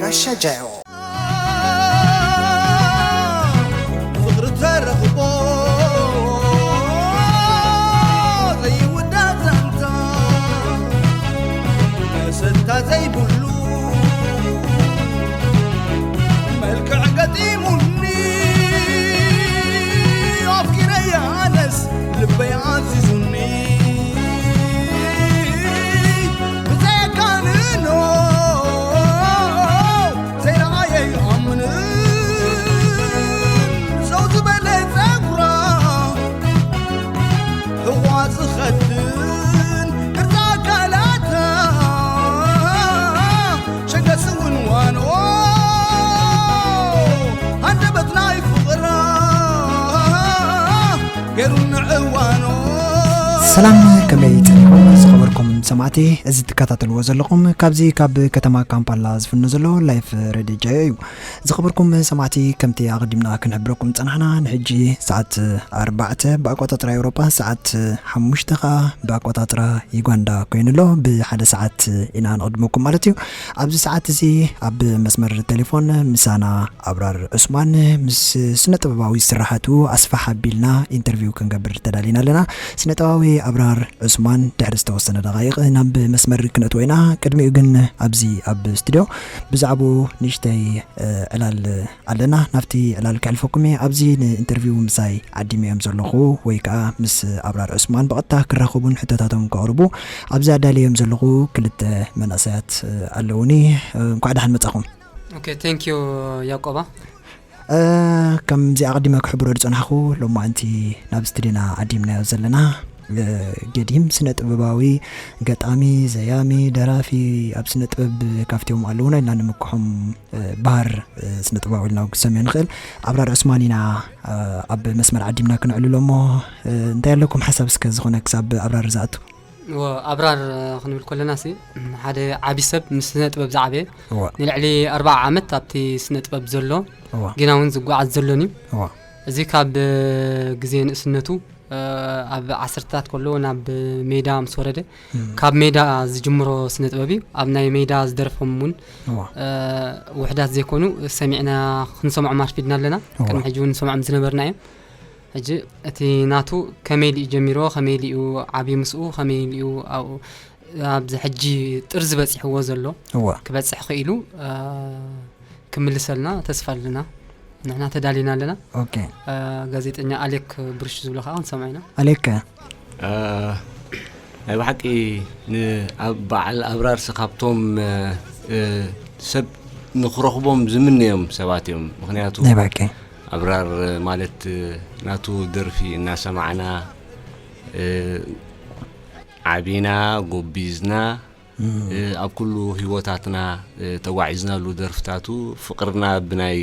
ጋሻ ጃዮ። ፍቕሪ ተረኽቦ ዘይውዳእ ዛንታ፣ መሰታ ዘይብሉ መልክዕ ገጢሙኒ፣ ኣፍቂረያ ኣነስ ልበይ ኣዚዙኒ። ብዘየካንኖ ዘይረኣየ ይኣምን፣ ሰው ዝበለ ጸጉራ ህዋ ዝኸድን ቅርጻ ኣካላታ ሸገስ እውን ዋንኦ፣ ሃንደበት ናይ ፍቕራ ገይሩ ንዕዋኖ። ሰላም፣ ከመይ ጸኒኹም ዝኸበርኩም ሰማዕቲ? እዚ ትከታተልዎ ዘለኹም ካብዚ ካብ ከተማ ካምፓላ ዝፍኖ ዘሎ ላይፍ ሬድዮ ጃዮ እዩ። ዝኸበርኩም ሰማዕቲ፣ ከምቲ ኣቐዲምና ክንሕብረኩም ጸናሕና፣ ንሕጂ ሰዓት ኣርባዕተ ብኣቆጻጽራ ኤውሮጳ፣ ሰዓት ሓሙሽተ ኸኣ ብኣቆጻጽራ ዩጋንዳ ኮይኑ ኣሎ። ብሓደ ሰዓት ኢና ንቕድመኩም ማለት እዩ። ኣብዚ ሰዓት እዚ ኣብ መስመር ቴሌፎን ምሳና ኣብራር ዑስማን ምስ ስነ ጥበባዊ ስራሓቱ ኣስፋሕ ኣቢልና ኢንተርቪው ክንገብር ተዳሊና ኣለና። ስነ ጥበባዊ ኣብራር ዑስማን ድሕሪ ዝተወሰነ ደቓይቕ ናብ መስመር ክነእትዎ ኢና። ቅድሚኡ ግን ኣብዚ ኣብ ስቱድዮ ብዛዕባኡ ንእሽተይ፣ እ፣ ዕላል ኣለና። ናብቲ ዕላል ከሕልፈኩም እየ። ኣብዚ ንኢንተርቪው ምሳይ ዓዲመዮም ዘለኹ ወይ ከኣ ምስ ኣብራር ዑስማን ብቐጥታ ክራኸቡን ሕቶታቶም ከቕርቡ ኣብዚ ኣዳልዮም ዘለኹ ክልተ መናእሰያት፣ እ፣ ኣለዉኒ። እ፣ እንኳዕ ደሓን መጻኹም። ኦኬ፣ ቴንክ ዩ ያቆባ። እ፣ ከምዚ ኣቐዲመ ክሕብሮ ዝጸናሕኩ፣ ሎማዕንቲ ናብ ስቱድዮና ዓዲምናዮ ዘለና፣ እ፣ ገዲም ስነ ጥበባዊ፣ ገጣሚ፣ ዘያሚ፣ ደራፊ፣ ኣብ ስነ ጥበብ ካብቲኦም ኣለዉና ኢልና ንምክሖም፣ እ፣ ባህር፣ እ፣ ስነ ጥበባዊ ኢልና እውን ክንሰምዮ ንኽእል። ኣብራር ዑስማን ኢና፣ እ፣ ኣብ መስመር ዓዲምና ክነዕልሎ እሞ፣ እ፣ እንታይ ኣለኩም ሓሳብ እስከ ዝኾነ ክሳብ ኣብራር ዝኣቱ? እወ፣ ኣብራር ክንብል ከለና ሲ፣ ሓደ ዓቢ ሰብ ምስ ስነ ጥበብ ዝዓበየ፣ እወ። ንልዕሊ ኣርብዓ ዓመት ኣብቲ ስነ ጥበብ ዘሎ፣ እወ። ግና እውን ዝጓዓዝ ዘሎን እዩ። እወ። እዚ ካብ ግዜ ንእስነቱ፣ እ፣ ኣብ ዓሰርታት ከሎ ናብ ሜዳ ምስ ወረደ፣ እም። ካብ ሜዳ ዝጅምሮ ስነ ጥበብ እዩ። ኣብ ናይ ሜዳ ዝደረፎም እውን፣ እወ። እ፣ ውሑዳት ዘይኮኑ ሰሚዕና ክንሰምዖም ኣርፊድና ኣለና። እወ። ቅድሚ ሕጂ እውን ንሰምዖም ዝነበርና እዮም። ሕጂ እቲ ናቱ ከመይ ኢሉ እዩ ጀሚርዎ፣ ከመይ ኢሉ እዩ ዓብዩ ምስኡ፣ ከመይ ኢሉ እዩ ኣብኡ ኣብዚ ሕጂ ጥርዚ በጺሕዎ ዘሎ እወ። ክበጽሕ ኽኢሉ፣ እ፣ ክምልሰልና ተስፋ ኣለና። ንሕና ተዳሊና ኣለና። ኦኬ። እ፣ ጋዜጠኛ ኣሌክ ብሩሽ ዝብሎ ኸዓ ክንሰምዖ ኢና። ኣሌክ። እ፣ ናይ ብሓቂ ን-፣ ኣብ በዓል ኣብራርሲ ካብቶም፣ እ፣ እ፣ ሰብ ንኽረኽቦም ዝምነዮም ሰባት እዮም። ምኽንያቱ ናይ ብሓቂ። ኣብራር ማለት፣ እ፣ ናቱ ደርፊ እናሰማዕና፣ እ፣ ዓቢና፣ ጎቢዝና፣ እም። እ፣ ኣብ ኩሉ ህይወታትና፣ እ፣ ተጓዒዝናሉ ደርፍታቱ ፍቕርና ብናይ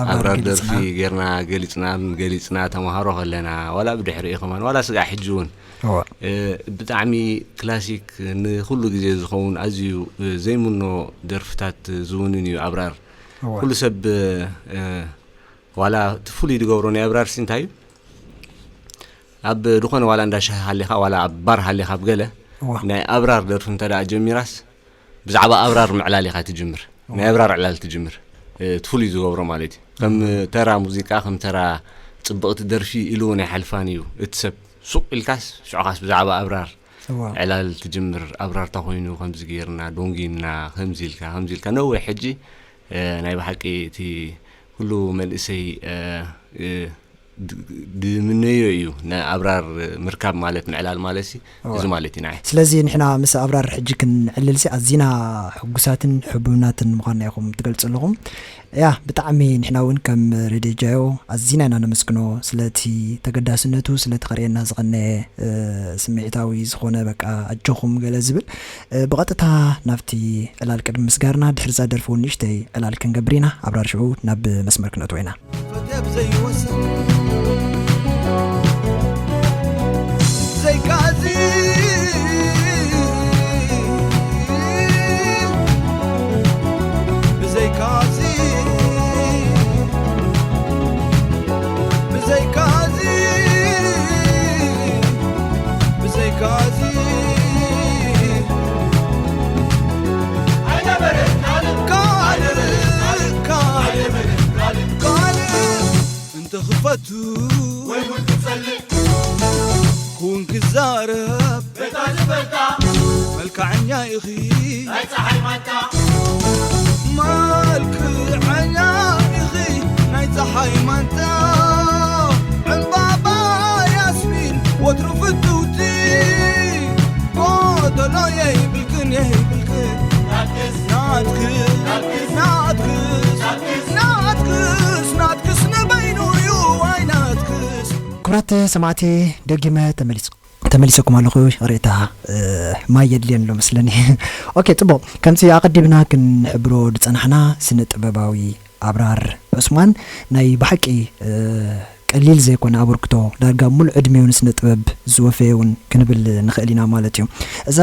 ኣብራር ኣብራር ገሊጽና። ደርፊ ጌርና ገሊጽና፣ ገሊጽና ተማሃሮ ከለና፣ ዋላ ብድሕሪኡ ከማን፣ ዋላ ስጋዕ ሕጂ እውን፣ እወ። እ፣ ብጣዕሚ ክላሲክ ንኹሉ ግዜ ዝኸውን ኣዝዩ፣ እ፣ ዘይምኖ ደርፍታት ዝውንን እዩ ኣብራር። እወ። ኩሉ ሰብ፣ እ፣ ዋላ እቲ ፍሉይ ዝገብሮ ናይ ኣብራር ሲ እንታይ እዩ? ኣብ ዝኾነ ዋላ እንዳ ሻሂ ሃሊኻ፣ ዋላ ኣብ ባር ሃሊኻ ኣብ ገለ፣ እዋ። ናይ ኣብራር ደርፊ እንተ ደኣ ጀሚራስ፣ ብዛዕባ ኣብራር ምዕላል ኢኻ ትጅምር። እዋ። ናይ ኣብራር ዕላል ትጅምር። እ፣ እቲ ፍሉይ ዝገብሮ ማለት እዩ። ከም እም። ተራ ሙዚቃ፣ ከም ተራ ጽብቕቲ ደርፊ ኢሉ እውን ኣይሓልፋን እዩ። እቲ ሰብ ሱቕ ኢልካስ፣ ሽዑኻስ ብዛዕባ ኣብራር እዋ። ዕላል ትጅምር። ኣብራር እንታይ ኮይኑ፣ ከምዚ ጌርና፣ ዶንጊና፣ ከምዚ ኢልካ፣ ከምዚ ኢልካ። ነዊሕ ሕጂ፣ እ፣ ናይ ብሓቂ እቲ ኩሉ መንእሰይ፣ እ፣ እ፣ ድ-፣ ድምነዮ እዩ፣ ንኣብራር ምርካብ ማለት ምዕላል ማለት ሲ፣ እወ። እዚ ማለት እዩ ንዓይ። ስለዚ ንሕና ምስ ኣብራር ሕጂ ክንዕልል ሲ ኣዚና ሕጉሳትን ሕቡናትን ምዃንና ኢኹም ትገልጹ ኣለኹም። ያ፣ ብጣዕሚ ንሕና እውን ከም ሬድዮ ጃዮ ኣዚና ኢና ነመስግኖ ስለቲ ተገዳስነቱ፣ ስለቲ ከርእየና ዝቐነየ፣ እ፣ ስምዒታዊ ዝኾነ በቃ ኣጆኹም ገለ ዝብል። እ፣ ብቐጥታ ናብቲ ዕላል ቅድሚ ምስጋርና ድሕሪ እዛ ደርፊ እውን ንእሽተይ ዕላል ክንገብር ኢና። ኣብራር ሽዑ ናብ መስመር ክነእትዎ ኢና። ፈትያ ብዘይወስን ብዘይካዚ፣ ብዘይካዚ፣ ብዘይካዚ፣ ብዘይካዚ፣ ኣይነበረን ካልእ፣ ካልእ። ወይ እውን ትጸልእ ኩን ክዛረብ በታ ዝበልታ መልክዓኛ ኢኺ ናይ ጸሓይ ማንታ መልክዓኛ ኢኺ ናይ ጸሓይ ማንታ ዕምባባ ያስሚን ወትሩ ፍትውቲ ጎደሎ የይብልክን የይብልክን ናትክስ ናትክስ ናትክስ ናትክስ ናትክስ ንበይኑ እዩ ኣይ ናትክስ ክብራት ሰማዕቲ ደጊመ ተመሊስኩም ኣለኹ። ይቕሬታ፣ ማይ የድልየን ኣሎ መስለኒ። ኦኬ፣ ጽቡቕ። ከምቲ ኣቐዲምና ክንሕብሮ ዝጸናሕና፣ ስነ ጥበባዊ ኣብራር ዑስማን ናይ ብሓቂ ቀሊል ዘይኮነ ኣበርክቶ፣ ዳርጋ ሙሉእ ዕድሚኡ ንስነ ጥበብ ዝወፈየ እውን ክንብል ንኽእል ኢና ማለት እዩ። እዛ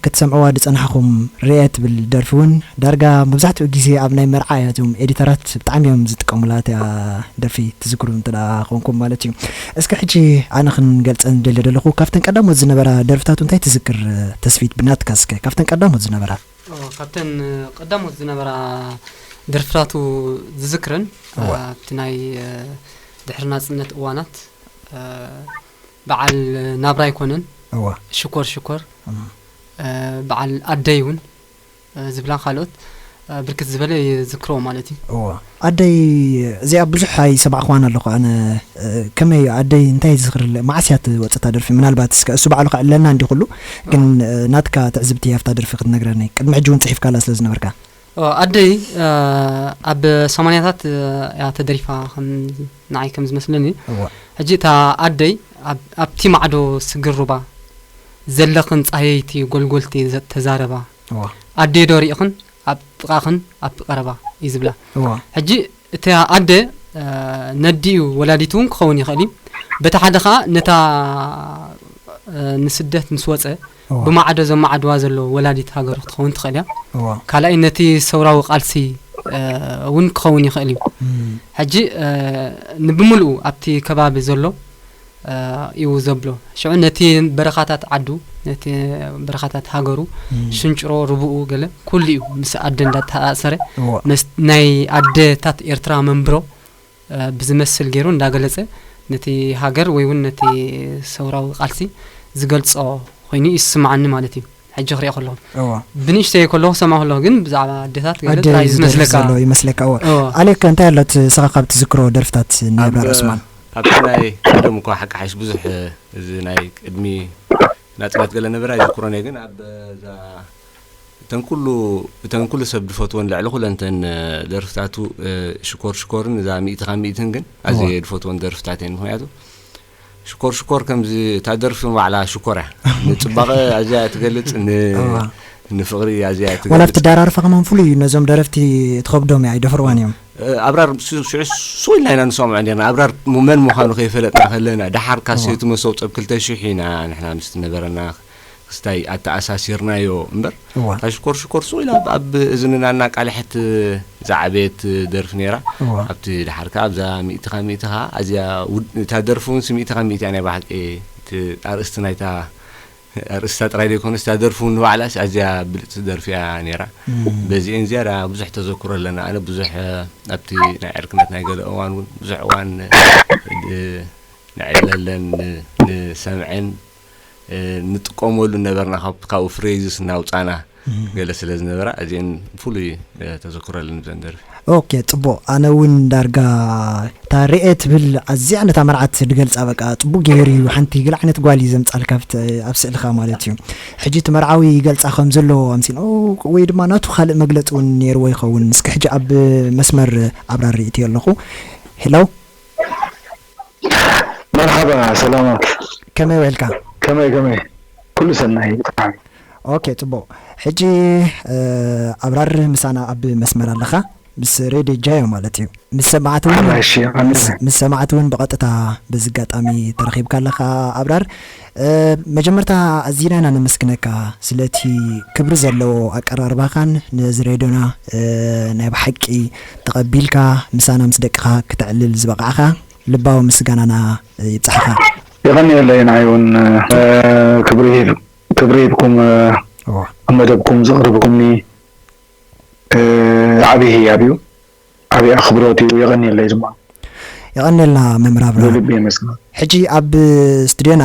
ክትሰምዕዋ ዝጸናሕኹም ርኤ ትብል ደርፊ እውን ዳርጋ መብዛሕትኡ ግዜ ኣብ ናይ መርዓ እያ፣ እዞም ኤዲተራት ብጣዕሚ እዮም ዝጥቀሙላ እቲኣ ደርፊ፣ ትዝክሩ እንተ ደኣ ኮንኩም ማለት እዩ። እስከ ሕጂ ኣነ ክንገልጸን ደልየ ዘለኹ፣ ካብተን ቀዳሞት ዝነበራ ደርፍታቱ እንታይ ትዝክር ተስፊት፣ ብናትካ እስከ፣ ካብተን ቀዳሞት ዝነበራ? ኦ፣ ካብተን ቀዳሞት ዝነበራ ደርፍታቱ ዝዝክረን፣ እዋ። ኣብቲ ናይ፣ እ፣ ድሕሪ ናጽነት እዋናት፣ እ፣ በዓል ናብራ ኣይኮነን፣ እዋ። ሽኮር ሽኮር፣ እም። እ፣ በዓል ኣደይ እውን፣ እ፣ ዝብላ ካልኦት፣ እ፣ ብርክት ዝበለ ይዝክሮ ማለት እዩ። እዋ። ኣደይ እዚኣ ብዙሕ ኣይሰማዕኽዋን ኣለኹ ኣነ፣ እ፣ ከመይ ኣደይ እንታይ ዝኽርለ-፣ መዓስ እያ ትወጽእ እታ ደርፊ? ምናልባት እስከ እሱ ባዕሉ ከዕለልና እንዲ ኩሉ፣ ግን፣ እ፣ ናትካ ትዕዝብቲ ኣብታ ደርፊ ክትነግረኒ፣ ቅድሚ ሕጂ እውን ጽሒፍካላ ስለ ዝነበርካ። ኦ፣ ኣደይ፣ እ፣ ኣብ ሰማንያታት፣ እ፣ እያ ተደሪፋ ከም ንዓይ ከም ዝመስለኒ። እዋ። ሕጂ እታ ኣደይ ኣብ-፣ ኣብቲ ማዕዶ ስግር ሩባ ዘለኽን ጻየይቲ ጎልጎልቲ ዘ-፣ ተዛረባ። እዋ። ኣደይ ዶ ሪእኽን ኣብ ጥቓኽን ኣብቲ ቀረባ እዩ ዝብላ። እዋ። ሕጂ እታ ኣደ፣ እ፣ ነዲኡ ወላዲት እውን ክኸውን ይኽእል እዩ። በቲ ሓደ ኸኣ ነታ፣ እ፣ ንስደት ምስ ወጸ እዋ። ብማዕዶ ዘማዕድዋ ዘሎ ወላዲት ሃገሩ ክትኸውን ትኽእል እያ። እዋ። ካልኣይ ነቲ ሰውራዊ ቃልሲ፣ እ፣ እውን ክኸውን ይኽእል እዩ። እም። ሕጂ፣ እ፣ ንብምልኡ ኣብቲ ከባቢ ዘሎ፣ እ፣ እዩ ዘብሎ። ሽዑ ነቲ በረኻታት ዓዱ፣ ነቲ በረኻታት ሃገሩ፣ እም። ሽንጭሮ፣ ርብኡ፣ ገለ ኩሉ እዩ ምስ ኣደ እንዳተኣሳሰረ፣ እዋ። መስ-፣ ናይ ኣደታት ኤርትራ መንብሮ፣ እ፣ ብዝመስል ገይሩ እንዳገለጸ ነቲ ሃገር ወይ እውን ነቲ ሰውራዊ ቃልሲ ዝገልጾ ኮይኑ ይስምዓኒ ማለት እዩ። ሕጂ ክሪኦ ከለኹ። እዋ። ብንእሽተይ ከለኹ ሰማዕ ከለኹ ግን ብዛዕባ ኣደታት ገለ ኣደ ጥራይ እዩ ዝደርፍ ዝመስለካ። ዘሎ ይመስለካ። እዋ። እዋ። ኣሌክ፣ እንታይ ኣሎ እቲ ንስኻ ካብ ትዝክሮ ደርፍታት ናይ ኣብ ኣብራር ዑስማን? ኣብቲ ናይ ቀደም እኳ ሓቂ ሓይሽ ብዙሕ፣ እዚ ናይ ቅድሚ ናጽነት ገለ ነበረ ኣይዝክሮን እየ፣ ግን ኣብ እዛ እተን ኩሉ፣ እተን ኩሉ ሰብ ዝፈትወን ልዕሊ ኩለን እተን ደርፍታቱ፣ እ፣ ሽኮር ሽኮርን እዛ ሚእቲ ካብ ሚእትን ግን ኣዝየ እዋ። ዝፈትወን ደርፍታት እየን። ምኽንያቱ ሽኮር ሽኮር ከምዚ እታ ደርፊ ንባዕላ ሽኮር እያ። ንጽባቐ ኣዝያ እያ ትገልጽ፣ ን-፣ እዋ። ንፍቕሪ ኣዝያ እያ ዋላ ኣብቲ ትገልጽ። ኣደራርፋ ከማን ፍሉይ እዩ። ነዞም ደረፍቲ ትኸብዶም እያ፣ ኣይደፍርዋን እዮም። እ፣ ኣብራር ሱ-፣ ሽዑ ስቕ ኢልና ኢና ንሰምዖ ነርና። ኣብራር ም-፣ መን ምዃኑ ከይፈለጥና ከለና፣ ደሓር እዋ። ካሴቱ መሰው ጸብ ክልተ ሽሕ ኢና ንሕና ምስቲ ነበረና ክስታይ ኣተኣሳሲርናዮ እምበር፣ እዋ። እታ ሽኮር ሽኮር ስቕ ኢላ ኣብ፣ ኣብ እዝንና እናቃልሐት ዝዓበየት ደርፊ ነይራ። እዋ። ኣብቲ ደሓር ከኣ ኣብዛ ሚእቲ ካብ ሚእቲ ከኣ ኣዝያ ውድ-፣ እታ ደርፊ እውን ስ-፣ ሚእቲ ካብ ሚእቲ እያ ናይ ብሓቂ። እቲ ኣርእስቲ ናይታ ኣርእስታ ጥራይ ዘይኮነስ፣ እታ ደርፊ እውን ንባዕላስ ኣዝያ ብልጽቲ ደርፊ እያ ነይራ። እም። በዚኤን ዝያዳ ብዙሕ ተዘክሮ ኣለና። ኣነ ብዙሕ፣ እ፣ ኣብቲ ናይ ዕርክነት ናይ ገለ እዋን እውን ብዙሕ እዋን፣ እ፣ ድ-፣ ንዕለለን፣ ን-፣ ንሰምዐን፣ እ፣ ንጥቀመሉ ነበርና። ካብ-፣ ካብኡ ፍሬዝስ እናውጻና እም። ገለ ስለ ዝነበራ፣ እዚኤን ፍሉይ፣ እ፣ ተዘክሮ ኣለኒ ብዘን ደርፊ። ኦኬ፣ ጽቡቕ። ኣነ እውን ዳርጋ እታ ርኤ ትብል ኣዝያ ነታ መርዓት ዝገልጻ፣ በቃ፣ ጽቡቕ ገይሩ እዩ። ሓንቲ ገለ ዓይነት ጓል እዩ ዘምጻልካ ኣብቲ፣ ኣብ ስእልኻ ማለት እዩ። ሕጂ እቲ መርዓዊ ይገልጻ ከም ዘሎ ኣምሲል፣ ኦ፣ ወይ ድማ ናቱ ካልእ መግለጺ እውን ነይርዎ ይኸውን። እስኪ ሕጂ ኣብ መስመር ኣብራር ርእይቶ ኣለኹ። ሄሎ። መርሓባ፣ ሰላማት። ከመይ ውዒልካ? ከመይ፣ ከመይ? ኩሉ ሰናይ፣ ብጣዕሚ። ኦኬ፣ ጽቡቕ። ሕጂ፣ እ፣ ኣብራር ምሳና ኣብ መስመር ኣለኻ፣ ምስ ሬድዮ ጃዮ ማለት እዩ። ምስ ሰማዕቲ እውን፣ ኣራሺ፣ ኣነ። ምስ፣ ምስ ሰማዕቲ እውን ብቐጥታ በዚ ኣጋጣሚ ተረኺብካ ኣለኻ ኣብራር። እ፣ መጀመርታ ኣዚና ኢና ነመስግነካ ስለቲ ክብሪ ዘለዎ ኣቀራርባኻን ነዚ ሬድዮና፣ እ፣ ናይ ብሓቂ ተቐቢልካ ምሳና ምስ ደቅኻ ክተዕልል ዝበቓዕካ። ልባዊ ምስጋናና ይብጻሕኻ። የቐንየለይ፣ ንዓይ እውን፣ እ፣ ክብሪ ሂብ-፣ ክብሪ ሂብኩም፣ እ፣ እዋ። ኣብ መደብኩም ዘቕርብኩምኒ፣ እ፣ ዓቢ ህያብ እዩ፣ ዓቢ ኣኽብሮት እዩ። የቐንየለይ ድማ። የቐንየልና መምህር ኣብርሃም። ብልቢ የመስግን። ሕጂ ኣብ ስቱድዮና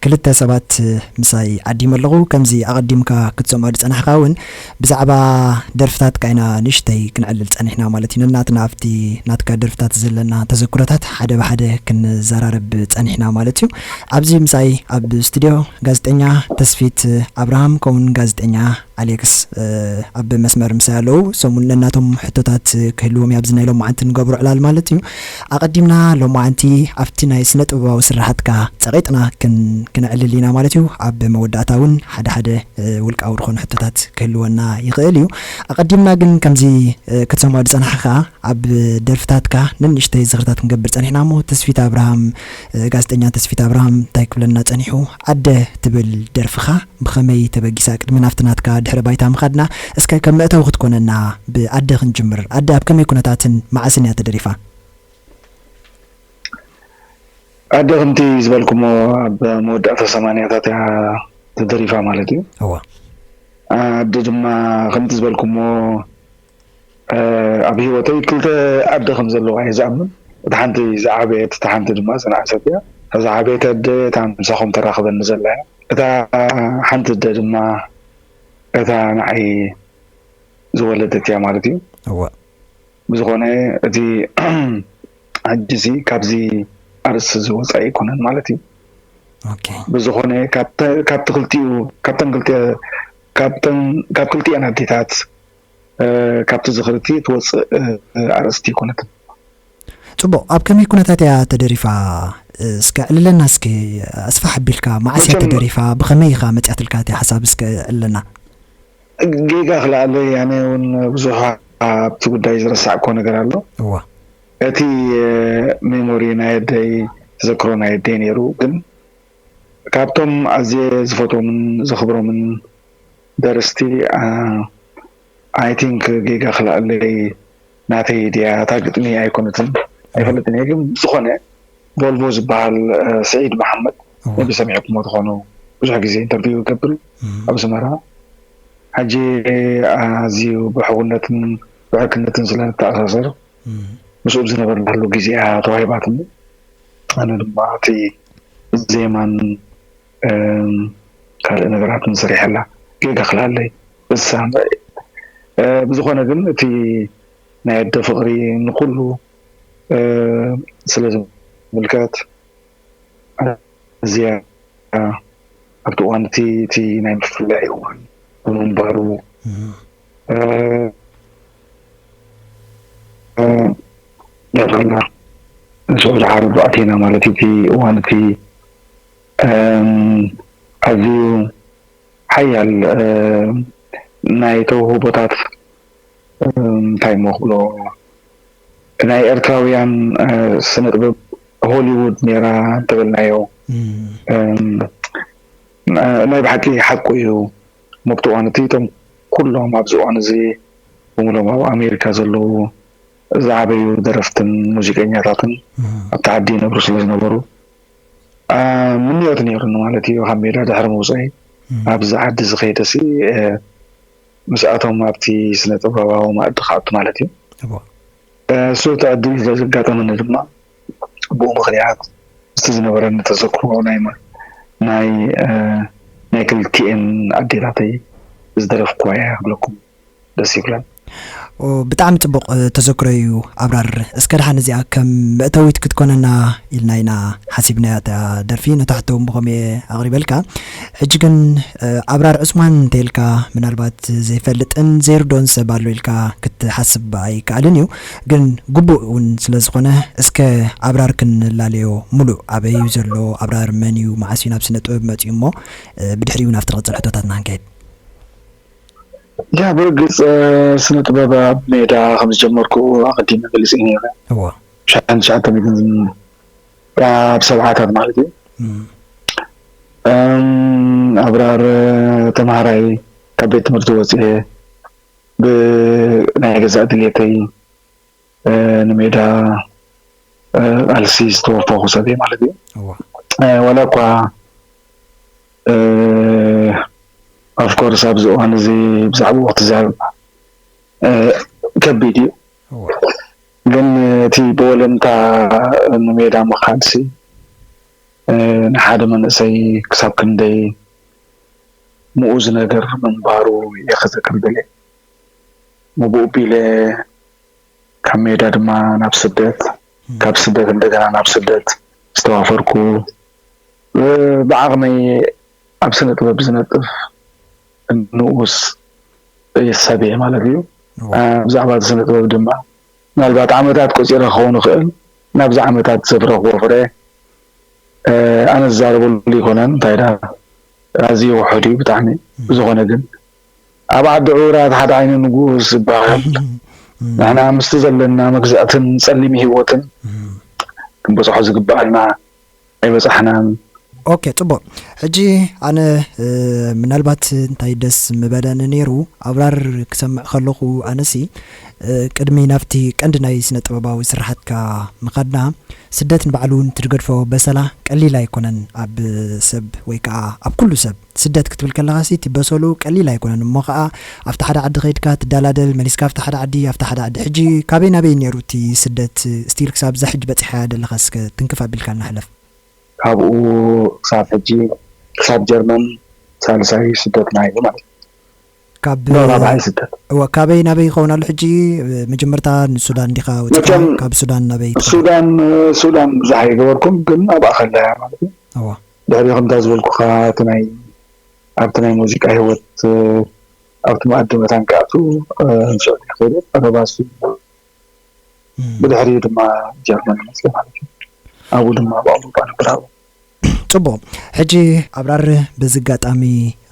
ክልተ ሰባት ምሳይ ዓዲመ ኣለኹ። ከምዚ ኣቐዲምካ ክትሰምዖ ዝጸናሕካ እውን ብዛዕባ ደርፍታትካ ኢና ንእሽተይ ክንዕልል ጸኒሕና ማለት እዩ። ነናትና ኣብቲ ናትካ ደርፍታት ዘለና ተዘክሮታት ሓደ ብሓደ ክንዘራረብ ጸኒሕና ማለት እዩ። ኣብዚ ምሳይ ኣብ ስቱድዮ ጋዜጠኛ ተስፊት ኣብርሃም ከምኡውን ጋዜጠኛ ኣሌክስ ኣብ መስመር ምሳይ ኣለዉ። ሰሙን ነናቶም ሕቶታት ክህልዎም እዩ ኣብዚ ናይ ሎማዓንቲ ንገብሮ ዕላል ማለት እዩ። ኣቐዲምና ሎማዓንቲ ኣብቲ ናይ ስነ ጥበባዊ ስራሓትካ ጸቒጥና ክን- ክነዕልል ኢና ማለት እዩ። ኣብ መወዳእታ እውን ሓደ ሓደ ውልቃዊ ዝኾኑ ሕቶታት ክህልወና ይኽእል እዩ። ኣቐዲምና ግን ከምዚ ክትሰምዖ ዝጸናሕኻ ኣብ ደርፍታትካ ንንእሽተይ ዝኽርታት ክንገብር ጸኒሕና እሞ ተስፊት ኣብርሃም ጋዜጠኛ ተስፊት ኣብርሃም እንታይ ክብለና ጸኒሑ? ኣደ ትብል ደርፍኻ ብኸመይ ተበጊሳ? ቅድሚ ናብቲ ናትካ ድሕረ ባይታ ምኻድና እስከ ከም መእተዊ ክትኮነና ብኣደ ክንጅምር። ኣደ ኣብ ከመይ ኩነታትን መዓስን እያ ተደሪፋ? ኣደ ከምቲ ዝበልኩሞ ኣብ መወዳእታ ሰማንያታት እያ ተደሪፋ ማለት እዩ። እዋ ኣደ ድማ ከምቲ ዝበልኩሞ ኣብ ህይወተይ ክልተ ኣደ ከም ዘለዋ እየ ዝኣምን። እታ ሓንቲ ዝዓበየት፣ እታ ሓንቲ ድማ ዝነኣሰት እያ። እዛ ዓበየት ኣደ እታ ምሳኹም ተራኽበኒ ዘላ እያ። እታ ሓንቲ ኣደ ድማ እታ ንዓይ ዝወለደት እያ ማለት እዩ። እዋ ብዝኾነ እቲ ሕጂሲ ካብዚ ኣርእስቲ ዝወፃ ኣይኮነን ማለት እዩ። ኦኬ ብዝኾነ ካብተ- ካብቲ ክልቲኡ ካብተን ክልተ ካብተን ካብ ክልቲኤን ኣዴታት እ፣ ካብቲ ዝኽርቲ ትወፅእ እ፣ ኣርእስቲ ኣይኮነትን። ጽቡቕ። ኣብ ከመይ ኩነታት እያ ተደሪፋ? እስከ ዕልለና እስኪ ኣስፋሕ ኣቢልካ መዓስ እያ መቸም- ተደሪፋ? ብኸመይ ኢኻ መጽኣትልካ እቲ ሓሳብ እስከ ዕልለና። ጌጋ ክልኣለይ ኣነ እውን ብዙሕ ኣብቲ ጉዳይ ዝረሳዕኮ ነገር ኣሎ። እዋ እቲ እ፣ ሜሞሪ ናይ ኣደይ ተዘክሮ ናይ ኣደይ ነይሩ ግን ካብቶም ኣዝየ ዝፈትዎምን ዘኽብሮምን ደረስቲ ኣይ ቲንክ ጌጋ ክልኣለይ ናተይ ድያ እታ ግጥሚ ኣይኮነትን ኣይፈልጥን እየ ግን ዝኾነ ቮልቮ ዝበሃል እ፣ ስዒድ መሓመድ እዋ ነቢ ሰሚዕኩሞ ትኾኑ ብዙሕ ግዜ ኢንተርቪው ይገብር እዩ እም፣ ኣብ ኣስመራ ሕጂ ኣዝዩ ብሕውነትን ብዕርክነትን ስለ ንተኣሳሰር እም፣ ምስኡ ዝነበርናሉ ግዜኣ ተዋሂባትኒ ኣነ ድማ እቲ ዜማን ካልእ ነገራትን ሰሪሐላ ጌጋ ክላለይ እሳ ብዝኾነ ግን እቲ ናይ ኣደ ፍቕሪ ንኩሉ ስለ ዝምልከት እዚኣ ኣብቲ እዋን እቲ እቲ ናይ ምፍላይ እዋን ብምንባሩ ደረና ንስዑድ ዓረብ ኣቲና ማለት እቲ እዋን እቲ ኣዝዩ ሓያል ናይ ተውህቦታት እንታይ እሞ ክብሎ ናይ ኤርትራውያን ስነ ጥበብ ሆሊውድ ነይራ እንተበልናዮ ናይ ብሓቂ ሓቁ እዩ። መብቲ እዋን እቲ እቶም ኩሎም ኣብዚ እዋን እዚ ብምሎም ኣብ ኣሜሪካ ዘለዉ ዝዓበዩ ደረፍትን ሙዚቀኛታትን ኣብቲ ዓዲ ይነብሩ ስለ ዝነበሩ ምንዮት ነይሩኒ ማለት እዩ። ካብ ሜዳ ድሕሪ ምውፀይ ኣብዚ ዓዲ ዝኸይደሲ ምስኣቶም ኣብቲ ስነ ጥበባዊ ማእዲ ክኣቱ ማለት እዩ። እሱ እቲ ዕድል ስለ ዘጋጠመኒ ድማ ብኡ ምኽንያት ምስቲ ዝነበረኒ ተዘክሮ ናይ ናይ ክልቲኤን ኣዴታተይ ዝደረፍኩዋ እያ ክብለኩም ደስ ይብለን። ብጣዕሚ ፅቡቕ ተዘክሮ እዩ ኣብራር። እስከ ደሓን እዚኣ ከም መእተዊት ክትኮነና ኢልና ኢና ሓሲብናያ እታ ደርፊ። ነታ ሕቶ እውን ብኸምኡ እየ ኣቕሪበልካ። ሕጂ ግን ኣብራር ዑስማን እንተኢልካ ምናልባት ዘይፈልጥን ዘይርድኦን ሰብ ኣሎ ኢልካ ክትሓስብ ኣይከኣልን እዩ። ግን ግቡእ እውን ስለ ዝኾነ እስከ ኣብራር ክንላለዮ፣ ሙሉእ ኣበይ እዩ ዘሎ ኣብራር፣ መን እዩ፣ መዓስ እዩ ናብ ስነ ጥበብ መፂኡ እሞ ብድሕሪኡ ናብቲ ዝቕፅል ሕቶታትና ክንከይድ። ያ ብርግፅ ስነ ጥበብ ኣብ ሜዳ ከም ዝጀመርኩ ኣቐዲመ ገሊፀ ነይረ። እዎ ሽሕን ትሽዓተ ሚእትን ኣብ ሰብዓታት ማለት እዩ። ኣብራር ተምሃራይ ካብ ቤት ትምህርቲ ወፅኤ ብናይ ገዛእ ድሌተይ ንሜዳ ቃልሲ ዝተወፈኹ ሰብ እየ ማለት እዩ። ዋላ እኳ ኦፍኮርስ ኣብዚ እዋን እዚ ብዛዕባኡ ክትዛረብ ከቢድ እዩ። ግን እቲ ብወለንታ ንሜዳ ምኻድሲ፣ እ፣ ንሓደ መንእሰይ ክሳብ ክንደይ ምኡዝ ነገር ምንባሩ እየ ክዝክር ደልየ። ምብኡ ቢለ ካብ ሜዳ ድማ ናብ ስደት፣ ካብ ስደት እንደገና ናብ ስደት ዝተዋፈርኩ፣ እ፣ ብዓቕመይ ኣብ ስነ ጥበብ ዝነጥፍ ንኡስ ሰብ እየ ማለት እዩ። እዎ። እ፣ ብዛዕባ እቲ ስነ ጥበብ ድማ ምናልባት ዓመታት ቆጺረ ክኸውን ይኽእል። ናብዚ ዓመታት ዘፍረኽዎ ፍረ፣ እ፣ ኣነ ዝዛረበሉ ይኮነን፣ እንታይ ዳ፣ ኣዝዩ ውሑድ እዩ ብጣዕሚ። እም። ብዝኾነ ግን ኣብ ዓዲ ዑራት ሓደ ዓይኒ ንጉስ ዝበሃል፣ እም። ንሕና ምስቲ ዘለና መግዛእትን ጸሊም ህይወትን እም። ክንበጽሖ ዝግበኣልና ኣይበጻሕናን። ኦኬ፣ ጽቡቕ። ሕጂ ኣነ፣ እ፣ ምናልባት እንታይ ደስ ምበለኒ ነይሩ፣ ኣብራር ክሰምዕ ከለኹ ኣነሲ፣ እ፣ ቅድሚ ናብቲ ቀንዲ ናይ ስነ ጥበባዊ ስርሓትካ ምኻድና፣ ስደት ንባዕሉ እውን ትገድፎ በሰላ ቀሊል ኣይኮነን። ኣብ ሰብ ወይ ከኣ ኣብ ኩሉ ሰብ ስደት ክትብል ከለኻሲ እቲ በሰሉ ቀሊል ኣይኮነን። እሞ ከኣ ኣብቲ ሓደ ዓዲ ከይድካ ትደላደል፣ መሊስካ ኣብቲ ሓደ ዓዲ፣ ኣብቲ ሓደ ዓዲ። ሕጂ ካበይ ናበይ ነይሩ እቲ ስደት? ስቲል ክሳብ እዛ ሕጂ በጺሓያ ዘለኻ እስከ ትንክፍ ኣቢልካ ንሕለፍ። ካብኡ ክሳብ ሕጂ፣ ክሳብ ጀርመን ሳልሳይ ስደትና እዩ ማለት እዩ። ካብ ዶ ራብዓይ ስደት። እወ፣ ካበይ ናበይ ይኸውን ኣሎ ሕጂ? መጀመርታ ንሱዳን ዲኻ ወጺእካ? መቸም ካብ ሱዳን ናበይ ትኸድ? ሱዳን፣ ሱዳን ብዙሕ ኣይገበርኩን፣ ግን ኣብኣ ከለያ ማለት እዩ። እወ። ድሕሪ ከምታ ዝበልኩኻ፣ እቲ ናይ፣ ኣብቲ ናይ ሙዚቃ ህይወት፣ ኣብቲ መኣዲ መታን ክኣቱ፣ ንስዑዲ ከይደ፣ ቀረባ እሱ። እም። ብድሕሪኡ ድማ ጀርመን መፅእ ማለት እዩ። ኣብኡ ድማ ኣብ ኣውሮጳ ነበር ኣብኡ። ጽቡቕ። ሕጂ ኣብራር፣ በዚ ኣጋጣሚ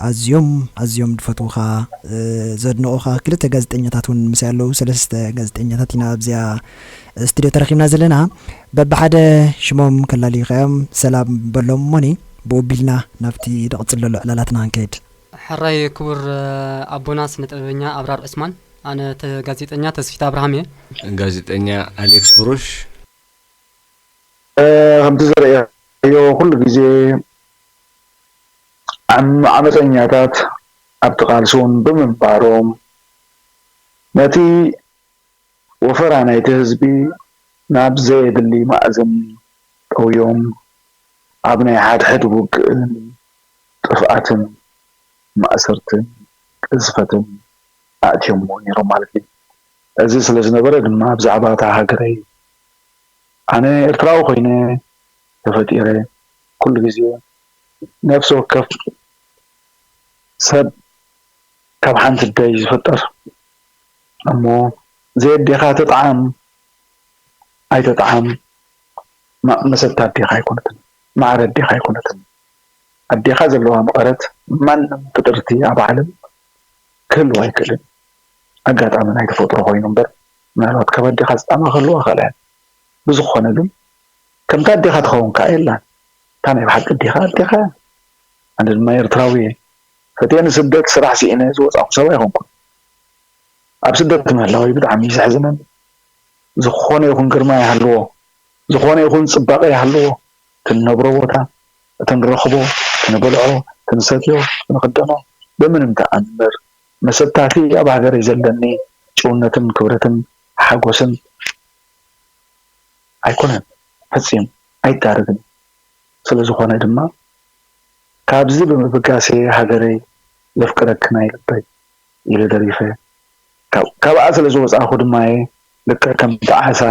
ኣዝዮም፣ ኣዝዮም ዝፈትዉኻ፣ እ፣ ዘድንቑኻ ክልተ ጋዜጠኛታት እውን ምሳይ ኣለዉ። ሰለስተ ጋዜጠኛታት ኢና ኣብዚኣ ስቱድዮ ተረኺብና ዘለና። በብሓደ ሽሞም ከላልዩኻዮም ሰላም በሎም እሞኒ፣ ብኡ ኣቢልና ናብቲ ዝቕጽል ዘሎ ዕላላትና ክንከይድ። ሕራይ ክቡር ኣቦና ስነ ጥበበኛ ኣብራር ዑስማን፣ ኣነ ተ-፣ ጋዜጠኛ ተስፊት ኣብርሃም እየ። ጋዜጠኛ ኣሌክስ ብሩሽ። እ፣ ከምቲ ዝረኣዮ ኩሉ ግዜ ዓም-፣ ዓመፀኛታት ኣብቲ ቃልሲ እውን ብምንባሮም፣ ነቲ ወፈራ ናይቲ ህዝቢ ናብ ዘየድሊ ማእዝን ጠውዮም፣ ኣብ ናይ ሓድሕድ ውግእን ጥፍኣትን ማእሰርትን ቅዝፈትን ኣእትዮምዎ ነይሮም ማለት እዩ። እዚ ስለ ዝነበረ ድማ ብዛዕባ እታ ሃገረይ፣ ኣነ ኤርትራዊ ኮይነ ተፈጢረ፣ ኩሉ ግዜ ነፍሲ ወከፍ ሰብ ካብ ሓንቲ ኣደ እዩ ዝፍጠር። እሞ ዘየዴኻ ትጥዓም ኣይትጥዓም፣ ማ-፣ መሰታ ኣዴኻ ኣይኮነትን፣ ማዕረ ኣዴኻ ኣይኮነትን። ኣዴኻ ዘለዋ መቐረት ማንም ፍጥርቲ ኣብ ዓለም ክህልዋ ኣይክእልን። ኣጋጣሚ ናይ ተፈጥሮ ኮይኑ እምበር፣ ምናልባት ካብ ኣዴኻ ዝጣማ ክህልዋ ይኽእላ እየን። ብዝኾነ ግን፣ ከምታ ኣዴኻ ትኸውን ከኣ የላን። እታ ናይ ብሓቂ ኣዴኻ፣ ኣዴኻ እያ። ኣነ ድማ ኤርትራዊ እየ። ፈትየ ንስደት ስራሕ ስኢነ ዝወጻእኩ ሰብ ኣይኮንኩን። ኣብ ስደት ምህላወይ ብጣዕሚ እዩ ዘሕዝነኒ። ዝኾነ ይኹን ግርማ ይሃልዎ፣ ዝኾነ ይኹን ጽባቐ ይሃልዎ፣ እቲ ንነብሮ ቦታ፣ እቲ ንረኽቦ፣ እቲ ንበልዖ፣ እቲ ንሰትዮ፣ እቲ ንኽደኖ፣ ብምንም ተኣምር መሰታቲ ኣብ ሃገረይ ዘለኒ ጭውነትን ክብረትን ሓጎስን ኣይኮነን፣ ፈጺሙ ኣይዳረግን። ስለ ዝኾነ ድማ፣ ካብዚ ብምብጋሰይ ሃገረይ ዘፍቅረኪ ናይ ልበይ ኢለ ደሪፈ። ካብ-፣ ካብኣ ስለ ዝወጻእኩ ድማ እየ ልክዕ ከምቲ ዓሳ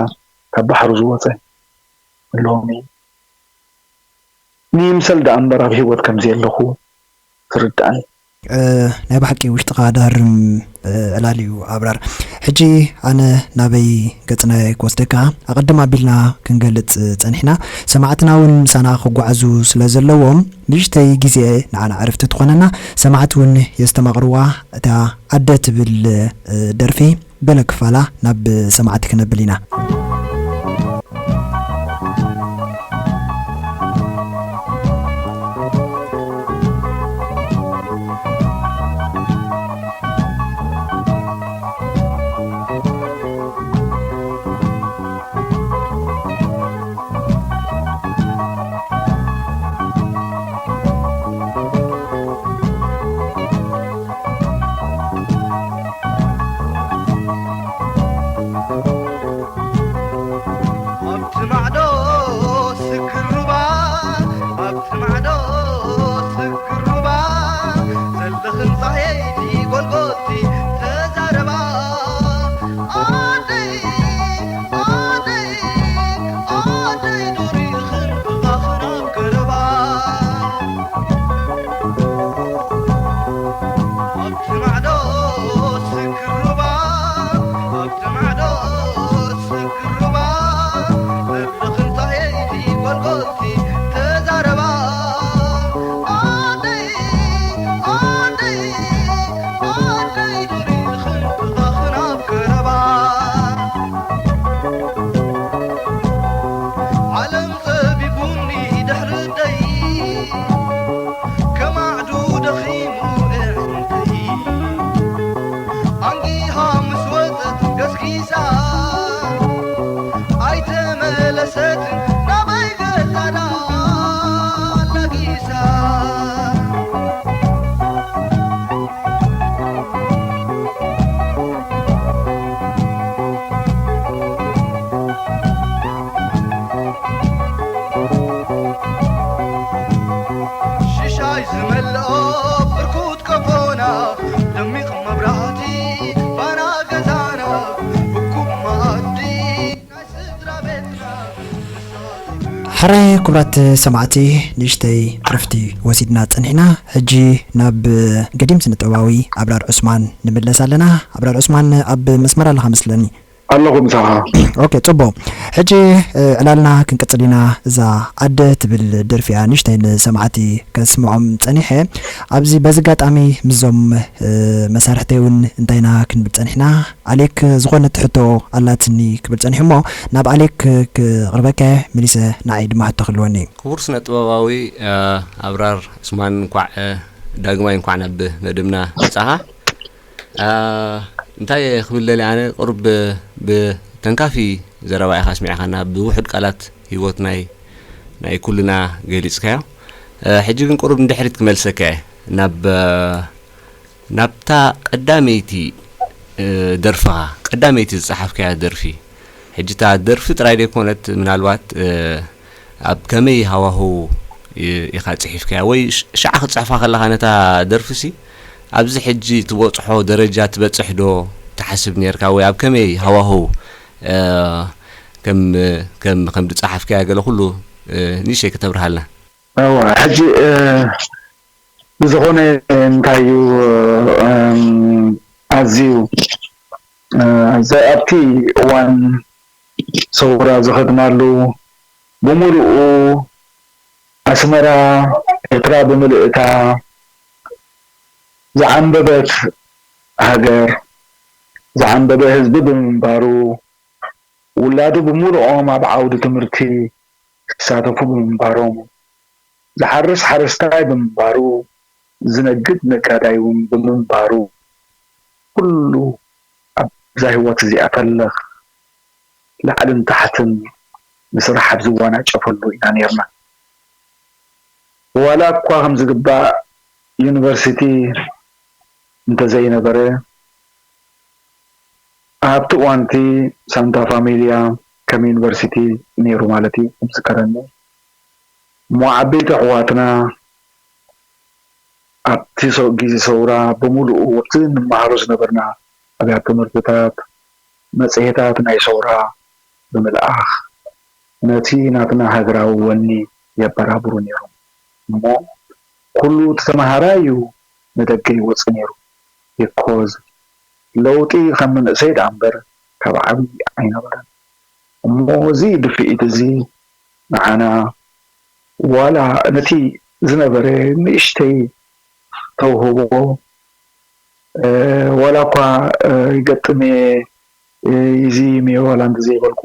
ካብ ባሕሩ ዝወጸ። ሎሚ ንይምሰል ደኣ እምበር ኣብ ህይወት ከም ዘየለኹ ትርድኣኒ። እ፣ ናይ ብሓቂ ውሽጥኻ ደሃርም፣ እ፣ ዕላል እዩ ኣብራር። ሕጂ ኣነ ናበይ ገጽና ክወስደካ? ኣቐድም ኣቢልና ክንገልጽ ጸኒሕና፣ ሰማዕትና እውን ምሳና ክጓዓዙ ስለ ዘለዎም፣ ንእሽተይ ግዜ ንዓና ዕረፍቲ ትኾነና። ሰማዕቲ እውን የስተማቕርዋ እታ ኣደ ትብል፣ እ፣ ደርፊ። ገለ ክፋላ ናብ ሰማዕቲ ክነብል ኢና። ሕራይ ክቡራት ሰማዕቲ፣ ንእሽተይ ዕረፍቲ ወሲድና ጸኒሕና። ሕጂ ናብ ገዲም ስነ-ጥበባዊ ኣብራር ዑስማን ንምለስ ኣለና። ኣብራር ዑስማን፣ ኣብ መስመር ኣለኻ መስለኒ። ኣለኹ ምሳኻ። ኦኬ፣ ጽቡቕ። ሕጂ፣ እ፣ ዕላልና ክንቅጽል ኢና። እዛ ኣደ ትብል ደርፊ እያ ንእሽተይ ንሰማዕቲ ከስምዖም ጸኒሐ። ኣብዚ፣ በዚ ኣጋጣሚ ምስዞም፣ እ፣ መሳርሕተይ እውን እንታይ ኢና ክንብል ጸኒሕና? ኣሌክ፣ ዝኾነት ሕቶ ኣላትኒ ክብል ጸኒሑ እሞ፣ ናብ ኣሌክ ክቕርበካ እየ፣ መሊሰ ንዓይ ድማ ሕቶ ክህልወኒ እዩ። ክቡር ስነ ጥበባዊ፣ እ፣ ኣብራር ዑስማን፣ እንኳዕ፣ እ፣ ዳግማይ እንኳዕ ናብ መደብና መጻኻ። እ፣ እንታይ ክብል ደልየ ኣነ፣ ቁሩብ ብ-፣ ብተንካፊ ዘረባ ኢኻ ኣስሚዕኻና፣ ብውሑድ ቃላት ህይወት ናይ፣ ናይ ኩልና ገሊጽካዮ። እ፣ ሕጂ ግን ቁሩብ ንድሕሪት ክመልሰካ እየ። ናብ፣ እ፣ ናብታ ቀዳመይቲ፣ እ፣ ደርፍኻ፣ ቀዳመይቲ ዝጸሓፍካያ ደርፊ። ሕጂ እታ ደርፊ ጥራይ ደይኮነት፣ ምናልባት፣ እ፣ ኣብ ከመይ ሃዋህው ኢ-፣ ኢኻ ጽሒፍካያ? ወይ ሽ-፣ ሽዓ ክትጽሕፋ ከለኻ ነታ ደርፊሲ፣ ኣብዚ ሕጂ ትበጽሖ ደረጃ ትበጽሕ ዶ ትሓስብ ኔርካ? ወይ ኣብ ከመይ ሃዋህው፣ እ፣ ከም፣ ከም፣ ከም ዝጸሓፍካያ ገለ ኩሉ፣ እ፣ ንእሽተይ ከተብርሃልና? እወ፣ ሕጂ፣ እ፣ ብዝኾነ እንታይ እዩ፣ እም፣ ኣዝዩ፣ እ፣ ዘ-፣ ኣብቲ እዋን ሰውራ ዝኸድናሉ ብምሉኡ ኣስመራ፣ ኤርትራ ብምልእታ ዝዓንበበት ሃገር፣ ዝዓንበበ ህዝቢ ብምንባሩ፣ ውላዱ ብምሉኦም ኣብ ዓውዲ ትምህርቲ ክሳተፉ ብምንባሮም፣ ዝሓርስ ሓረስታይ ብምንባሩ፣ ዝነግድ ነጋዳይ እውን ብምንባሩ፣ ኩሉ ኣብዛ ህይወት እዚኣ ፈለኽ ላዕልን ታሕትን ንስራሕ ኣብ ዝወናጨፈሉ ኢና ኔርና። ዋላ እኳ ከም ዝግባእ ዩኒቨርሲቲ እንተዘይነበረ፣ ኣብቲ እዋን እቲ ሳንታ ፋሚልያ ከም ዩኒቨርሲቲ ነይሩ ማለት እዩ፣ ክዝከረኒ። እሞ ዓበይቲ ኣሕዋትና ኣብቲ ሰው-፣ ግዜ ሰውራ ብምሉኡ ኣብቲ እንመሃሮ ዝነበርና ኣብያተ ትምህርትታት፣ መጽሔታት ናይ ሰውራ ብምልኣኽ ነቲ ናትና ሃገራዊ ወኒ የበራብሩ ነይሮም። እሞ ኩሉ እቲ ተመሃራይ እዩ ንደገ ይወጽእ ነይሩ። የኮዝ ለውጢ ከም መንእሰይ ደኣ እምበር ካብ ዓብዪ ኣይነበረን። እሞ እዚ ድፍኢት እዚ ንዓና ዋላ ነቲ ዝነበረ ንእሽተይ ተውህቦ፣ እ፣ ዋላ እኳ፣ እ፣ ይገጥም እየ፣ እ፣ ይዝይም እየ ዋላ እንተዘይበልኩ፣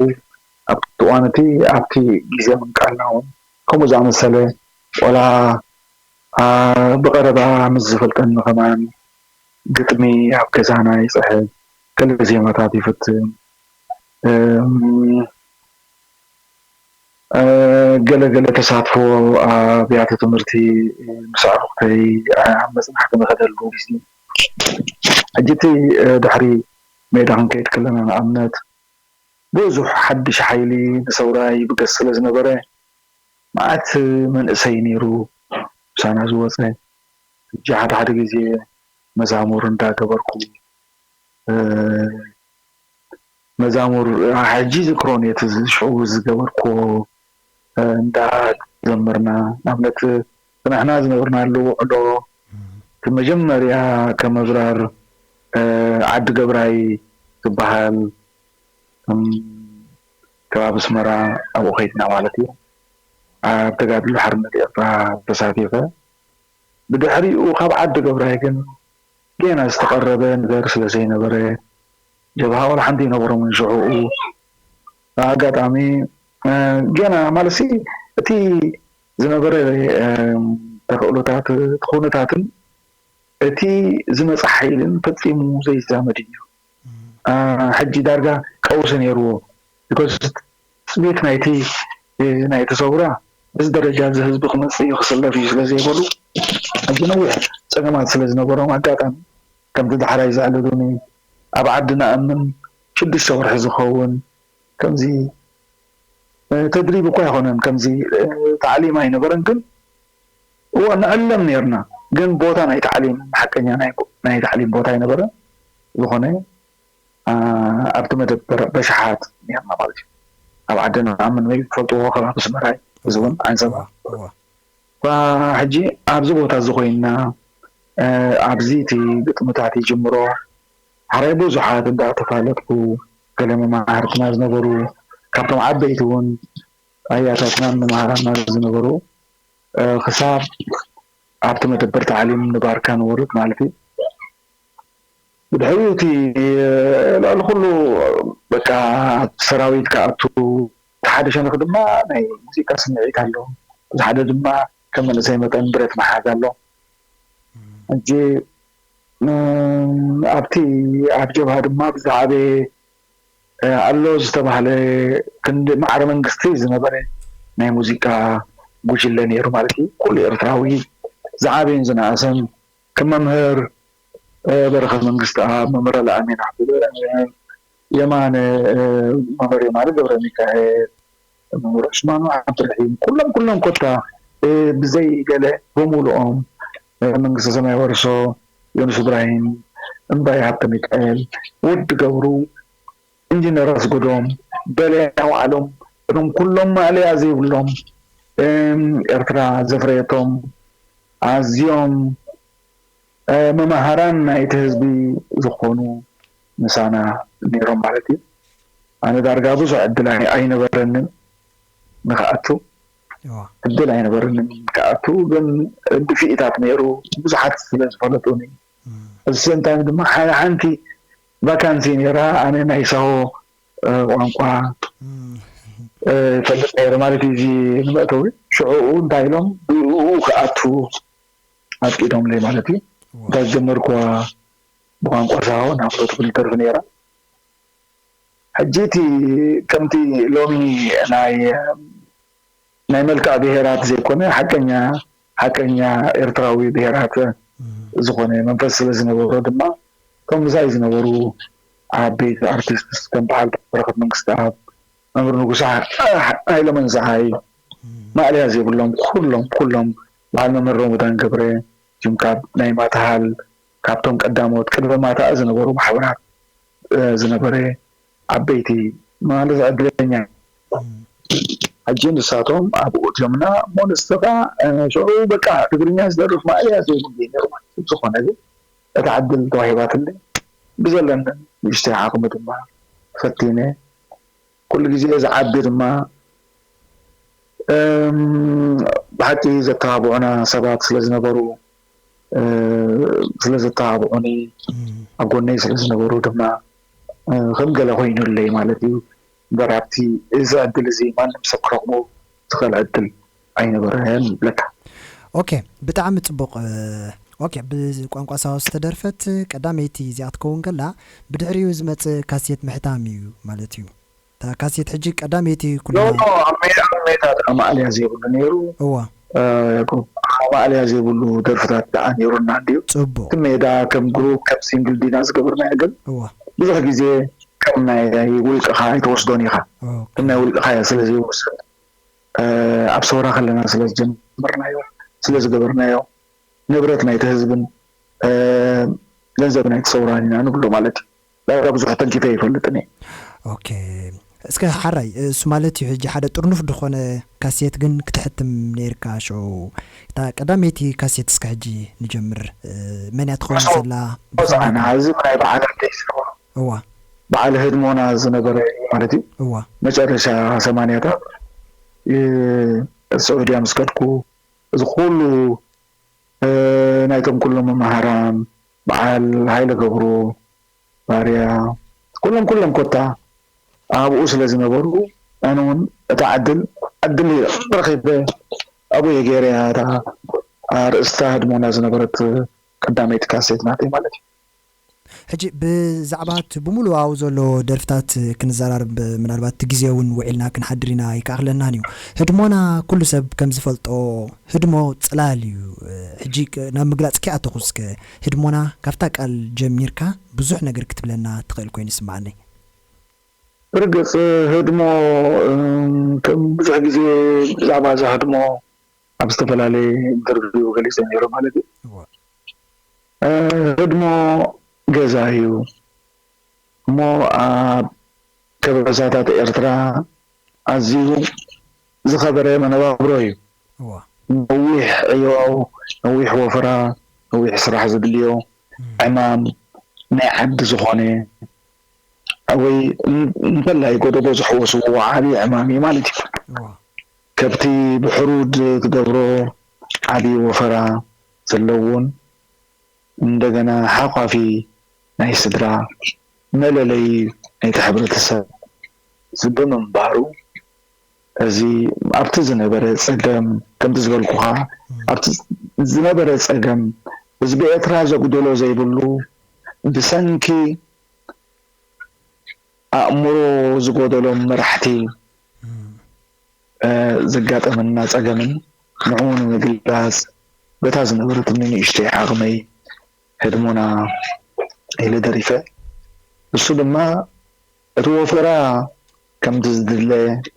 ኣብቲ እዋን እቲ ኣብቲ ግዜ ምንቃልና እውን ከምኡ ዝኣመሰለ ዋላ፣ ኣ፣ ብቐረባ ምስ ዝፈልጠኒ ከማን ግጥሚ ኣብ ገዛና ይጽሕፍ፣ ገለ ዜማታት ይፍትን። እም፣ እ፣ ገለ ገለ ተሳትፎ ኣብያተ ትምህርቲ ምስ ኣዕሩኽተይ ኣብ መጽናዕቲ ንኸደሉ ግዜ። ሕጂ እቲ፣ እ፣ ድሕሪ ሜዳ ክንከይድ ከለና ንኣብነት ብዙሕ ሓድሽ ሓይሊ ንሰውራ ይብገስ ስለ ዝነበረ መዓት መንእሰይ ነይሩ ምሳና ዝወጸ። ሕጂ ሓደ ሓደ ግዜ መዛሙር እንዳገበርኩ፣ እ፣ መዛሙር፣ እ፣ ሕጂ ዝክሮን እየ፣ እቲ ዝ-፣ ሽዑ ዝገበርኩዎ፣ እ፣ እንዳዘመርና፣ ንኣብነት፣ ንሕና ዝነበርናሉ ውዕሎ፣ እቲ መጀመርያ ከም ኣብራር፣ እ፣ ዓዲ ገብራይ ዝበሃል፣ እም፣ ከባቢ ኣስመራ ኣብኡ ከይድና ማለት እዩ። ኣብ ተጋድሎ ሓርነት ኤርትራ ተሳቲፈ። ብድሕሪኡ ካብ ዓዲ ገብራይ ግን ጌና ዝተቐረበ ነገር ስለ ዘይነበረ፣ ጀብሃ ዋላ ሓንቲ ኣይነበሮምን ሽዑኡ። ኣጋጣሚ፣ እ፣ ጌና ማለትሲ እቲ ዝነበረ፣ እ፣ ተኽእሎታት፣ እቲ ኩነታትን እቲ ዝመጽእ ሓይልን ፈጺሙ ዘይዛመድ እዩ። እ፣ ሕጂ ዳርጋ ቀውሲ ነይርዎ። ቢኮዝ ስሜት ናይቲ፣ እ፣ ናይቲ ሰውራ በዚ ደረጃ እዚ ህዝቢ ክመጽእ እዩ ክስለፍ እዩ ስለ ዘይበሉ፣ ሕጂ ነዊሕ ጸገማት ስለ ዝነበሮም፣ ኣጋጣሚ ከምቲ ዳሕራይ ዘዕለሉኒ፣ ኣብ ዓዲ ንኣምን ሽዱሽተ ወርሒ ዝኸውን ከምዚ፣ እ፣ ተድሪብ እኳ ኣይኮነን፣ ከምዚ፣ እ፣ ታዕሊም ኣይነበረን፣ ግን እዎ ንዕለም ነይርና፣ ግን ቦታ ናይ ታዕሊም፣ ሓቀኛ ናይ፣ ናይ ታዕሊም ቦታ ኣይነበረን። ዝኾነ፣ ኣ፣ ኣብቲ መደበር በሽሓት ነይርና ማለት እዩ። ኣብ ዓድና ኣምን ወይ ትፈልጥዎ ከባቢ ኣስመራ እዩ። እዚ እውን ዓንሰባ እዋ ሕጂ ኣብዚ ቦታ እዚ ኮይንና ኣብዚ እቲ ግጥምታት ይጅምሮ ሓራይ ብዙሓት እንዳተፋለጥኩ ገለ መማህርትና ዝነበሩ ካብቶም ዓበይቲ እውን ኣያታትናን መማህራንና ዝነበሩ ክሳብ ኣብቲ መደበር ታዕሊም ንባርካ ንወርድ ማለት እዩ። ብድሕሪኡ እቲ ልዕሊ ኩሉ በቃ ሰራዊት ክኣቱ እቲ ሓደ ሸነኽ ድማ ናይ ሙዚቃ ስምዒት ኣሎ። እዚ ሓደ ድማ ከም መንእሰይ መጠን ብረት መሓዝ ኣሎ። ሕጂ ኣብቲ ኣብ ጀብሃ ድማ ብዛዕበ ኣሎ ዝተባህለ ክንዲ ማዕረ መንግስቲ ዝነበረ ናይ ሙዚቃ ጉጅለ ነይሩ ማለት እዩ። ኩሉ ኤርትራዊ ዝዓበየን ዝነኣሰን ከም መምህር በረኸት መንግስቲ ኣብ መምህር ኣልኣሚን ዓብዱ የማነ መምህር የማነ ገብረ ሚካኤል መምህር ዑስማኑ ዓብዱርሒም ኩሎም ኩሎም ኮታ ብዘይ ገለ ብምሉኦም መንግስተ ሰማይ ወርሶ ዮኑስ እብራሂም እምባይ ሃብተ ሚካኤል ወዲ ገብሩ ኢንጂነር ኣስገዶም በለ ኣውዓሎም እቶም ኩሎም ማእለያ ዘይብሎም ኤርትራ ዘፍረየቶም ኣዝዮም መማህራን ናይቲ ህዝቢ ዝኾኑ ምሳና ነይሮም ማለት እዩ። ኣነ ዳርጋ ብዙሕ ዕድል ኣይነበረንን ንክኣቱ ዕድል ኣይነበረንን ክኣቱ ግን ድፍኢታት ነይሩ ብዙሓት ስለ ዝፈለጡኒ እዚ ሴም ታይም ድማ ሓደ ሓንቲ ቫካንሲ ነይራ ኣነ ናይ ሳሆ ቋንቋ ፈልጥ ነይረ ማለት እዩ እዚ ንመእተዊ ሽዑኡ እንታይ ኢሎም ብኡ ክኣቱ ኣፍቂዶምለይ ማለት እዩ እንታይ ዝጀመርኩዋ ብቋንቋ ሳሆ ናፍሮ ትብል ደርፊ ነይራ ሕጂ እቲ ከምቲ ሎሚ ናይ ናይ መልክዕ ብሄራት ዘይኮነ ሓቀኛ ሓቀኛ ኤርትራዊ ብሄራት ዝኾነ መንፈስ ስለ ዝነበሮ ድማ እቶም ምሳይ ዝነበሩ ዓበይቲ ኣርቲስትስ ከም በዓል በረኸት መንግስትኣብ መምህር ንጉሰ ሃይለመንዝዓይ ማእለያ ዘይብሎም ኩሎም ኩሎም በዓል መምህር ሮሙዳን ገብረ ጅምካብ ናይ ማትሃል ካብቶም ቀዳሞት ቅድሚ ማትኣ ዝነበሩ ማሕበራት ዝነበረ ዓበይቲ ማለት ዕድለኛ ሕጂ ንሳቶም ኣብኡ እትዮምና እሞ ንስኻ ሽዑ በቃ ትግርኛ ዝደርፍ ማእለያ ዘይብሉ ነይሩ ማለት ዝኾነ ግን እታ ዕድል ተዋሂባትኒ ብዘለኒ ንእሽተይ ዓቕሚ ድማ ፈቲነ ኩሉ ግዜ ዝዓቢ ድማ ብሓቂ ዘተባብዑና ሰባት ስለ ዝነበሩ ስለ ዘተባብዑኒ ኣብ ጎነይ ስለ ዝነበሩ ድማ ከም ገለ ኮይኑለይ ማለት እዩ እምበር ኣብቲ እዚ ዕድል እዚ ማንም ሰብ ክረኽቦ ዝኽእል ዕድል ኣይነበረን ይብለካ። ኦኬ ብጣዕሚ ፅቡቕ ኦኬ ብቋንቋ ሳሆ ዝተደርፈት ቀዳመይቲ እዚኣ ክትከውን ከላ ብድሕሪኡ ዝመፅእ ካሴት ምሕታም እዩ ማለት እዩ እታ ካሴት ሕጂ ቀዳመይቲ ኩልና ኣብ ሜዳ ማእለያ ዘይብሉ ነይሩ እዋ ማእለያ ዘይብሉ ደርፍታት ደኣ ነይሩና እንድዩ ፅቡቕ እቲ ሜዳ ከም ግሩፕ ከም ሲንግል ዲና ዝገበርናዮ ግን እዋ ብዙሕ ግዜ ከም ናይ ውልቅኻ ኣይትወስዶን ኢኻ ከም ናይ ውልቅኻ እያ ስለ ዘይወስድ ኣብ ሰውራ ከለና ስለ ዝጀመርናዮ ስለ ዝገበርናዮ ንብረት ናይቲ ህዝብን ገንዘብ ናይቲ ሰውራን ኢና ንብሎ ማለት እዩ። ዳርጋ ብዙሕ ተንኪፈ ኣይፈልጥን እየ። ኦኬ እስከ ሓራይ እሱ ማለት እዩ ሕጂ ሓደ ጥርኑፍ ዝኾነ ካሴት ግን ክትሕትም ነይርካ ሽዑ እታ ቀዳመይቲ ካሴት እስከ ሕጂ ንጀምር መን እያ ትኸውን ዘላ ወፃዕና እዚ ናይ በዓል ኣደይ ስርዋ እዋ በዓል ህድሞና ዝነበረ ማለት እዩ እዋ መጨረሻ ሰማንያታት ስዑድያ ምስ ከድኩ እዚ ኩሉ ናይቶም ኩሎም መማህራን በዓል ሃይለ ገብሩ ባርያ ኩሎም ኩሎም ኮታ ኣብኡ ስለ ዝነበሩ ኣነ እውን እታ ዕድል ዕድል ረኺበ ኣብኡ እየ ገይረ እያ እታ ኣርእስታ ህድሞና ዝነበረት ቀዳመይቲ ካሴት ናተይ ማለት እዩ። ሕጂ ብዛዕባ እቲ ብምሉእ ኣብኡ ዘሎ ደርፍታት ክንዘራርብ ምናልባት እቲ ግዜ እውን ውዒልና ክንሓድር ኢና ኣይከኣኽለናን እዩ። ህድሞና ኩሉ ሰብ ከም ዝፈልጦ ህድሞ ጽላል እዩ። ሕጂ ናብ ምግላጽ ከይኣተኹ እስከ ህድሞና ካብታ ቃል ጀሚርካ ብዙሕ ነገር ክትብለና ትኽእል ኮይኑ ይስምዓኒ። ብርግጽ ህድሞ ከም ብዙሕ ግዜ ብዛዕባ እዛ ህድሞ ኣብ ዝተፈላለየ ኢንተርቪው ገሊጸ ነይረ ማለት እዩ። ህድሞ ገዛ እዩ እሞ ኣብ ከበሳታት ኤርትራ ኣዝዩ ዝኸበረ መነባብሮ እዩ። ነዊሕ ዕዮ፣ ነዊሕ ወፈራ፣ ነዊሕ ስራሕ ዘድልዮ ዕማም ናይ ዓዲ ዝኾነ ወይ እንተላይ ጎደቦ ዝሕወስዎ ዓብዪ ዕማም እዩ ማለት እዩ። ከብቲ ብሕሩድ ትገብሮ ዓብዪ ወፈራ ዘለዎን እንደገና ሓቋፊ ናይ ስድራ መለለዪ ናይቲ ሕብረተሰብ ብምንባሩ እዚ ኣብቲ ዝነበረ ጸገም ከምቲ ዝበልኩኻ ኣብቲ ዝነበረ ጸገም ህዝቢ ኤርትራ ዘጉደሎ ዘይብሉ ብሰንኪ ኣእምሮ ዝጎደሎም መራሕቲ ዘጋጠመና ጸገምን ንዕኡ ንምግላጽ በታ ዝነበረትኒ ንእሽተይ ዓቕመይ ህድሞና ኢለ ደሪፈ። እሱ ድማ እቲ ወፈራ ከምቲ ዝድለ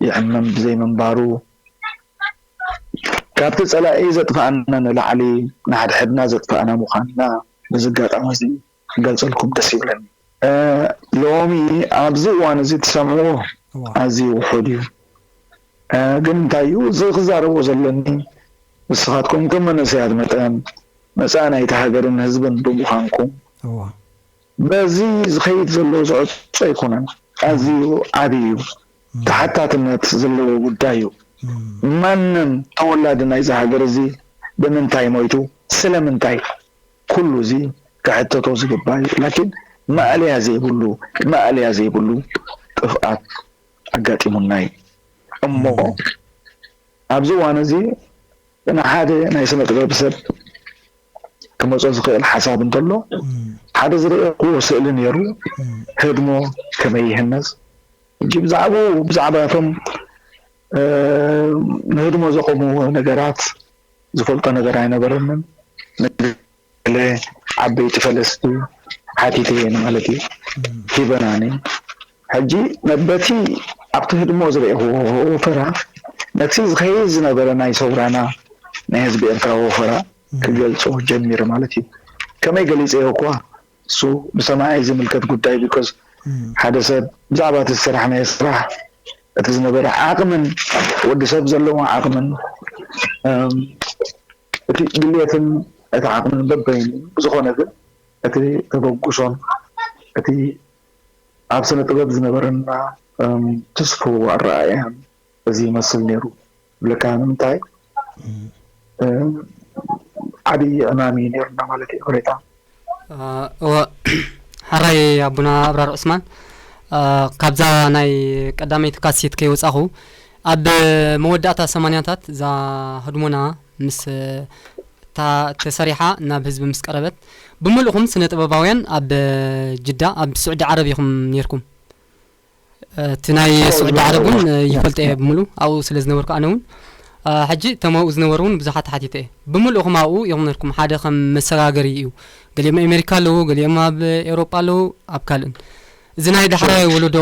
ይዕመም ብዘይምንባሩ ካብቲ ጸላኢ ዘጥፍኣና ንላዕሊ ንሓድሕድና ዘጥፍኣና ምዃንና በዚ ኣጋጣሚ እዚ ክገልጸልኩም ደስ ይብለኒ። ሎሚ ኣብዚ እዋን እዚ ትሰምዕዎ ኣዝዩ ውሑድ እዩ። ግን እንታይ እዩ እዚ ክዛረቦ ዘለኒ ንስኻትኩም ከም መንእሰያት መጠን መጻኢ ናይቲ ሃገርን ህዝብን ብምዃንኩም በዚ ዝኸይድ ዘሎ ዝዕጾ ኣይኮነን። ኣዝዩ ዓብዪ እዩ። ተሓታትነት ዘለዎ ጉዳይ እዩ። ማንም ተወላዲ ናይዚ ሃገር እዚ ብምንታይ ሞይቱ ስለምንታይ ኩሉ እዚ ክሕተቶ ዝግባእ እዩ። ላኪን ማእለያ ዘይብሉ ማእለያ ዘይብሉ ጥፍኣት ኣጋጢሙና እዩ እሞ ኣብዚ እዋን እዚ ንሓደ ናይ ስነ ጥበብ ሰብ ክመጾ ዝኽእል ሓሳብ እንተሎ ሓደ ዝረኣኹዎ ስእሊ ነይሩ ህድሞ ከመይ ይህነጽ ሕጂ ብዛዕባኡ ብዛዕባ እቶም ንህድሞ ዘቆምዎ ነገራት ዝፈልጦ ነገር ኣይነበረንን። ገለ ዓበይቲ ፈለስቲ ሓቲተ እየ ንማለት እዩ ሂበናኒ። ሕጂ በቲ ኣብቲ ህድሞ ዝረእኹዎ ወፈራ ነቲ ዝኸይድ ዝነበረ ናይ ሰውራና ናይ ህዝቢ ኤርትራ ወፈራ ክገልጾ ጀሚረ ማለት እዩ። ከመይ ገሊጸዮ እኳ እሱ ብሰማዒ ዝምልከት ጉዳይ because ሓደ ሰብ ብዛዕባ እቲ ዝሰራሕናዮ ስራሕ እቲ ዝነበረ ዓቕምን ወዲ ሰብ ዘለዎ ዓቕምን እቲ ድልየትን እቲ ዓቕምን በበይኑ ብዝኾነ ግን እቲ ተበግሶን እቲ ኣብ ስነ ጥበብ ዝነበረና ትስፉው ኣረኣእያን እዚ ይመስል ነይሩ። ዝብለካ ንምንታይ ዓብዪ ዕማም እዩ ነይሩና ማለት እዩ። ይቕሬታ። እወ፣ ሕራይ ኣቦና ኣብራር ዑስማን፣ ካብዛ ናይ ቀዳመይቲ ካሴት ከይወጻኹ ኣብ መወዳእታ ሰማንያታት እዛ ህድሞና ምስ እታ ተሰሪሓ ናብ ህዝቢ ምስ ቀረበት ብምልእኹም ስነ ጥበባውያን ኣብ ጅዳ ኣብ ስዑዲ ዓረብ ኢኹም ነይርኩም። እቲ ናይ ስዑዲ ዓረብ እውን ይፈልጦ እየ ብምሉ ኣብኡ ስለ ዝነበርኩ ኣነ እውን ሕጂ እቶም ኣብኡ ዝነበሩ እውን ብዙሓት ሓቲተ እየ ብምልእኹም ኣብኡ ኢኹም ነርኩም ሓደ ከም መሰጋገሪ እዩ ገሊኦም ኣሜሪካ ኣለዉ ገሊኦም ኣብ ኤውሮጳ ኣለዉ ኣብ ካልእን እዚ ናይ ዳሕራይ ወለዶ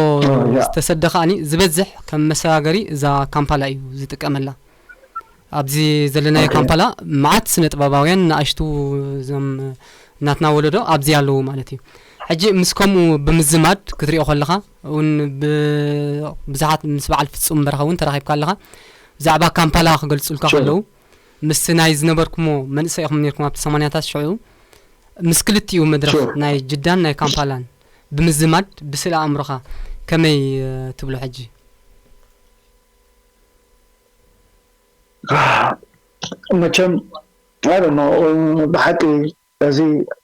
ዝተሰደ ከኣኒ ዝበዝሕ ከም መሰጋገሪ እዛ ካምፓላ እዩ ዝጥቀመላ ኣብዚ ዘለናዮ ካምፓላ መዓት ስነ ጥበባውያን ንኣሽቱ እዞም ናትና ወለዶ ኣብዚ ኣለዉ ማለት እዩ። ሕጂ ምስ ከምኡ ብምዝማድ ክትሪኦ ከለኻ እውን ብዙሓት ምስ በዓል ፍጹም በረኻ እውን ተራኺብካ ኣለኻ። ብዛዕባ ካምፓላ ክገልጹልካ ከለዉ ምስቲ ናይ ዝነበርኩሞ መንእሰይ ኢኹም ነርኩም ኣብቲ ሰማንያታት ሽዑ ምስ ክልቲኡ መድረኽ ናይ ጅዳን ናይ ካምፓላን ብምዝማድ ብስእሊ ኣእምሮኻ ከመይ ትብሎ ሕጂ? መቸም I don't know ብሓቂ እዚ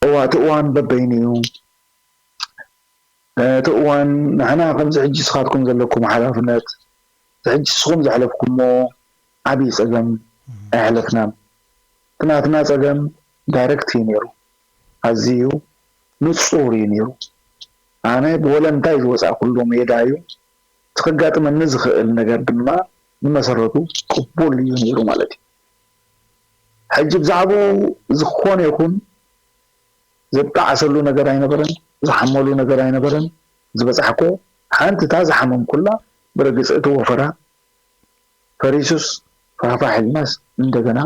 እዋ እቲ እዋን በበይኑ እዩ እቲ እዋን ንሕና ከምዚ ሕጂ ስኻትኩም ዘለኩም ሓላፍነት እዚ ሕጂ ስኹም ዘሕለፍኩሞ ዓብዪ ፀገም ኣይሕለፍናን እቲ ናትና ፀገም direct እዩ ነይሩ ኣዝዩ ንፁር እዩ ነይሩ ኣነ ብወለንታይ ዝወፃእኩሉ ሜዳ እዩ እቲ ከጋጥመኒ ዝኽእል ነገር ድማ ብመሰረቱ ቅቡል እዩ ነይሩ ማለት እዩ። ሕጂ ብዛዕባኡ ዝኾነ ይኹን ዝጣዓሰሉ ነገር ኣይነበረን፣ ዝሓመሉ ነገር ኣይነበረን። ዝበፃሕኮ ሓንቲ እታ ዝሓመምኩላ ብርግፂ እቲ ወፈራ ፈሪሱስ ፋሕፋሕ ኢልናስ እንደገና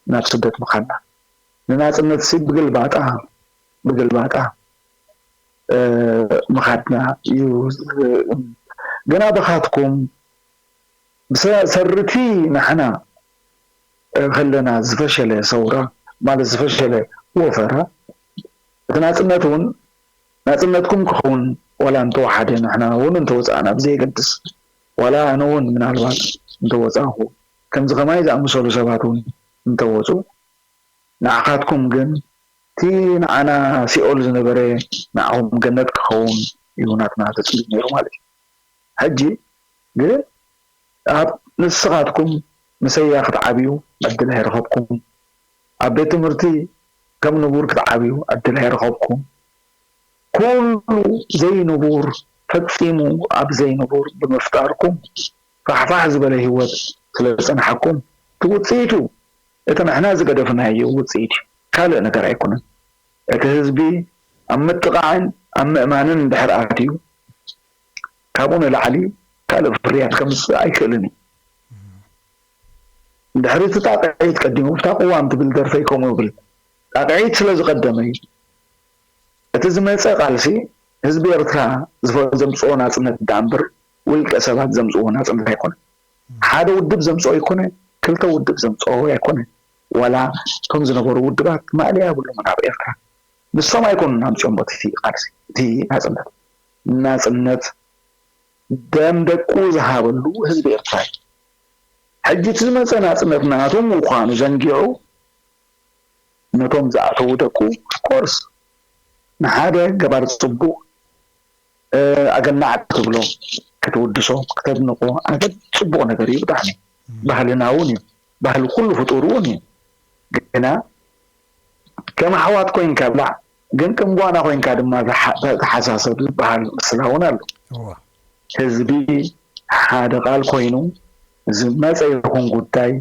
ናብ ስደት ምኻድና። ንናፅነትሲ ብግልባጣ ብግልባጣ ምኻድና እዩ ግና ብኻትኩም ብሰ- ሰርቲ ንሕና ከለና ዝፈሸለ ሰውራ ማለት ዝፈሸለ ወፈራ እቲ ናፅነት እውን ናፅነትኩም ክኸውን ዋላ እንተወሓደ ንሕና እውን እንተወፃእና ብዘየገድስ ዋላ ኣነ እውን ምናልባት እንተወፃእኹ ከምዚ ከማይ ዝኣመሰሉ ሰባት እውን እንተወፁ ንዓኻትኩም ግን እቲ ንዓና ሲኦል ዝነበረ ንዓኹም ገነት ክኸውን እዩ ናትና ተፅቢት ነይሩ ማለት እዩ። ሕጂ ግን ኣብ ንስኻትኩም ምሰያ ክትዓብዩ ዕድል ኣይረኸብኩም። ኣብ ቤት ትምህርቲ ከም ንቡር ክትዓብዩ ዕድል ኣይረኸብኩም። ኩሉ ዘይንቡር ፈጺሙ ኣብ ዘይንቡር ብምፍጣርኩም ፋሕፋሕ ዝበለ ህይወት ስለ ዝጸንሓኩም እቲ ውጽኢቱ እቲ ንሕና ዝገደፍናዮ ውጽኢት እዩ። ካልእ ነገር ኣይኮነን። እቲ ህዝቢ ኣብ ምጥቓዕን ኣብ ምእማንን እንድሕር ኣትዩ ካብኡ ንላዕሊ ካልእ ፍርያት ከምፅእ ኣይክእልን እዩ። እንድሕሪ እቲ ጣቕዒት ቀዲሙ ብታ ቅዋም ትብል ደርፈይ ከምኡ ይብል ጣቕዒት ስለ ዝቐደመ እዩ። እቲ ዝመፀ ቃልሲ ህዝቢ ኤርትራ ዝፈ- ዘምፅኦ ናፅነት ዳ እምበር ውልቀ ሰባት ዘምፅዎ ናፅነት ኣይኮነ። ሓደ ውድብ ዘምፅኦ ኣይኮነ፣ ክልተ ውድብ ዘምፅኦ ኣይኮነ፣ ዋላ እቶም ዝነበሩ ውድባት ማእለያ የብሎምን ኣብ ኤርትራ። ንሶም ኣይኮኑን ኣምፅኦም እቲ ቃልሲ እቲ ናፅነት። ናፅነት ደም ደቁ ዝሃበሉ ህዝቢ ኤርትራ እዩ። ሕጂ እቲ ዝመፀ ናፅነት ናቱ ምዃኑ ዘንጊዑ ነቶም ዝኣተዉ ደቁ ኮርስ ንሓደ ገባር ፅቡቕ ኣገናዕ ክትብሎ ክትውድሶ ክተድንቆ ኣገ ፅቡቕ ነገር እዩ ብጣዕሚ ባህልና እውን እዩ ባህሊ ኩሉ ፍጡር እውን እዩ ግና ከም ኣሕዋት ኮይንካ ብላዕ ግን ከም ጓና ኮይንካ ድማ ተሓሳሰብ ዝበሃል ምስላ እውን ኣሎ ህዝቢ ሓደ ቃል ኮይኑ ዝመፀ ይኹን ጉዳይ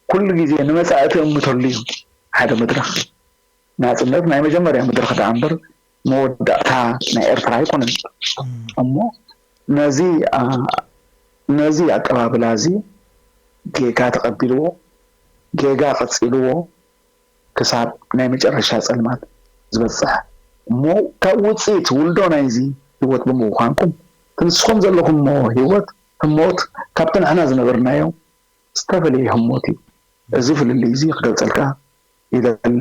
ኩሉ ግዜ ንመፃኢ ትእምተሉ እዩ ሓደ መድረኽ ናፅነት ናይ መጀመርያ መድረኽ ደኣ እምበር መወዳእታ ናይ ኤርትራ ኣይኮነን እሞ ነዚ ነዚ ኣቀባብላ እዚ ጌጋ ተቐቢልዎ ጌጋ ቀፂልዎ ክሳብ ናይ መጨረሻ ፀልማት ዝበፅሕ እሞ ካብ ውፅኢት ውልዶ ናይዚ ህይወት ብምዃንኩም እቲ ንስኹም ዘለኹምዎ ህይወት ህሞት ካብቲ ንሕና ዝነበርናዮ ዝተፈለየ ህሞት እዩ። እዚ ፍልልይ እዚ ክገልፀልካ ይደሊ።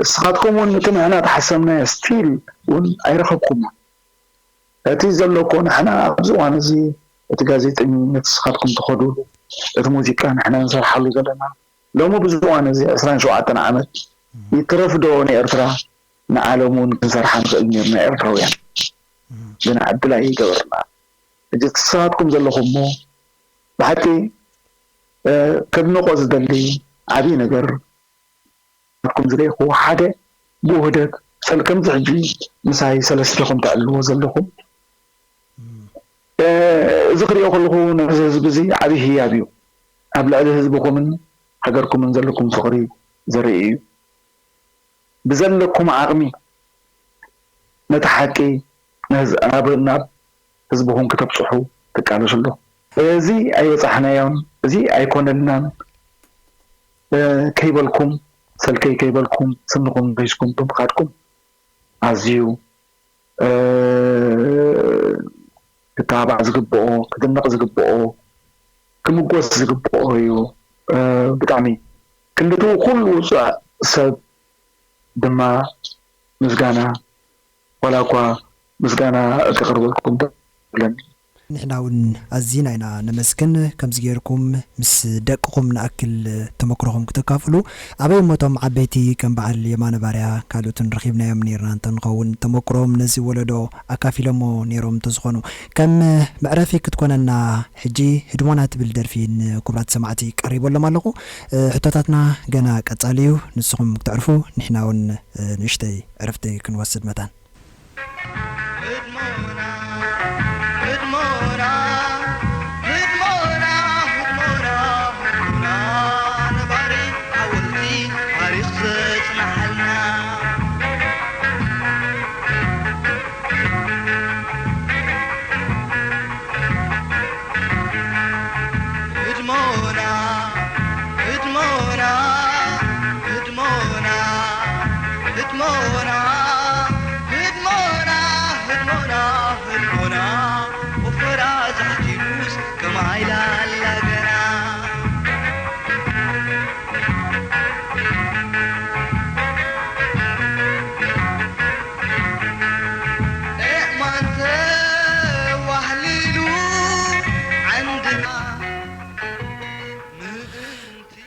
እስኻትኩም እውን እቲ ንሕና ተሓሰብናዮ ስቲል እውን ኣይረኸብኩሞ። እቲ ዘሎ እኮ ንሕና ኣብዚ እዋን እዚ እቲ ጋዜጠኝነት እስኻትኩም ትኸዱሉ እቲ ሙዚቃ ንሕና ንሰርሓሉ ዘለና ሎሚ ብዚ እዋን እዚ ዕስራን ሸውዓተን ዓመት ይትረፍ ዶ ንኤርትራ ንዓለም እውን ክንሰርሓ ንኽእል ነርና ኤርትራውያን ግና ዕድል ኣይገበርና ሕጂ እቲ ንስኻትኩም ዘለኹም እሞ ብሓቂ ከድንቆ ዝደሊ ዓብዪ ነገር ናትኩም ዝረእኹዎ ሓደ ብውህደት ሰል ከምዚ ሕጂ ምሳይ ሰለስቴኹም ተዕልልዎ ዘለኹም እዚ ክሪኦ ከለኹ ነዚ ህዝቢ እዚ ዓብዪ ህያብ እዩ ኣብ ልዕሊ ህዝብኹምን ሃገርኩምን ዘለኩም ፍቕሪ ዘርኢ እዩ ብዘለኩም ዓቕሚ ነቲ ሓቂ ናብ ህዝብኹም ክተብፅሑ ትቃለሱ ኣለኹም። እዚ ኣይበፃሕናዮን፣ እዚ ኣይኮነልናን ከይበልኩም፣ ሰልከይ ከይበልኩም፣ ስንኹም ሒዝኩም ብምኻድኩም ኣዝዩ ክተባባዕ ዝግብኦ፣ ክድነቕ ዝግብኦ፣ ክምጎስ ዝግብኦ እዩ። ብጣዕሚ ክንድቲ ኩሉ ውፁዕ ሰብ ድማ ምስጋና ዋላ እኳ ምስጋና ከቕርበልኩም ኣለኒ። ንሕና እውን ኣዚና ኢና ነመስግን ከምዚ ጌርኩም ምስ ደቅኹም ንኣክል ተመክሮኹም ክተካፍሉ ኣበይ እሞ እቶም ዓበይቲ ከም በዓል የማነ ባርያ ካልኦትን ረኺብናዮም ኔርና እንተንኸውን ተመክሮም ነዚ ወለዶ ኣካፊሎሞ ኔሮም እንተዝኾኑ ከም መዕረፊ ክትኮነና ሕጂ ህድሞና ትብል ደርፊ ንክቡራት ሰማዕቲ ቀሪበሎም ኣለኹ ሕቶታትና ገና ቀጻሊ እዩ ንስኹም ክተዕርፉ ንሕና እውን ንእሽተይ ዕረፍቲ ክንወስድ መታን። ዲሙስ ከማይ ላላ ገና ኤማን ተዋህሊሉ ዓንድና ምእንቲ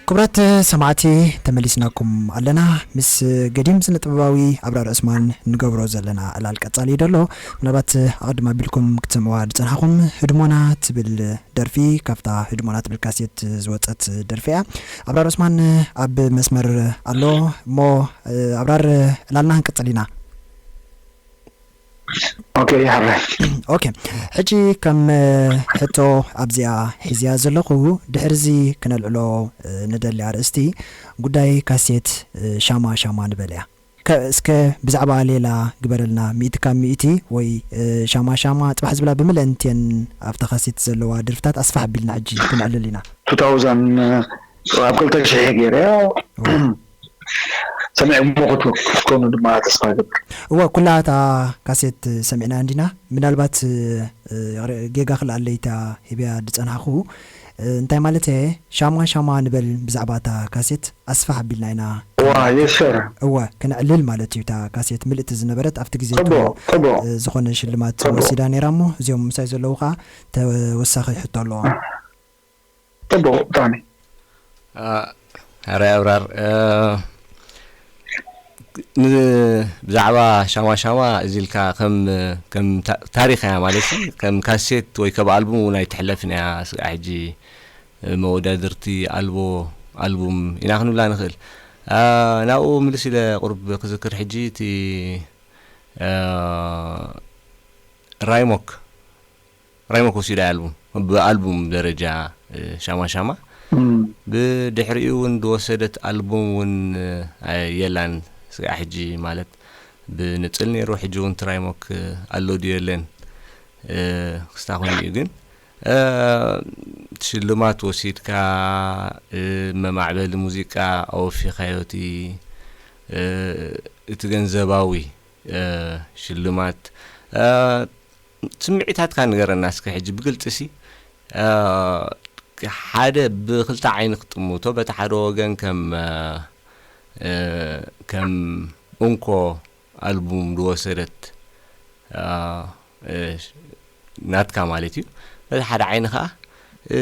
ክቡራት ሰማዕቲ፣ ተመሊስናኩም ኣለና። ምስ ገዲም ስነ ጥበባዊ ኣብራር ዑስማን ንገብሮ ዘለና ዕላል ቀጻሊ እዩ ዘሎ። ምናልባት ኣቐድም ኣቢልኩም ክትሰምዕዋ ዝጸናሕኹም ህድሞና ትብል ደርፊ፣ ካብታ ህድሞና ትብል ካሴት ዝወጸት ደርፊ እያ። ኣብራር ዑስማን ኣብ መስመር ኣሎ እሞ፣ ኣብራር፣ ዕላልና ክንቅጽል ኢና። ኦኬ፣ ይሓራይ። ኦኬ፣ ሕጂ ከም ሕቶ ኣብዚኣ ሒዝያ ዘለኹ፣ ድሕርዚ ክነልዕሎ ንደሊ ኣርእስቲ፣ ጉዳይ ካሴት ሻማ ሻማ ንበል እያ። ከ-፣ እስከ ብዛዕባ ሌላ ግበረልና፣ ሚእቲ ካብ ሚእቲ ወይ ሻማ ሻማ ጽባሕ ዝብላ ብምልእንትየን ኣብታ ካሴት ዘለዋ ደርፍታት ኣስፋሕ ኣቢልና ሕጂ ክነዕልል ኢና። ቱ ታውዛንድ፣ ኣብ ክልተ ሽሕ ገይረያ። እዋ። ሰሚዕሞ ክትኮኑ ድማ ተስፋ እገብር። እወ፣ ኩላ እታ ካሴት ሰሚዕና እንዲና። ምናልባት፣ እ፣ ጌጋ ክልኣለይ እታ ሂብያ ዝጸናሕኹ፣ እ፣ እንታይ ማለት እየ? ሻማ ሻማ ንበል ብዛዕባ እታ ካሴት ኣስፋሕ ኣቢልና ኢና። ዋ፣ የስ ሰር። እወ፣ ክነዕልል ማለት እዩ። እታ ካሴት ምልእቲ ዝነበረት ኣብቲ ግዜ ጽቡቕ፣ እቶ፣ ጽቡቕ። እ፣ ዝኾነ ሽልማት ጽቡቕ። ወሲዳ ነይራ እሞ፣ እዚኦም ምሳይ ዘለዉ ኸኣ ተወሳኺ ሕቶ ኣለዎም። ጽቡቕ፣ ብጣዕሚ። አ፣ ሕራይ ኣብራር፣ እ፣ ን-፣ ብዛዕባ ሻማ ሻማ እዚ ኢልካ ከም፣ ከም ታ-፣ ታሪኽ እያ ማለት እዩ። ከም ካሴት ወይ ከም ኣልቡም እውን ኣይትሕለፍን እያ። ስጋዕ ሕጂ መወዳድርቲ ኣልቦ ኣልቡም ኢና ክንብላ ንኽእል። አ፣ ናብኡ ምልስ ኢለ ቁሩብ ክዝክር ሕጂ እቲ፣ አ፣ ራይሞክ ራይሞክ ወሲዳ ኣልቡም፣ ብኣልቡም ደረጃ፣ እ፣ ሻማ ሻማ። እም። ብድሕሪኡ እውን ዝወሰደት ኣልቡም እውን፣ እ፣ የላን። ስጋዕ ሕጂ ማለት ብንጽል ነይሩ፣ ሕጂ እውን እቲ ራይሞክ ኣሎ ድዩ የለን፣ እ፣ ክስታ ኮይኑ እዩ። ግን፣ እ፣ ሽልማት ወሲድካ፣ እ፣ መማዕበሊ ሙዚቃ ኣወፊኻዮ እቲ፣ እ፣ እቲ ገንዘባዊ፣ እ፣ ሽልማት፣ እ፣ ስምዒታትካ ንገረና እስከ ሕጂ ብግልጺ ሲ፣ እ፣ ሓደ ብክልተ ዓይኒ ክጥምቶ፣ በቲ ሓደ ወገን ከም፣ እ፣ እ፣ ከም እንኮ ኣልቡም ዝወሰደት፣ እ፣ እ፣ ናትካ ማለት እዩ። በቲ ሓደ ዓይኒ ከኣ፣ እ፣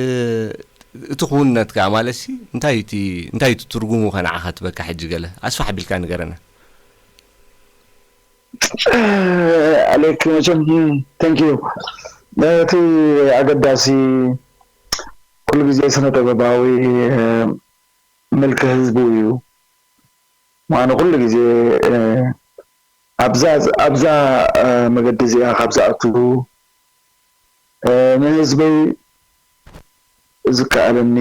እቲ ክውንነት ከኣ ማለት ሲ እንታይ እዩ እቲ፣ እንታይ እዩ እቲ ትርጉሙ ከ ንዓኻ ትበካ ሕጂ ገለ ኣስፋሕ ኣቢልካ ንገረና። ኣሌክ መቸም፣ ቴንክ ዩ። እቲ ኣገዳሲ ኩሉ ግዜ ስነ ጥበባዊ፣ እ፣ ምልኪ ህዝቡ እዩ። ምዃኑ ኩሉ ግዜ፣ እ፣ ኣብዛ፣ ኣብዛ፣ እ፣ መገዲ እዚኣ ካብ ዝኣቱ፣ እ፣ ንህዝበይ ዝከኣለኒ፣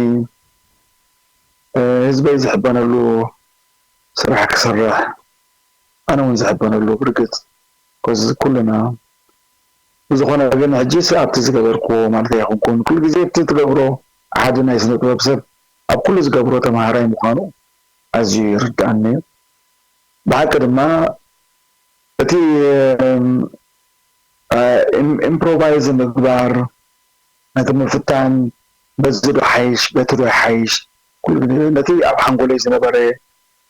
እ፣ ህዝበይ ዝሕበነሉ ስራሕ ክሰርሕ ኣነ እውን ዝሕበነሉ ብርግጽ ኮዝ ኩልና ብዝኾነ ግን ሕጂስ ኣብቲ ዝገበርክዎ ማለት ኣይኮንኩን። ኩሉ ግዜ እቲ ትገብሮ ሓደ ናይ ስነ ጥበብ ሰብ ኣብ ኩሉ ዝገብሮ ተምሃራይ ምዃኑ ኣዝዩ ይርድኣኒ እዩ። ብሓቂ ድማ እቲ፣ እም፣ እ፣ ኢም-፣ ኢምፕሮቫይዝ ምግባር፣ ነቲ ምፍታን፣ በዚ ዶ ሓይሽ፣ በቲ ዶ ይሓይሽ፣ ኩሉ ግዜ ነቲ ኣብ ሓንጎለይ ዝነበረ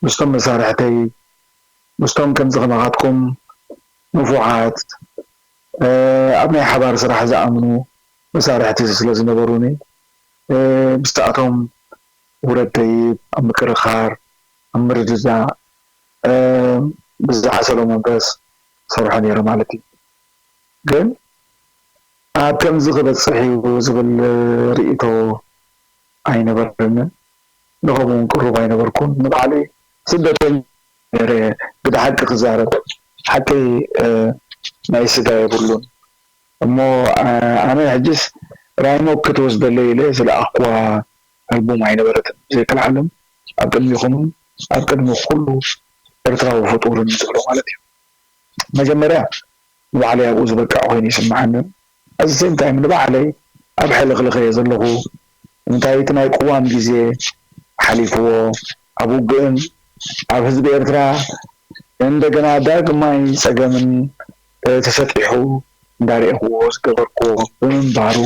ምስቶም መሳርሕተይ፣ ምስቶም ከምዚ ከማኻትኩም ንፉዓት፣ እ፣ ኣብ ናይ ሓባር ስራሕ ዝኣምኑ መሳርሕቲ ስለ ዝነበሩኒ፣ እ፣ ምስኣቶም ውረድ ደይብ፣ ኣብ ምክርኻር፣ ኣብ ምርድዳእ፣ እ፣ ብዝዓሰሎ መንፈስ ሰርሖ ነይረ ማለት እዩ። ግን ኣብ ከምዚ ክበጽሕ እዩ ዝብል ርእይቶ ኣይነበረንን። ንኸምኡ እውን ቅሩብ ኣይነበርኩን። ንባዕለይ ስደተኛ ነይረ፣ ግደ ሓቂ ክዛረብ፣ ሓቂ፣ እ፣ ናይ ስጋ የብሉን። እሞ፣ እ፣ ኣነ ሕጅስ ራይሞክ ክትወስደለይ ኢለ ዝለኣኽኩዋ ኣልቡም ኣይነበረትን። ዘይክልዓለም ኣብ ቅድሚኹምን ኣብ ቅድሚ ኩሉ ኤርትራዊ ፍጡርን ዝብሎ ማለት እዩ። መጀመርያ ንባዕለይ ኣብኡ ዝበቃዕ ኮይኑ ይስምዓኒ። At the same time ንባዕለይ ኣብ ሕልኽልኽ እየ ዘለኹ። እንታይ እቲ ናይ ቅዋም ግዜ ሓሊፍዎ፣ ኣብ ውግእን ኣብ ህዝቢ ኤርትራ እንደገና ዳግማይ ጸገምን፣ እ፣ ተሰጢሑ እንዳርኤኽዎ ዝገበርክዎ ብምንባሩ፣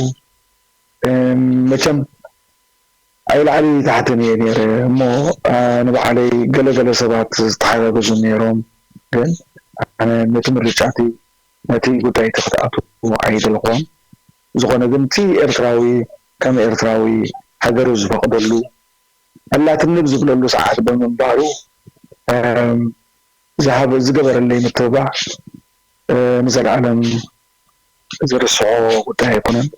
መቸም ኣይላዕሊ ታሕትን እየ ነይረ እሞ፣ ንባዕለይ ገለገለ ሰባት ዝተሓጋገዙ ነይሮም። ግን ኣነ ነቲ ምርጫ እቲ፣ ነቲ ጉዳይ እቲ ክትኣትዎ ኣይደለኹዎን። ዝኾነ ግን እቲ ኤርትራዊ ከም ኤርትራዊ ሃገሩ ዝፈቕደሉ፣ ኣላትኒ ብዝብለሉ ሰዓት ብምንባሩ፣ ዝሃበ፣ ዝገበረለይ ምትብባዕ ንዘለኣለም ዝርስዖ ጉዳይ ኣይኮነን።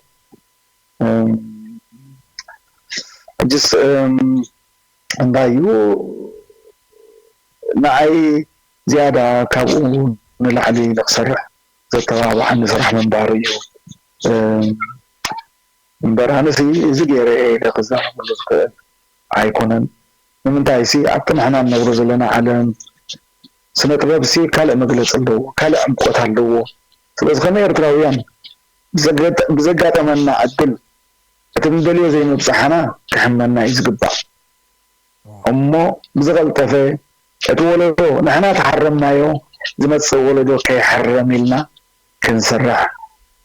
ሕጅስ እንታይ እዩ፣ ንዓይ ዝያዳ ካብኡ ንላዕሊ ንክሰርሕ ዘተባብዓኒ ስራሕ ምንባሩ እዩ። እምበር ኣነሲ እዚ ገይረ እየ ኢለ ክዛረበሉ ዝኽእል ኣይኮነን። ንምንታይሲ ኣብቲ ንሕና ንነብሮ ዘለና ዓለም ስነ ጥበብሲ ካልእ መግለጺ ኣለዎ፣ ካልእ ዕምቆት ኣለዎ። ስለዚ ከም ኤርትራውያን ብዘጋጠመና ዕድል እቲ ንደልዮ ዘይምብጻሕና ክሕመና እዩ ዝግባእ። እሞ ብዝቐልጠፈ እቲ ወለዶ ንሕና ተሓረምናዮ ዝመጽእ ወለዶ ከይሕረም ኢልና ክንሰርሕ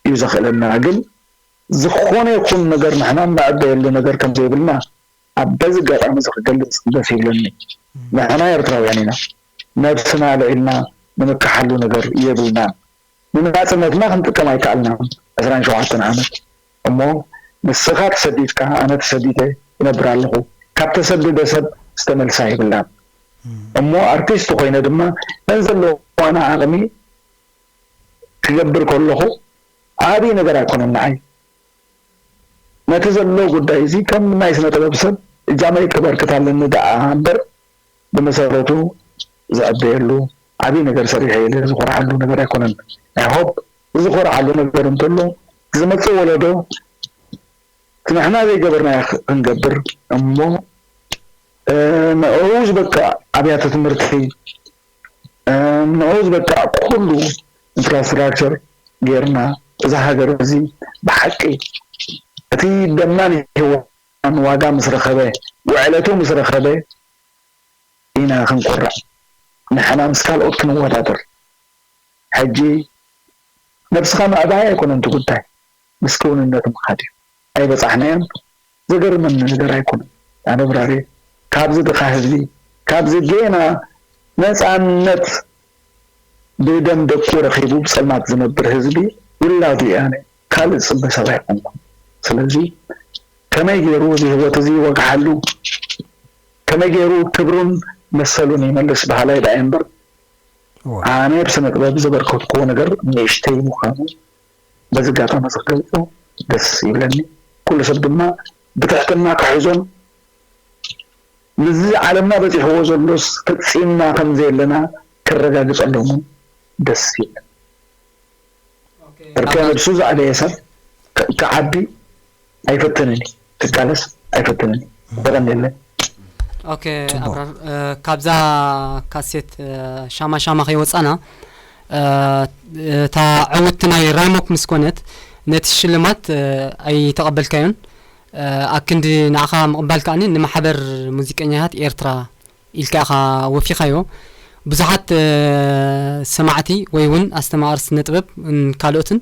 እዩ ዘኽእለና። ግን ዝኾነ ይኹን ነገር ንሕና እንዕበየሉ ነገር ከም ዘይብልና ኣብ በዚ ኣጋጣሚ እዚ ክገልጽ ደስ ይብለኒ። ንሕና ኤርትራውያን ኢና። ነብስና ኣልዒልና ንምክሓሉ ነገር የብልናን። ንናጽነትና ክንጥቀም ኣይከኣልናን ዕስራን ሸውዓተን ዓመት። እሞ ንስኻ ተሰዲድካ፣ ኣነ ተሰዲደ ይነብር ኣለኹ። ካብ ተሰደደ ሰብ ዝተመልሳ የብልናን። እሞ ኣርቲስት ኮይነ ድማ ነን ዘለዋና ዓቕሚ ክገብር ከለኹ ዓብዪ ነገር ኣይኮነን ንዓይ። ነቲ ዘሎ ጉዳይ እዚ ከም ናይ ስነ ጥበብ ሰብ እጃመይ ከበርክት ኣለኒ ደኣ እምበር፣ ብመሰረቱ ዝዕበየሉ ዓብዪ ነገር ሰሪሐ ኢለ ዝኾርዓሉ ነገር ኣይኮነን። I hope ዝኾርዓሉ ነገር እንተሎ ዝመጽእ ወለዶ እቲ ንሕና ዘይገበርናዮ ክንገብር እሞ፣ እ፣ ንዕኡ ዝበቅዕ ኣብያተ ትምህርቲ፣ እ፣ ንዕኡ ዝበቅዕ ኩሉ ኢንፍራስትራክቸር ጌርና፣ እዛ ሃገር እዚ ብሓቂ እቲ ደምናን ህይወትናን ዋጋ ምስ ረኸበ፣ ውዕለቱ ምስ ረኸበ ኢና ክንኮርዕ፣ ንሕና ምስ ካልኦት ክንወዳደር። ሕጂ ነብስኻ ምዕባይ ኣይኮነን እቲ ጉዳይ፣ ምስ ክውንነት ምኻድ እዩ። ኣይበጻሕናዮን፣ ዘገርመኒ ነገር ኣይኮነን። ኣነ ብራርየ ካብዚ ድኻ ህዝቢ፣ ካብዚ ጌና ነጻነት ብደም ደቁ ረኺቡ ብጸልማት ዝነብር ህዝቢ ውላዱ እየ ኣነ። ካልእ ዝጽበ ሰብ ኣይኮንኩን። ስለዚ ከመይ ገይሩ እዚ ህይወት እዚ ይወግሓሉ፣ ከመይ ገይሩ ክብሩን መሰሉን ይመልስ በሃላይ ደኣ እየ እምበር፣ እወ። ኣነ ኣብ ስነ ጥበብ ዘበርከትኩዎ ነገር ንእሽተይ ምዃኑ በዚ ኣጋጣሚ እዚ ክገልጾ ደስ ይብለኒ። ኩሉ ሰብ ድማ ብትሕትና ክሕዞን ምስዚ ዓለምና በጺሕዎ ዘሎስ ፈጺምና ከም ዘየለና ከረጋግጸሎም እውን ደስ ይብለኒ። ኦኬ፣ እርከ ኣብራ- ነብሱ ዝዓበየ ሰብ ክ-፣ ክዓቢ ኣይፈትንን እዩ፣ ክቃለስ ኣይፈትንን እዩ። የቐንየለይ። ኦኬ፣ ጽቡቅ። ኣብራር፣ እ፣ ካብዛ ካሴት፣ እ፣ ሻማ ሻማ ከይወጻና፣ እ፣ እታ ዕውትቲ ናይ ራይሞክ ምስ ኮነት ነቲ ሽልማት፣ እ፣ ኣይተቐበልካዮን። እ፣ ኣክንዲ ንዓኻ ምቕባል ከኣኒ ንማሕበር ሙዚቀኛታት ኤርትራ ኢልካ ኢኻ ወፊኻዮ። ብዙሓት፣ እ፣ ሰማዕቲ ወይ እውን ኣስተማቐርቲ ስነ ጥበብ ን ካልኦትን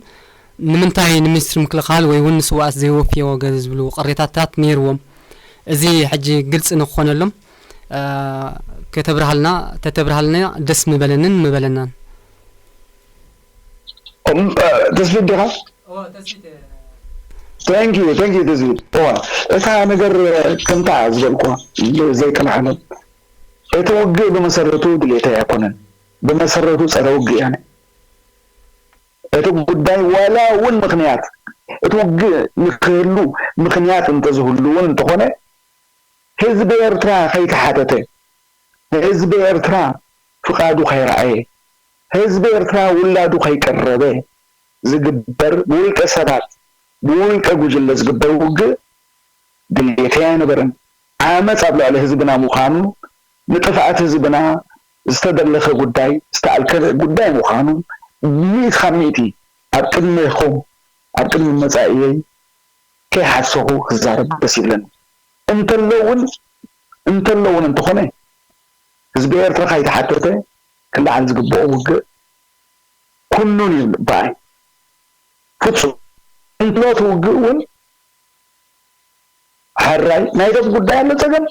ንምንታይ ንሚኒስትሪ ምክልኻል ወይ እውን ንስውኣት ዘይወፍዮ ገለ ዝብሉ ቅሬታታት ነይርዎም። እዚ ሕጂ ግልጺ ንክኾነሎም፣ እ፣ ከተብርሃልና፣ ተተብርሃልና ደስ ምበለንን ምበለናን። እም፣ እ፣ ተስፊት ዲኻ? ኦ፣ ተስፊት፣ እ፣ Thank you፣ thank you ተስፊት። እዋ፣ እታ ነገር ከምታ ዝበልኩዋ ዘይቅንዓለም። እቲ ውግእ ብመሰረቱ ድሌተይ ኣይኮነን። ብመሰረቱ ጸረ ውግእ እያ። እቲ ጉዳይ ዋላ እውን ምኽንያት፣ እቲ ውግእ ንክህሉ ምኽንያት እንተዝህሉ እውን እንተኾነ፣ ህዝቢ ኤርትራ ከይተሓተተ፣ ህዝቢ ኤርትራ ፍቓዱ ከይረኣየ፣ ህዝቢ ኤርትራ ውላዱ ከይቀረበ ዝግበር፣ ብውልቀ ሰባት፣ ብውልቀ ጉጅለ ዝግበር ውግእ ድሌተይ ኣይነበረን። ዓመጽ ኣብ ልዕሊ ህዝብና ምዃኑ፣ ንጥፍኣት ህዝብና ዝተደለኸ ጉዳይ፣ ዝተኣልከ ጉዳይ ምዃኑ ሚእቲ ካብ ሚእቲ ኣብ ቅድሜኹም፣ ኣብ ቅድሚ መጻኢየይ ከይሓሰኹ ክዛረብ ደስ ይብለኒ። እንተሎ እውን፣ እንተሎ እውን እንተኾነ፣ ህዝቢ ኤርትራ ከይተሓተተ ክለዓል ዝግብኦ ውግእ ኩኑን እዩ በኣይ። ፍጹም። እንተሎ እቲ ውግእ እውን ሕራይ ናይ ዶብ ጉዳይ ኣሎ ጸገም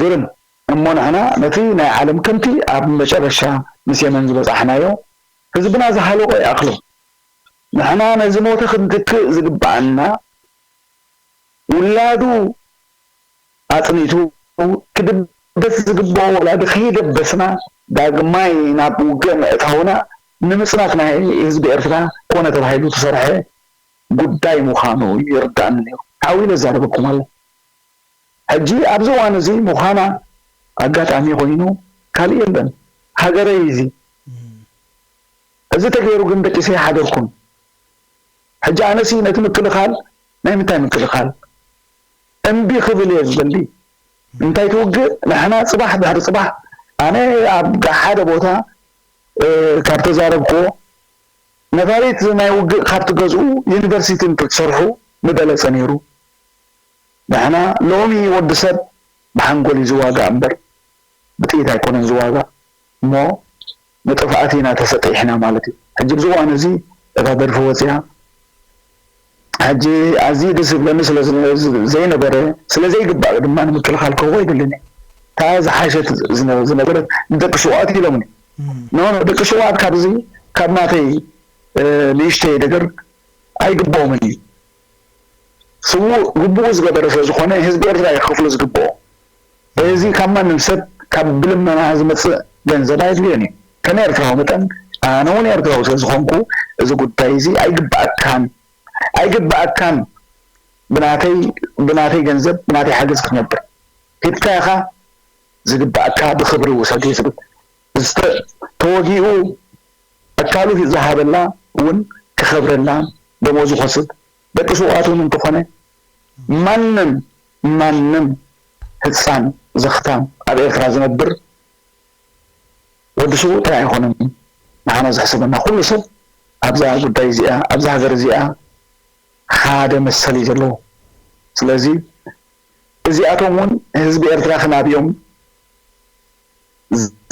ግርም። እሞ ንሕና ነቲ ናይ ዓለም ከምቲ ኣብ መጨረሻ ምስ የመን ዝበጻሕናዮ ህዝብና ዝሃለቆ ይኣኽሎ። ንሕና ነዚ ሞተ ክንትክእ ዝግብኣና ውላዱ ኣጽኒቱ ክድበስ ዝግብኦ ወላዲ ከይደበስና ዳግማይ ናብ ውግእ ምእታውና ንምጽናት ናይ ህዝቢ ኤርትራ ኮነ ተባሂሉ ተሰርሐ ጉዳይ ምዃኑ ይርዳእኒ ነይሩ። ዓው ኢለ እዛረበኩም ኣለኹ። ሕጂ ኣብዚ እዋን እዚ ምዃና ኣጋጣሚ ኮይኑ ካልእ የለን። ሃገረይ እዚ። እዚ ተገይሩ ግን ደቂሰ ይሓደርኩን። ሕጂ ኣነሲ ነቲ ምክልኻል ናይ ምንታይ ምክልኻል? እምቢ ክብል እየ ዝደሊ። እንታይ ትውግእ? ንሕና ጽባሕ ድሕሪ ጽባሕ ኣነ ኣብ ሓደ ቦታ ካብ ተዛረብክዎ ነፋሪት ናይ ውግእ ካብ ትገዝኡ ዩኒቨርሲቲ እንተትሰርሑ ምበለጸ ነይሩ። ንሕና ሎሚ ወዲ ሰብ ብሓንጎል እዩ ዝዋጋእ እምበር ብጥይት ኣይኮነን ዝዋጋእ እሞ ንጥፍኣት ኢና ተሰጢሕና ማለት እዩ። ሕጂ ኣብዚ እዋን እዚ እታ ደርፊ ወፂኣ ሕጂ ኣዝዩ ደስ ዝብለኒ ስለ ዘይነበረ ስለ ዘይግባእ ድማ ንምክልኻል ከዎ ኣይደልን እየ። እታ ዝሓሸት ዝነበረት ንደቂ ሽውኣት ኢሎምኒ ኖ ኖ ደቂ ሽውኣት ካብዚ ካብ ናተይ ንእሽተይ ነገር ኣይግብኦምን እዩ። ስዉእ ግቡኡ ዝገበረ ስለ ዝኾነ ህዝቢ ኤርትራ እዩ ክኸፍሎ ዝግብኦ። እዚ ካብ ማንም ሰብ ካብ ብልመና ዝመጽእ ገንዘብ ኣየድልዮን እዩ። ከም ኤርትራዊ መጠን ኣነ እውን ኤርትራዊ ስለ ዝኾንኩ እዚ ጉዳይ እዚ ኣይግብኣካን ኣይግብኣካን ብናተይ ብናተይ ገንዘብ ብናተይ ሓገዝ ክትነብር ሂብካ ኢኻ ዝግብኣካ ብኽብሪ ውሰድ እዩ ዝብል። ተወጊኡ ኣካሉ ዝሃበላ እውን ክኸብረላ ደሞዙ ክወስድ ደቂ ሽውኣት እውን እንተኾነ ማንም ማንም ህፃን ዘኽታም ኣብ ኤርትራ ዝነብር ወዲ ሽውእ ጥራይ ኣይኮነን ንዓና ዘሕስበና ኩሉ ሰብ ኣብዛ ጉዳይ እዚኣ ኣብዛ ሃገር እዚኣ ሓደ መሰል እዩ ዘለዎ ስለዚ እዚኣቶም እውን ህዝቢ ኤርትራ ክናብዮም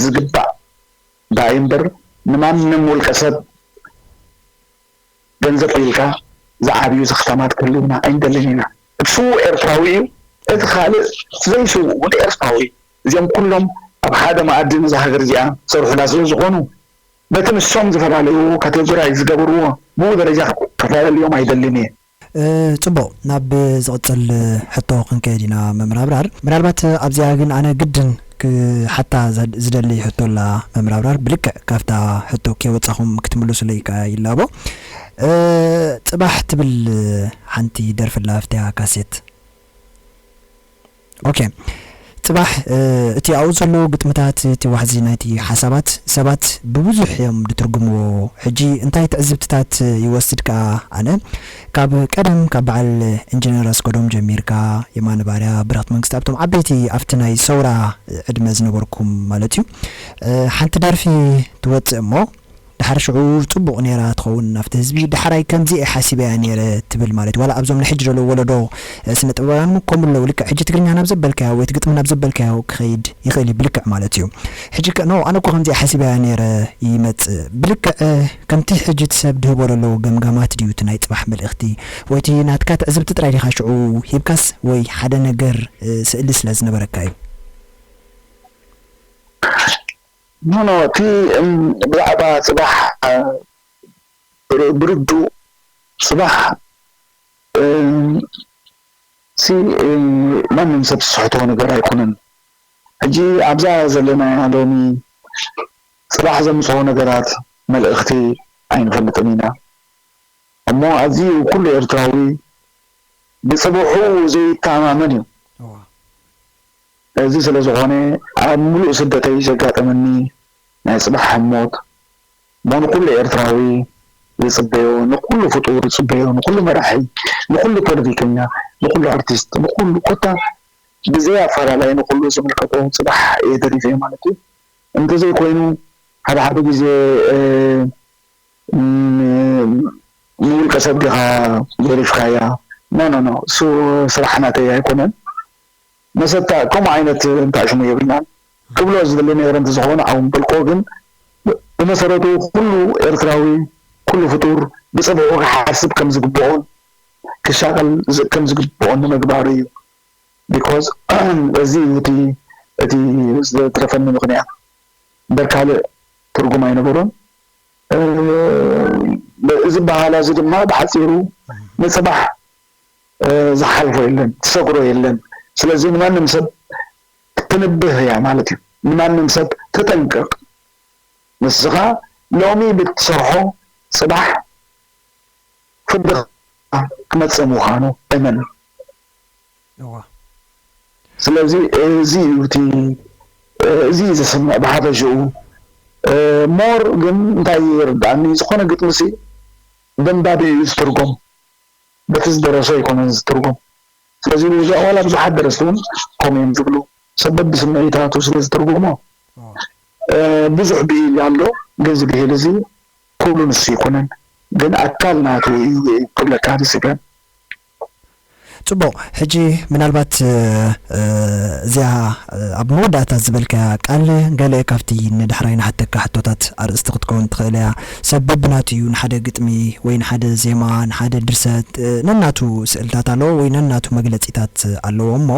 ዝግባእ ደኣ እዩ እምበር ንማንም ውልቀ ሰብ ገንዘብ ኢልካ ዝዓብዩ ዘኽታማት ክህልውና ኣይንደልን ኢና። እቲ ስዉእ ኤርትራዊ እዩ፣ እቲ ካልእ ዘይስዉእ እውን ኤርትራዊ እዩ። እዚኦም ኩሎም ኣብ ሓደ መኣዲ ነዛ ሃገር እዚኣ ዝሰርሑላ ስለ ዝኾኑ በቲ ንሶም ዝፈላለይዎ ካቴጎራይዝ ዝገበርዎ ብኡ ደረጃ ክፈላለዮም ኣይደልን እየ። ጽቡቕ፣ ናብ ዝቕጽል ሕቶ ክንከይድ ኢና መምህር ኣብራር። ምናልባት ኣብዚኣ ግን ኣነ ግድን ክሓታ ዝደሊ ሕቶ ኣላ መምህር ኣብራር፣ ብልክዕ ካብታ ሕቶ ከይወጻኹም ክትምልሱለይ ከኣ ይላቦ። ጽባሕ ትብል ሓንቲ ደርፊ ኣላ ኣብቲኣ ካሴት። ኦኬ። ጽባሕ እቲ ኣብኡ ዘሎ ግጥምታት እቲ ዋሕዚ ናይቲ ሓሳባት ሰባት ብብዙሕ እዮም ዝትርጉምዎ። ሕጂ እንታይ ትዕዝብትታት ይወስድ ከኣ ኣነ ካብ ቀደም ካብ በዓል ኢንጂነር ኣስገዶም ጀሚርካ የማነ ባርያ፣ ብረኽት መንግስቲ ኣብቶም ዓበይቲ ኣብቲ ናይ ሰውራ ዕድመ ዝነበርኩም ማለት እዩ ሓንቲ ደርፊ ትወጽእ እሞ ድሓር ሽዑ ጽቡቕ ነይራ ትኸውን ኣብቲ ህዝቢ፣ ዳሕራይ ከምዚ እየ ሓሲበያ ነይረ ትብል ማለት እዩ። ዋላ ኣብዞም ንሕጂ ዘለዉ ወለዶ ስነ ጥበባውያን እውን ከምኡ ኣለዉ። ልክዕ ሕጂ ትግርኛ ናብ ዘበልካዮ ወይ እቲ ግጥሚ ናብ ዘበልካዮ ክኸይድ ይኽእል እዩ ብልክዕ ማለት እዩ። ሕጂ ከ ኖ ኣነ እኮ ከምዚ እየ ሓሲበያ ነይረ ይመጽእ። ብልክዕ ከምቲ ሕጂ እቲ ሰብ ድህቦ ዘሎ ገምጋማት ድዩ እቲ ናይ ጽባሕ መልእኽቲ ወይ እቲ ናትካ ትዕዝብቲ ጥራይ ዲኻ ሽዑ ሂብካስ ወይ ሓደ ነገር ስእሊ ስለ ዝነበረካ እዩ? ኖ ኖ እቲ ብዛዕባ ፅባሕ ብርዱ ፅባሕ ሲ ማንም ሰብ ዝስሕቶ ነገር ኣይኮነን። ሕጂ ኣብዛ ዘለናያ ሎሚ ፅባሕ ዘምፅኦ ነገራት መልእኽቲ ኣይንፈልጥን ኢና። እሞ ኣዝዩ ኩሉ ኤርትራዊ ብጽብሑ ዘይተኣማመን እዩ። እዚ ስለ ዝኾነ ኣብ ምሉእ ስደተይ ዘጋጠመኒ ናይ ጽባሕ ህሞት እሞ ንኹሉ ኤርትራዊ ዝጽበዮ፣ ንኹሉ ፍጡር ዝጽበዮ፣ ንኹሉ መራሒ፣ ንኹሉ ፖለቲከኛ፣ ንኹሉ ኣርቲስት፣ ንኹሉ ኮታ ብዘይ ኣፈላላይ ንኹሉ ዝምልከቶ ጽባሕ እየ ደሪፈዮ ማለት እዩ። እንተዘይኮይኑ ሓደ ሓደ ግዜ ንውልቀ ሰብ ዲኻ ገሪፍካያ? ኖ ኖ ኖ እሱ ስራሕ ናተይ ኣይኮነን። መሰታ ከምኡ ዓይነት እንተኣሽሙ የብልናን። ክብሎ ዝደሊ ነገር እንተዝኾነ ኣብኡ ምበልክዎ፣ ግን ብመሰረቱ ኩሉ ኤርትራዊ ኩሉ ፍጡር ብፅብሑ ክሓስብ ከም ዝግብኦን ክሻቐል ከም ዝግብኦን ንምግባሩ እዩ። because እዚ እዩ እቲ እቲ ዝተረፈኒ ምኽንያት። እምበር ካልእ ትርጉም ኣይነበሮን። እ፣ እዚ በሃላ እዚ ድማ ብሓጺሩ ንጽባሕ፣ እ፣ ዝሓልፎ የለን፣ ትሰግሮ የለን። ስለዚ ንማንም ሰብ ትንብህ እያ ማለት እዩ። ንማንም ሰብ ትጠንቀቕ። ንስኻ ሎሚ ብትሰርሖ ጽባሕ ፍርድኻ ክመጽእ ምዃኑ እመን። እዋ ስለዚ እዚ እዩ እቲ፣ እዚ እዩ ዘስምዕ ብሓፈሽኡ። ሞር ግን እንታይ ይርድኣኒ፣ ዝኾነ ግጥሚ ሲ በንባቢ እዩ ዝትርጎም፣ በቲ ዝደረሶ ኣይኮነን ዝትርጎም። ስለዚ ብዙ ዋላ ብዙሓት ደረስቲ እውን ከምኡ እዮም ዝብሉ፣ ሰብ በብስምዒታቱ ስለ ዝትርጎሞ። እዋ ብዙሕ ብሂል ኣሎ፣ ግን እዚ ብሂል እዚ ኩሉ ንሱ ኣይኮነን፣ ግን ኣካል ናቱ እዩ ክብለካ ደስ ይብለን። ጽቡቕ። ሕጂ ምናልባት፣ እ፣ እዚኣ፣ እ፣ ኣብ መወዳእታ ዝበልካያ ቃል ገለ ካብቲ ንዳሕራይ ንሓተካ ሕቶታት ኣርእስቲ ክትከውን ትኽእል እያ። ሰብ በብናቱ እዩ ንሓደ ግጥሚ ወይ ንሓደ ዜማ፣ ንሓደ ድርሰት፣ እ፣ ነናቱ ስእልታት ኣለዎ ወይ ነናቱ መግለጺታት ኣለዎ። እሞ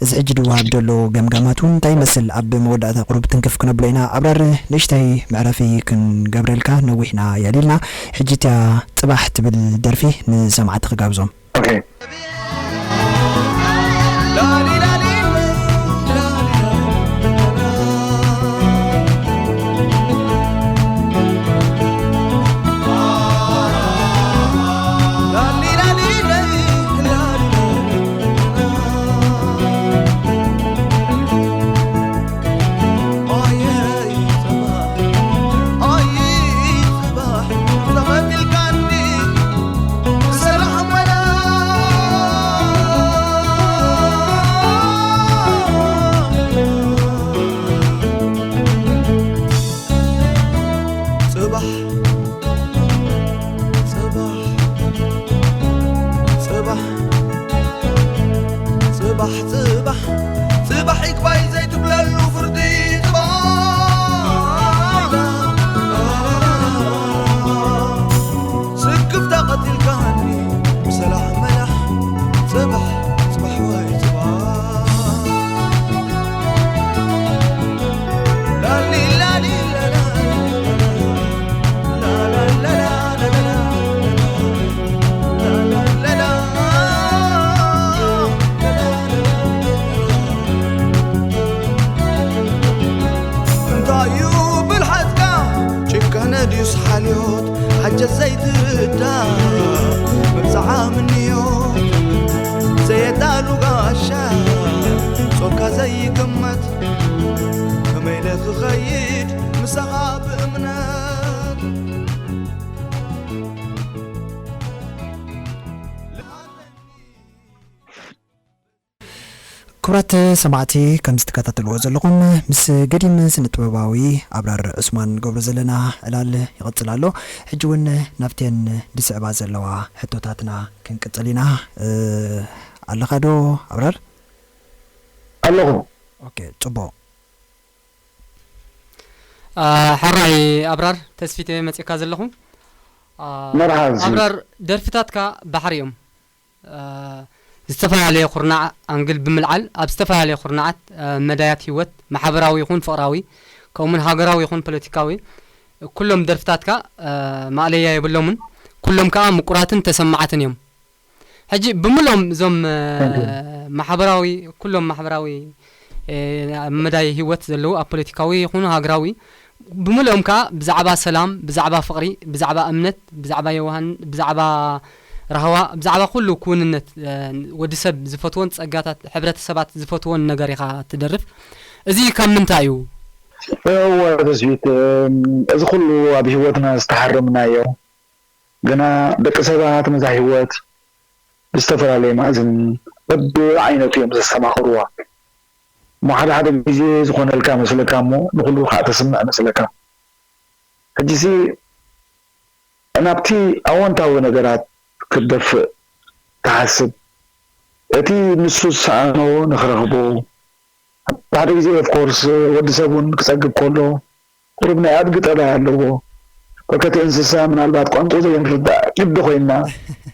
እዚ ሕጂ ዝወሃብ ዘሎ ገምጋማት እውን እንታይ ይመስል? ኣብ መወዳእታ ቁሩብ ትንክፍ ክነብሎ ኢና። ኣብራር ንእሽተይ መዕረፊ ክንገብረልካ ነዊሕና ያሊልና። ሕጂ እቲያ ጽባሕ ትብል ደርፊ ንሰማዕቲ ክጋብዞም። ኦኬ። ጽባሕ ጽባሕ ጽባሕ ጽባሕ ጽባሕ ጽባሕ ይግባይ ዘይትብለሉ ፍርዲ ጽባሕ ስክፍታ ቀቲልካኒ ብሰላሕ መላሕ ጽባሕ ጽባሕ ወይ ጽባሕ እንታዩ ብልሓትካ ጭካነ ድዩስ ሓልዮት ሓጀት ዘይትርዳ መብፅዓ ምንዮት ዘየዳሉ ጋሻ ጾርካ ዘይግመት ከመይለ ክኸይድ ምሳኻ ብእምነት ክቡራት ሰማዕቲ፣ ከምዚ ትከታተልዎ ዘለኹም ምስ ገዲም ስነ ጥበባዊ ኣብራር ዑስማን ንገብሮ ዘለና ዕላል ይቕጽል ኣሎ። ሕጂ እውን ናብተን ዝስዕባ ዘለዋ ሕቶታትና ክንቅጽል ኢና። ኣለኻ ዶ ኣብራር? ኣለኹ። ኦኬ፣ ጽቡቕ። ሕራይ ኣብራር ተስፊት እየ መፂእካ ዘለኹ። መርሃብ ኣብራር ደርፍታትካ ባሕሪ እዮም። ዝተፈላለየ ኩርናዕ ኣንግል ብምልዓል ኣብ ዝተፈላለየ ኩርናዓት መዳያት ህይወት ማሕበራዊ ይኹን ፍቕራዊ ከምኡውን ሃገራዊ ይኹን ፖለቲካዊ ኩሎም ደርፍታትካ ማእለያ የብሎምን። ኩሎም ከዓ ምቁራትን ተሰማዕትን እዮም። ሕጂ ብምሎም እዞም ማሕበራዊ ኩሎም ማሕበራዊ ኣብ መዳይ ህይወት ዘለዉ ኣብ ፖለቲካዊ ይኹኑ ሃገራዊ ብምልኦም ከዓ ብዛዕባ ሰላም፣ ብዛዕባ ፍቕሪ፣ ብዛዕባ እምነት፣ ብዛዕባ የውሃን፣ ብዛዕባ ራህዋ፣ ብዛዕባ ኩሉ ክውንነት ወዲ ሰብ ዝፈትዎን ፀጋታት ሕብረተሰባት ዝፈትዎን ነገር ኢኻ ትደርፍ። እዚ ካብ ምንታይ እዩ? እወ ተስፊት፣ እዚ ኩሉ ኣብ ህይወትና ዝተሓረምናዮ ግና ደቂ ሰባት ነዛ ህይወት ብዝተፈላለየ መኣዝን በብዓይነቱ እዮም ዘስተማቕርዋ። እሞ ሓደ ሓደ ግዜ ዝኾነልካ መስለካ እሞ ንኹሉ ከዓ ተስምዕ መስለካ። ሕጂሲ ናብቲ ኣወንታዊ ነገራት ክትደፍእ ትሓስብ። እቲ ንሱ ዝሰኣኖ ንኽረኽቦ ሓደ ሓደ ግዜ ኦፍኮርስ ወዲ ሰብ እውን ክፀግብ ከሎ ቁሩብ ናይ ኣድጊ ጠባይ ኣለዎ። ከከቲ እንስሳ ምናልባት ቋንቋ ዘይንርዳእ ጭዲ ኮይንና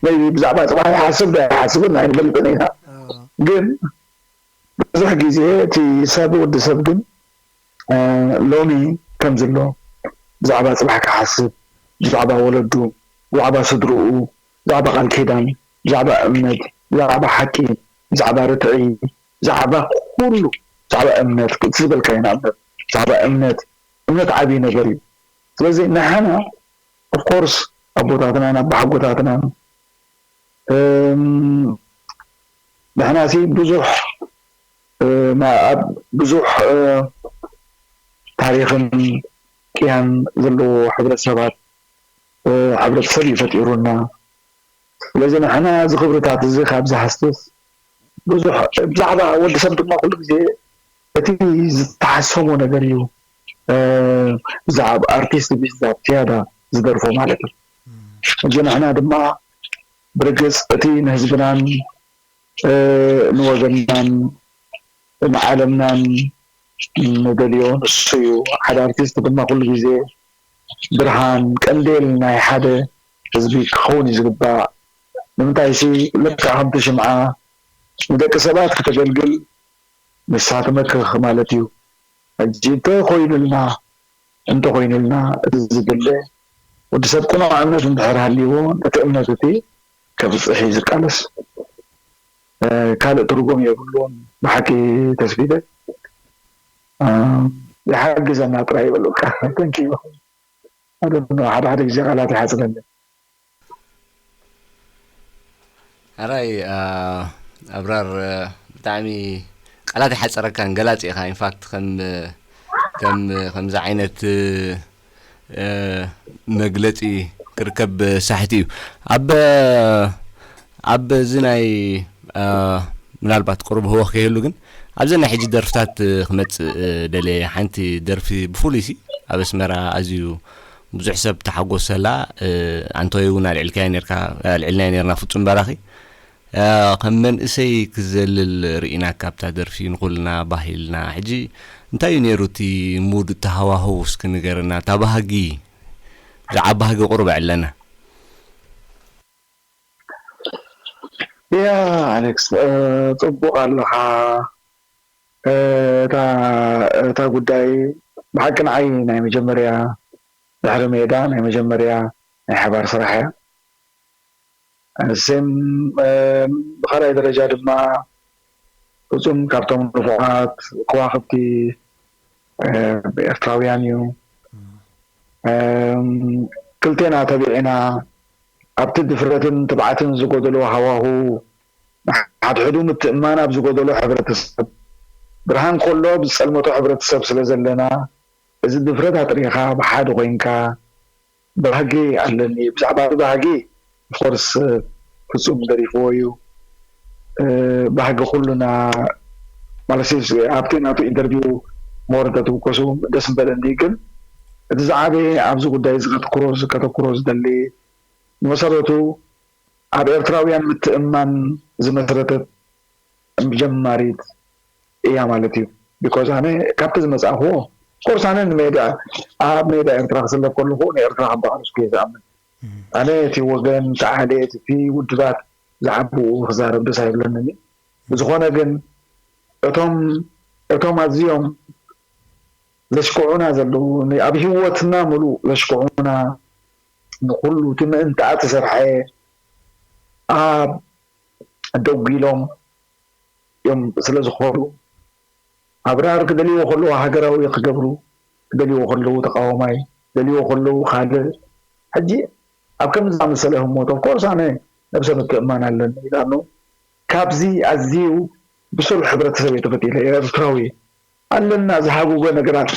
maybe ብዛዕባ ፅባሕ ይሓስብ ዶ ኣይሓስብን ኣይንፈልጥን ኢና። ግን ብዙሕ ግዜ እቲ ሰብ፣ ወዲ ሰብ ግን፣ እ፣ ሎሚ ከም ዘሎ ብዛዕባ ጽባሕ ክሓስብ፣ ብዛዕባ ወለዱ፣ ብዛዕባ ስድርኡ፣ ብዛዕባ ቃል ኪዳን፣ ብዛዕባ እምነት፣ ብዛዕባ ሓቂ፣ ብዛዕባ ርትዒ፣ ብዛዕባ ኩሉ፣ ብዛዕባ እምነት፣ እቲ ዝበልካዮ ንኣብነት፣ ብዛዕባ እምነት፣ እምነት ዓብዪ ነገር እዩ። ስለዚ ንሕና፣ ኦፍኮርስ፣ ኣቦታትናን ኣቦሓጎታትናን፣ እም፣ ንሕናሲ ብዙሕ፣ እ፣ ና-፣ ኣብ ብዙሕ፣ እ፣ ታሪኽን ቅያን ዘለዎ ሕብረተሰባት፣ እ፣ ሕብረተሰብ እዩ ፈጢሩና። ስለዚ ንሕና እዚ ክብርታት እዚ ካብ ዝሃስስ ብዙሕ ብዛዕባ ወዲ ሰብ ድማ ኩሉ ግዜ እቲ ዝተሓሰቦ ነገር እዩ፣ እ፣ ብዛዕባ ኣርቲስት ቢዛብ ዝያዳ ዝደርፎ ማለት እዩ። ሕጂ ንሕና ድማ ብርግጽ እቲ ንህዝብናን፣ እ፣ ንወገንናን ንዓለምናን ንደልዮ ንሱ እዩ። ሓደ ኣርቲስት ድማ ኩሉ ግዜ ብርሃን፣ ቀንዴል ናይ ሓደ ህዝቢ ክኸውን እዩ ዝግባእ። ንምንታይሲ፣ ልክዕ ከምቲ ሽምዓ ንደቂ ሰባት ከተገልግል ንሳ ትመክኽ ማለት እዩ። ሕጂ እንተኾይኑልና፣ እንተኾይኑልና እቲ ዝድለ፣ ወዲ ሰብ ቅኑዕ እምነት እንድሕር ሃልይዎ፣ ነቲ እምነት እቲ ከብጽሕ እዩ ዝቃለስ። እ፣ ካልእ ትርጉም የብሉን። ብሓቂ ተስፊደ፣ እ፣ ይሓግዘና ጥራይ ይበሉካ። Thank you። I don't know፣ ሓደ ሓደ ግዜ ቃላት ይሓጽረኒ። ሕራይ፣ እ፣ ኣብራር፣ እ፣ ብጣዕሚ ቃላት ይሓጸረካን ገላጺ ኢኻ። ኢንፋክት ከም፣ ከም፣ ከምዚ ዓይነት፣ እ፣ መግለጺ ክርከብ ሳሕቲ እዩ። ኣብ፣ ኣብ እዚ ናይ፣ እ፣ ምናልባት ቁሩብ ህወኽ ከይህሉ ግን፣ ኣብዚ ናይ ሕጂ ደርፍታት ክመጽእ፣ እ፣ ደልየ። ሓንቲ ደርፊ ብፍሉይሲ ኣብ ኣስመራ ኣዝዩ ብዙሕ ሰብ ተሓጎሰላ፣ እ፣ ኣንቶይ እውን ኣልዒልካያ ነርካ፣ ኣልዒልናያ ነርና ፍጹም በራኺ። እ፣ ከም መንእሰይ ክዘልል ርኢናካ ኣብታ ደርፊ፣ ንኹልና ባህ ኢልና። ሕጂ እንታይ እዩ ነይሩ እቲ ሙድ፣ እቲ ሃዋህው እስኪ ንገረና። እታ ባህጊ፣ ብዛዕባ ባህጊ ቁሩብ ኣዕለና። ያ ኣሌክስ፣ እ፣ ጽቡቕ ኣለኻ። እ፣ እታ፣ እታ ጉዳይ ብሓቂ ንዓይ ናይ መጀመርያ ድሕሪ ሜዳ ናይ መጀመርያ ናይ ሓባር ስራሕ እያ። ሴም፣ እ፣ ብኻልኣይ ደረጃ ድማ ፍጹም ካብቶም ንፉዓት ከዋኽብቲ፣ እ፣ ኤርትራውያን እዩ። እም፣ ክልቴና ተቢዕና ኣብቲ ድፍረትን ትብዓትን ዝጎደሎ ሃዋሁ፣ ንሓድሕዱ ምትእምማን ኣብ ዝጎደሎ ሕብረተሰብ፣ ብርሃን ከሎ ኣብ ዝጸልመቶ ሕብረተሰብ ስለ ዘለና፣ እዚ ድፍረት ኣጥሪኻ ብሓደ ኮይንካ፣ ባህጊ ኣለኒ፣ ብዛዕባ እዚ ባህጊ ኦፍኮርስ ፍጹም ደሪፍዎ እዩ። እ፣ ባህጊ ኩሉና ማለት፣ ኣብቲ ናቱ ኢንተርቪው ሞር እንተትውከሱ ደስ ምበለኒ። ግን እቲ ዝዓበየ ኣብዚ ጉዳይ እዚ ከተኩሮ ከተኩሮ ዝደሊ፣ ብመሰረቱ ኣብ ኤርትራውያን ምትእምማን ዝመስረተት ጀማሪት እያ ማለት እዩ። ቢኮዝ ኣነ ካብቲ ዝመጻእክዎ፣ ኮርስ ኣነ ንሜዳ፣ ኣብ ሜዳ ኤርትራ ክስለፍ ከለኹ ንኤርትራ ከም ባዕሉ ስኩ እየ ዝኣምን። ኣነ እቲ ወገን፣ እቲ ዓሌት፣ እቲ ውድባት ዝዓብኡ ክዛረብ ደስ ኣይብለንን እዩ። ብዝኾነ ግን እቶም፣ እቶም ኣዝዮም ዘሽክዑና ዘለዉ፣ ን-፣ ኣብ ህይወትና ምሉእ ዘሽክዑና፣ ንኹሉ እቲ ምእንታኣ ተሰርሐ ኣብ ደጒሎም እዮም ስለ ዝኾኑ፣ ኣብራር ክደልይዎ ከለዉ ሃገራዊ ክገብሩ፣ ክደልይዎ ከለዉ ተቃዋማይ፣ ክደልይዎ ከለዉ ካልእ። ሕጂ ኣብ ከምዚ ዝኣመሰለ ህሞት፣ ኦፍኮርስ ኣነ ነብሰ ምትእምማን ኣለኒ፣ ኢላኑ ካብዚ ኣዝዩ ብሱል ሕብረተሰብ እየ ተፈጢረ፣ ኤርትራዊ ኣለና ዝሃጉገ ነገራት፣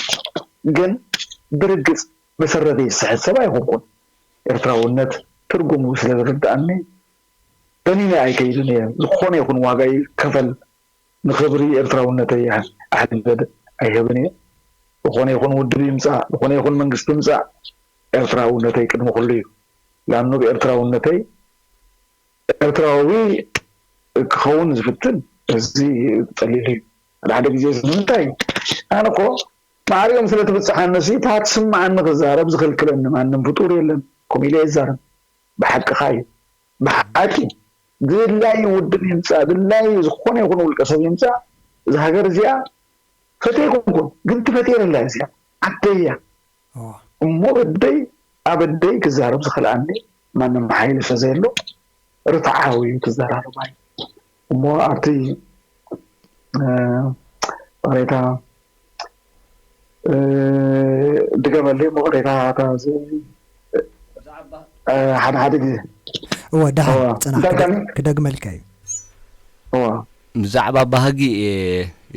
ግን ብርግጽ መሰረተይ ዝስሕት ሰብ ኣይኮንኩን። ኤርትራውነት ትርጉሙ ስለ ዝርድኣኒ በኒነ ኣይከይድን እየ። ዝኾነ ይኹን ዋጋ ይከፈል፣ ንኽብሪ ኤርትራውነተይ ኣሕልፈ ኣይህብን እየ። ዝኾነ ይኹን ውድብ ይምጻእ፣ ዝኾነ ይኹን መንግስቲ ይምጻእ፣ ኤርትራውነተይ ቅድሚ ኩሉ እዩ። ላኑ ብኤርትራውነተይ ኤርትራዊ ክኸውን ዝፍትን እዚ ጸሊሉ እዩ። ሓደ ሓደ ግዜ እዚ ንምንታይ? ኣነ እኮ ማዕሪኦም ስለ ትብጽሓኒ ሲ፣ እታ ትስምዓኒ ክዛረብ ዝኽልክለኒ ማንም ፍጡር የለን። ከምኡ ኢለ እየ ዝዛረብ። ብሓቅኻ እዩ። ብሓቂ ድላይ ውድብ ይምጻእ፣ ድላይ ዝኾነ ይኹን ውልቀ ሰብ ይምጻእ፣ እዛ ሃገር እዚኣ ፈትየ ኣይኮንኩን፣ ግን ትፈትየኒ ኣላ እዚኣ። ዓደይ እያ። እሞ ኣደይ ኣብ ኣደይ ክዛረብ ዝኽልኣኒ ማንም ሓይሊ ስለዘየሎ ርትዓዊ እዩ እቲ ኣዘራርባይ። እሞ ኣብቲ፣ እ፣ ቅሬታ፣ እ፣ ድገመለይ እሞ ቅሬታ እታ ዝ-፣ እ፣ ሓደ ሓደ ግዜ። እወ፣ ደሓን እወ። ጽናሕ፣ እንታይ ክደ-፣ ካልእ? ክደግመልካ እዩ። እወ። ብዛዕባ ባህጊ፣ እ፣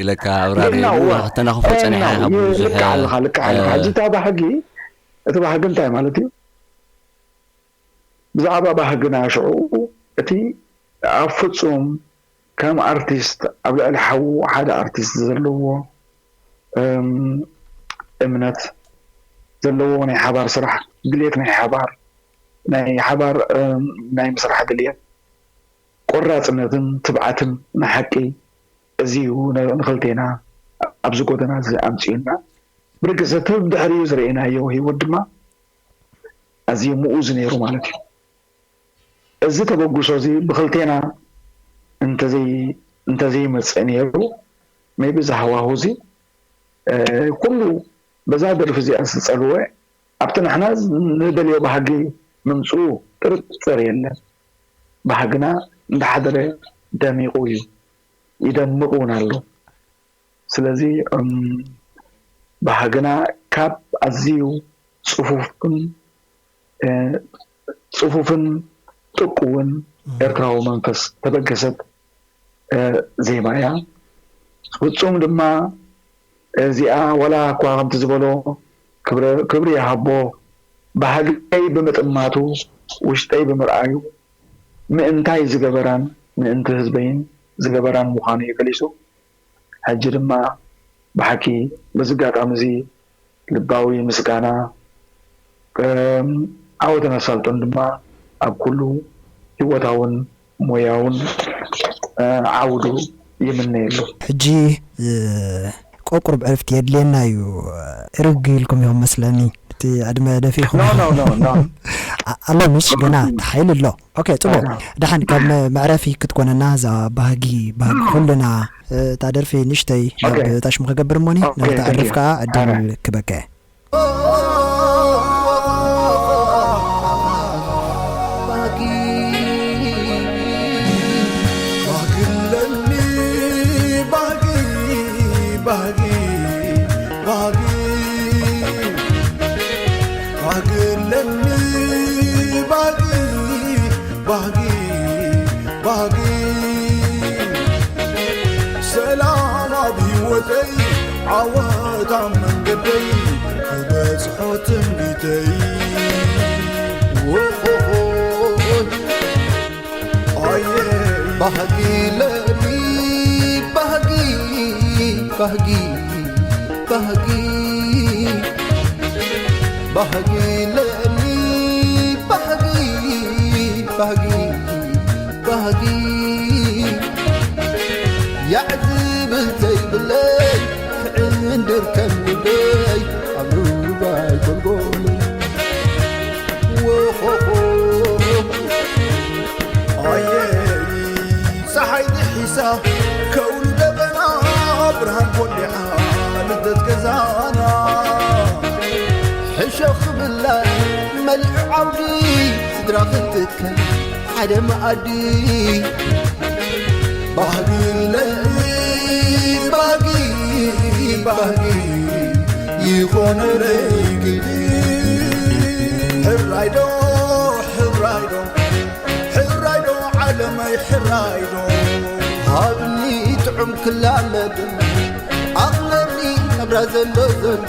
ኢለካ ኣብራሪ የናው፣ እዋ። ክተናኽፎ ጸኒሓ የናው፣ ካብ ይ-፣ ብዙሕ፣ ልክዕ ኣለኻ፣ ልክዕ ኣለኻ። እ፣ ሕጂ እታ ባህጊ፣ እቲ ባህጊ እንታይ ማለት እዩ? ብዛዕባ ባህግና ሽዑ፣ እቲ ኣብ ፍጹም ከም ኣርቲስት ኣብ ልዕሊ ሓዉ ሓደ ኣርቲስት ዘለዎ፣ እም፣ እምነት ዘለዎ ናይ ሓባር ስራሕ፣ ድልየት ናይ ሓባር፣ ናይ ሓባር፣ እም፣ ናይ ምስራሕ ድልየት፣ ቆራጽነትን ትብዓትን ንሓቂ፣ እዚ እዩ ን-፣ ንኽልቴና ኣብዚ ጎደና እዚ ኣምጺኡና። ብርግጽ እቲ ብድሕሪኡ ዝረኣናዮ ህይወት ድማ ኣዝዩ ምኡዝ ነይሩ ማለት እዩ። እዚ ተበግሶ እዚ ብኽልቴና እንተዘይ-፣ እንተዘይመጽእ ነይሩ፣ maybe እዚ ሃዋሁ እዚ፣ እ፣ ኩሉ በዛ ደርፊ እዚኣ ዝተጸልወ ኣብቲ ንሕና ንደልዮ ባህጊ ምምጽኡ ጥርጥር የለን። ባህግና እንዳሓደረ ደሚቑ እዩ፣ ይደምቕ እውን ኣሎ። ስለዚ፣ እም፣ ባህግና ካብ ኣዝዩ ጽፉፍን፣ እ፣ ጽፉፍን ጥቁውን እም። ኤርትራዊ መንፈስ ተበገሰት፣ እ፣ ዜማ እያ። ፍጹም ድማ እዚኣ ዋላ እኳ ከምቲ ዝበሎ ክብረ-፣ ክብሪ ይሃቦ፣ ባህገይ ብምጥማቱ፣ ውሽጠይ ብምርኣዩ፣ ምእንታይ ዝገበራን ምእንቲ ህዝበይን ዝገበራን ምዃኑ እዩ ገሊጹ። ሕጂ ድማ ብሓቂ በዚ ኣጋጣሚ እዚ ልባዊ ምስጋና፣ እም፣ ዓወትን ኣሳልጦን ድማ ኣብ ኩሉ ህይወታውን ሞያውን፣ እ፣ ዓውዱ ይምነየሉ። ሕጂ፣ እ፣ ቆቁርብ ዕርፍቲ የድልየና እዩ። ርግ ኢልኩም ኢኹም መስለኒ። እቲ ዕድመ ደፊእኹም ኖ፣ ኖ፣ ኖ፣ ኖ። ኣ-፣ ኣሎ፣ ምሽ ገና ሓይሊ ኣሎ። ኦኬ፣ ጽቡቕ። ኣዎ። ደሓን ካብ መ-፣ መዕረፊ ክትኮነና እዛ ባህጊ፣ ባህጊ ኩልና፣ እ፣ እታ ደርፊ ንእሽተይ ናብ ኦኬ። እታ ሽሙ ክገብር እሞኒ፣ ኦኬ፣ ነታ thank you። ዕርፍ ከኣ ዕድል ኣረ። ክበከ። ባህጊ ኣለኒ፣ ባህጊ፣ ባህጊ፣ ባህጊ፣ ባህጊ ኣለኒ፣ ባህጊ፣ ባህጊ፣ ባህጊ፣ ሰላም ኣብ ህይወተይ፣ ዓወት ኣብ መንገደይ፣ ክበጽሖ ትምኒተይ። ዎሆሆ። ኣየ ባህጊ ለኒ ባህጊ፣ ባህጊ፣ ባህጊ፣ ባህጊ ለኒ ባህጊ፣ ባህጊ፣ ባህጊ። ያዕ ዝብል ዘይብለይ፣ ክዕንድር ከም ልበይ፣ ኣብ ሩባይ ጎልጎል። ዎሆሆ። ኣየይ፣ ጸሓይ ድሒሳ፣ ከውሊ ደበና፣ ብርሃን ኮሊዓ፣ ልደት ገዛና። ሕሸኽ ክብላ፣ መሊዑ ዓውዲ፣ ስድራ ክትከ ሓደ መኣዲ። ባህጊ ኣለኒ፣ ባህጊ፣ ባህጊ ይኾነለይ ግዲ። ሕራይ ዶ፣ ሕራይ ዶ፣ ሕራይ ዶ፣ ዓለመይ ሕራይ ዶ። ሃብኒ ጥዑም ክላመድ፣ ኣቕለኒ ናብራ ዘሎ ዘሎ።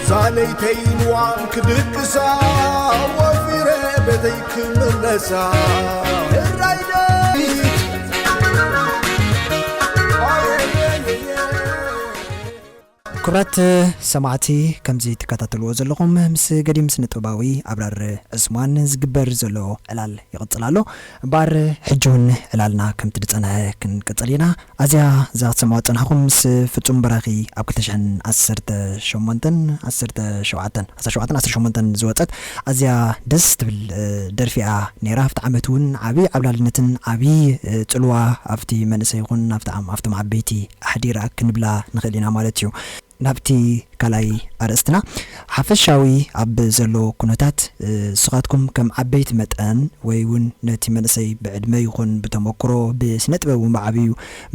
ዛለይተይ ንዋም ክድቅሳ፣ ወፊረ ቤተይ ክምለሳ። ሕራይ ደይ። ክቡራት ሰማዕቲ፣ ከምዚ ትከታተልዎ ዘለኹም ምስ ገዲም ስነ ጥበባዊ ኣብራር ዕስማን ዝግበር ዘሎ ዕላል ይቕጽል ኣሎ። እምበኣር ሕጂ እውን ዕላልና ከምቲ ዝጸንሐ ክንቅጽል ኢና። ኣዝያ እዛ ክትሰምዑዋ ዝጸናሕኩም ምስ ፍጹም በራኺ ኣብ ክልተ ሽሕን ዓሰርተ ሸሞንተን፣ ዓሰርተ ሸውዓተን፣ ዓሰርተ ሸውዓተን፣ ዓሰርተ ሸሞንተን ዝወጸት ኣዝያ ደስ ትብል፣ እ፣ ደርፊ እያ ነይራ። ኣብቲ ዓመት እውን ዓብዪ ዓብላልነትን ዓብዪ፣ እ፣ ጽልዋ ኣብቲ መንእሰይ ይኹን ኣብቲ ዓም-፣ ኣብቶም ዓበይቲ ኣሕዲራ ክንብላ ንኽእል ኢና ማለት እዩ። ናብቲ ካልኣይ ኣርእስትና፣ ሓፈሻዊ ኣብ ዘሎ ኩነታት፣ እ፣ ንስኻትኩም ከም ዓበይቲ መጠን ወይ እውን ነቲ መንእሰይ ብዕድመ ይኹን ብተመክሮ ብስነ ጥበብ እውን ብዓብዩ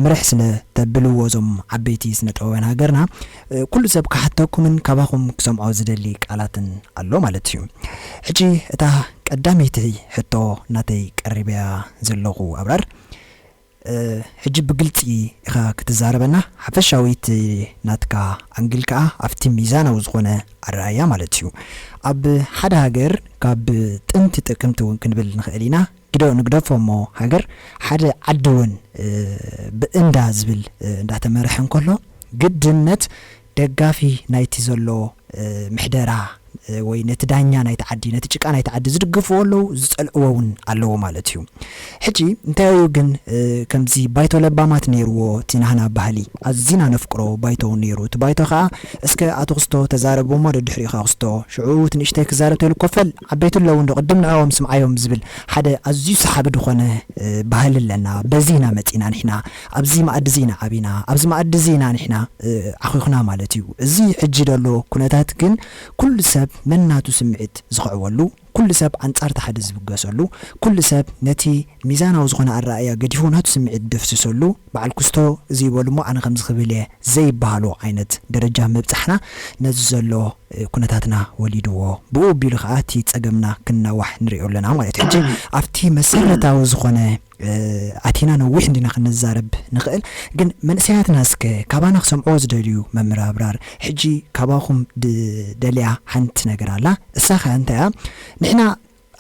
ምርሕ ስለ ተብልዎ እዞም ዓበይቲ ስነ ጥበባውያን ሃገርና፣ እ፣ ኩሉ ሰብ ክሓተኩምን ካባኹም ክሰምዖ ዝደሊ ቃላትን ኣሎ ማለት እዩ። ሕጂ እታ ቀዳመይቲ ሕቶ ናተይ ቀሪበያ ዘለኹ ኣብራር፣ እ፣ ሕጂ ብግልጺ ኢኻ ክትዛረበና፣ ሓፈሻዊ እቲ ናትካ ኣንግል ከኣ ኣብቲ ሚዛናዊ ዝኾነ ኣረኣእያ ማለት እዩ። ኣብ ሓደ ሃገር ካብ ጥንቲ ጥቅምቲ እውን ክንብል ንኽእል ኢና። ግደ-፣ ንግደፎ እሞ ሃገር ሓደ ዓዲ እውን፣ እ፣ ብእንዳ ዝብል፣ እ፣ እንዳተመርሐ እንከሎ ግድነት ደጋፊ ናይቲ ዘሎ፣ እ፣ ምሕደራ፣ እ፣ ወይ ነቲ ዳኛ ናይቲ ዓዲ፣ ነቲ ጭቃ ናይቲ ዓዲ ዝድግፍዎ ኣለዉ፣ ዝጸልእዎ እውን ኣለዉ ማለት እዩ። ሕጂ እንታይ እዩ ግን፣ እ፣ ከምዚ ባይቶ ለባማት ነይርዎ፣ እቲ ናህና ባህሊ ኣዚና ነፍቅሮ ባይቶ እውን ነይሩ። እቲ ባይቶ ከኣ እስከ ኣቶ ክስቶ ተዛረቡ እሞ ደድሕሪኡ ከኣ ክስቶ፣ ሽዑ እቲ ንእሽተይ ክዛረብ ተይሉ ኮፈል፣ ዓበይቲ ኣለዉ እንዶ ቅድም ንዕኦም ስምዓዮም ዝብል ሓደ ኣዝዩ ሰሓቢ ዝኾነ፣ እ፣ ባህሊ ኣለና። በዚ ኢና መጺና ንሕና፣ ኣብዚ መኣዲ እዚ ኢና ዓቢና፣ ኣብዚ መኣዲ እዚ ኢና ንሕና፣ እ፣ ዓኺኹና ማለት እዩ። እዚ ሕጂ ዘሎ ኩነታት ግን ኩሉ ሰብ ነናቱ ስምዒት ዝኽዕወሉ፣ ኩሉ ሰብ ኣንጻር እቲ ሓደ ዝብገሰሉ፣ ኩሉ ሰብ ነቲ ሚዛናዊ ዝኾነ ኣረኣእያ ገዲፉ ናቱ ስምዒት ደፍስሰሉ፣ በዓል ክስቶ እዚ ይበሉ እሞ ኣነ ከምዚ ክብል እየ ዘይበሃሎ ዓይነት ደረጃ ምብጻሕና ነዚ ዘሎ፣ እ፣ ኩነታትና ወሊድዎ። ብኡ ኣቢሉ ከኣ እቲ ጸገምና ክናዋሕ ንሪኦ ኣለና ማለት እዩ። ሕጂ ኣብቲ መሰረታዊ ዝኾነ፣ እ፣ ኣቲና ነዊሕ እንዲና ክንዛረብ ንኽእል፣ ግን መንእሰያትና እስከ ካባና ክሰምዕዎ ዝደልዩ መምህር ኣብራር፣ ሕጂ ካባኹም ድ-፣ ደልያ ሓንቲ ነገር ኣላ። እሳ ኸኣ እንታይ እያ? ንሕና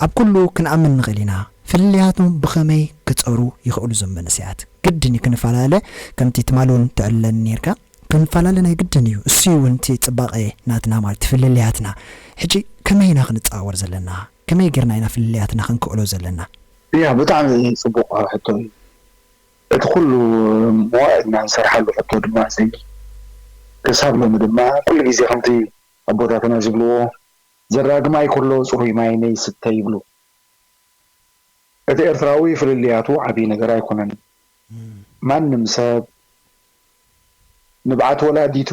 ኣብ ኩሉ ክንኣምን ንኽእል ኢና። ፍልልያቶም ብኸመይ ክጸሩ ይኽእሉ እዞም መንእሰያት? ግድን እዩ ክንፈላለ፣ ከምቲ ትማል እውን ተዕልለኒ ኔርካ። ክንፈላለ ናይ ግድን እዩ። እሱ እዩ እውን እቲ ጽባቐ ናትና ማለት ፍልልያትና። ሕጂ ከመይ ኢና ክንጸዋወር ዘለና? ከመይ ጌርና ኢና ፍልልያትና ክንክእሎ ዘለና? ያ፣ ብጣዕሚ ጽቡቕ ሕቶ እዩ። እቲ ኩሉ መዋእልና ንሰርሓሉ ሕቶ ድማ እዚ እዩ። ክሳብ ሎሚ ድማ ኩሉ ግዜ ከምቲ ኣቦታትና ዝብልዎ፣ "ዘራጊ ማይ ከሎ ጽሩይ ማይ ነይስተ" ይብሉ። እቲ ኤርትራዊ ፍልልያቱ ዓብዪ ነገር ኣይኮነን። እም። ማንም ሰብ ንብዓት ወላዲቱ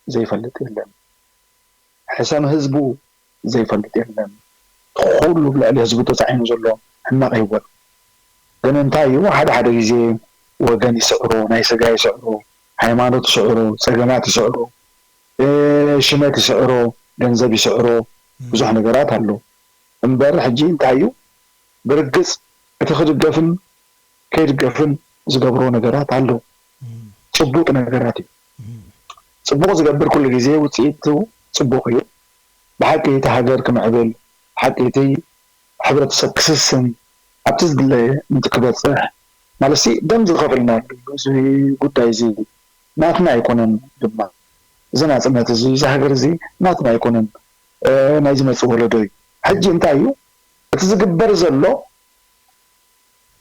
ዘይፈልጥ የለን። ሕሰም ህዝቡ ዘይፈልጥ የለን። ኩሉ ብልዕሊ ህዝቡ ተጻዒኑ ዘሎ ሕማቕ ይወል። ግን እንታይ እዩ፣ ሓደ ሓደ ግዜ ወገን ይስዕሮ፣ ናይ ስጋ ይስዕሮ፣ ሃይማኖት ይስዕሮ፣ ጸገማት ይስዕሮ፣ እ፣ ሽመት ይስዕሮ፣ ገንዘብ ይስዕሮ፣ እም። ብዙሕ ነገራት ኣሎ። እምበር ሕጂ እንታይ እዩ፣ ብርግጽ እቲ ክድገፍን ከይድገፍን ዝገብሮ ነገራት ኣሎ። እም። ጭቡጥ ነገራት እዩ። እም። ጽቡቕ ዝገብር ኩሉ ግዜ ውጽኢቱ ጽቡቕ እዩ። ብሓቂ እቲ ሃገር ክምዕብል፣ ብሓቂ እቲ ሕብረተሰብ ክስስን፣ ኣብቲ ዝድለ ምእንቲ ክበጽሕ፣ ማለትሲ ደም ዝኸፈልናሉ እዚ ጉዳይ እዚ ናትና ኣይኮነን ድማ። እዚ ናጽነት እዚ፣ እዚ ሃገር እዚ ናትና ኣይኮነን፣ እ፣ ናይ ዝመጽእ ወለዶ እዩ። ሕጂ እንታይ እዩ እቲ ዝግበር ዘሎ?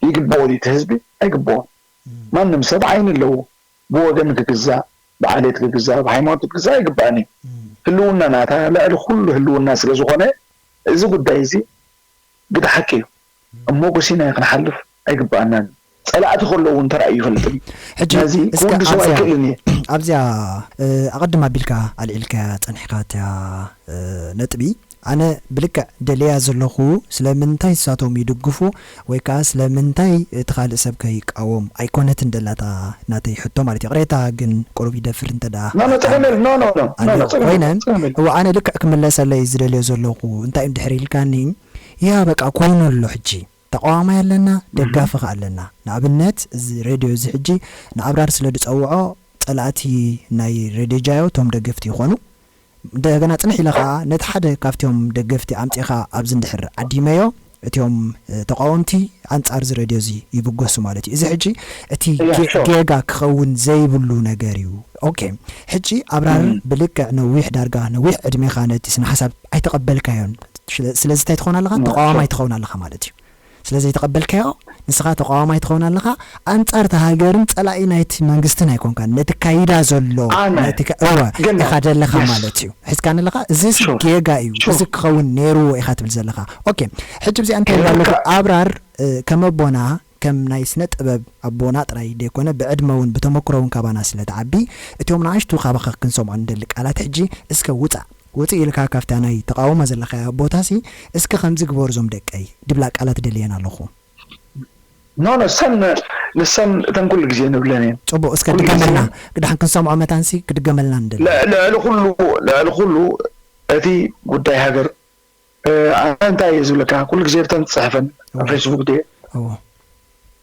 ይግብኦ ድዩ እቲ ህዝቢ? ኣይግብኦን። እም። ማንም ሰብ ዓይኒ ኣለዎ። ብወገን ክግዛእ፣ ብዓሌት ክግዛእ፣ ብሃይማኖት ክግዛእ ኣይግባእን እዩ። እም። ህልውና ናታ ልዕሊ ኩሉ ህልውና ስለ ዝኾነ፣ እዚ ጉዳይ እዚ ግደ ሓቂ እዩ። እም። እሞ ጎሲና ክንሓልፍ ኣይግባኣናን። ጸላእቲ ከለዉ እውን ተራእዩ ይፈልጥን እዩ። ሕጂ ነዚ እስከ ክውድሶ ኣብዚኣ፣ ኣይክእልን እየ። ኣብዚኣ፣ እ፣ ኣቐድም ኣቢልካ ኣልዒልካያ ጸኒሕካ እታ፣ እ፣ ነጥቢ፣ ኣነ ብልክዕ ደልያ ዘለኹ ስለምንታይ ንሳቶም ይድግፉ ወይ ከኣ ስለምንታይ እቲ ካልእ ሰብ ከይቃወም ኣይኮነትን ደላታ ናተይ ሕቶ ማለት እዩ። ቅሬታ ግን ቁሩብ ይደፍር እንተ ደኣ ኖ፣ ኖ፣ ጸገም የለን። ኖ፣ ኖ፣ ኖ፣ ኖ፣ ኣሎ። ኖ፣ ጸገም የለን። ኮይነን፣ ጸገም የለን። እወ፣ ኣነ ልክዕ ክምለሰለይ ዝደልዮ ዘለኹ እንታይ እም ድሕር ኢልካኒ፣ ያ በቃ ኮይኑ ኣሎ ሕጂ። ተቃዋማይ ኣለና፣ እህ። ደጋፊ ከኣ ኣለና። ንኣብነት፣ እዚ ሬድዮ እዚ ሕጂ ንኣብራር ስለ ዝጸውዖ፣ ጸላእቲ ናይ ሬድዮ ጃዮ እቶም ደገፍቲ ይኾኑ። እንደገና ጽንሕ ኢለ ከኣ ነቲ ሓደ ካብቲኦም ደገፍቲ ኣምጺእኻ ኣብዚ እንድሕር ዓዲመዮ፣ እቲኦም ተቃወምቲ ኣንጻር እዚ ሬድዮ እዚ ይብገሱ ማለት እዩ። እዚ ሕጂ እቲ ጌጋ ክኸውን ዘይብሉ ነገር እዩ። ኦኬ፣ ሕጂ ኣብራር ብልክዕ ነዊሕ፣ ዳርጋ ነዊሕ ዕድሜኻ ነቲ ስነ ሓሳብ ኣይተቐበልካዮን። ስለዚ እንታይ ትኸውን ኣለኻ? ተቃዋማይ ትኸውን ኣለኻ ማለት እዩ። ስለዘይተቐበልካዮ ንስኻ ተቃዋማይ ትኸውን ኣለኻ፣ ኣንጻር እታ ሃገርን ጸላኢ ናይቲ መንግስትን ኣይኮንካን። ነቲ ካይዳ ዘሎ እወ ኢኻ ደለኻ ማለት እዩ። ሒዝካኒ ኣለኻ። እዚ ጌጋ እዩ፣ እዚ ክኸውን ነይርዎ ኢኻ ትብል ዘለኻ። ኦኬ፣ ሕጂ ብዚኣ እንታይ ኢላ ኣለኹ? ኣብራር ከም ኣቦና ከም ናይ ስነ ጥበብ ኣቦና ጥራይ ደይኮነ ብዕድመ እውን ብተመክሮ እውን ካባና ስለ ትዓቢ እቲኦም ንኣሽቱ ካባኻ ክንሰምዖ ንደሊ ቃላት ሕጂ እስከ ውፃእ ውፅእ ኢልካ ካብታ ናይ ተቃውሞ ዘለኻያ ቦታ ሲ እስከ ከምዚ ግበሩ ዞም ደቀይ ድብላ ቃላት ደልየን ኣለኹ። ኖ ኖ ሰን ንሰን እተን ኩሉ ግዜ ንብለን እየን። ፅቡቅ እስከ ኩሉ ግዜ ድገመልና ቅድሓን ክንሰምዖ መታንሲ ክድገመልና ንደሊ። ል- ልዕሊ ኩሉ ልዕሊ ኩሉ እቲ ጉዳይ ሃገር ኣነ እንታይ እየ ዝብለካ ኩሉ ግዜ ብተን ትፅሕፈን ኣብ ፌስቡክ ድየ እዎ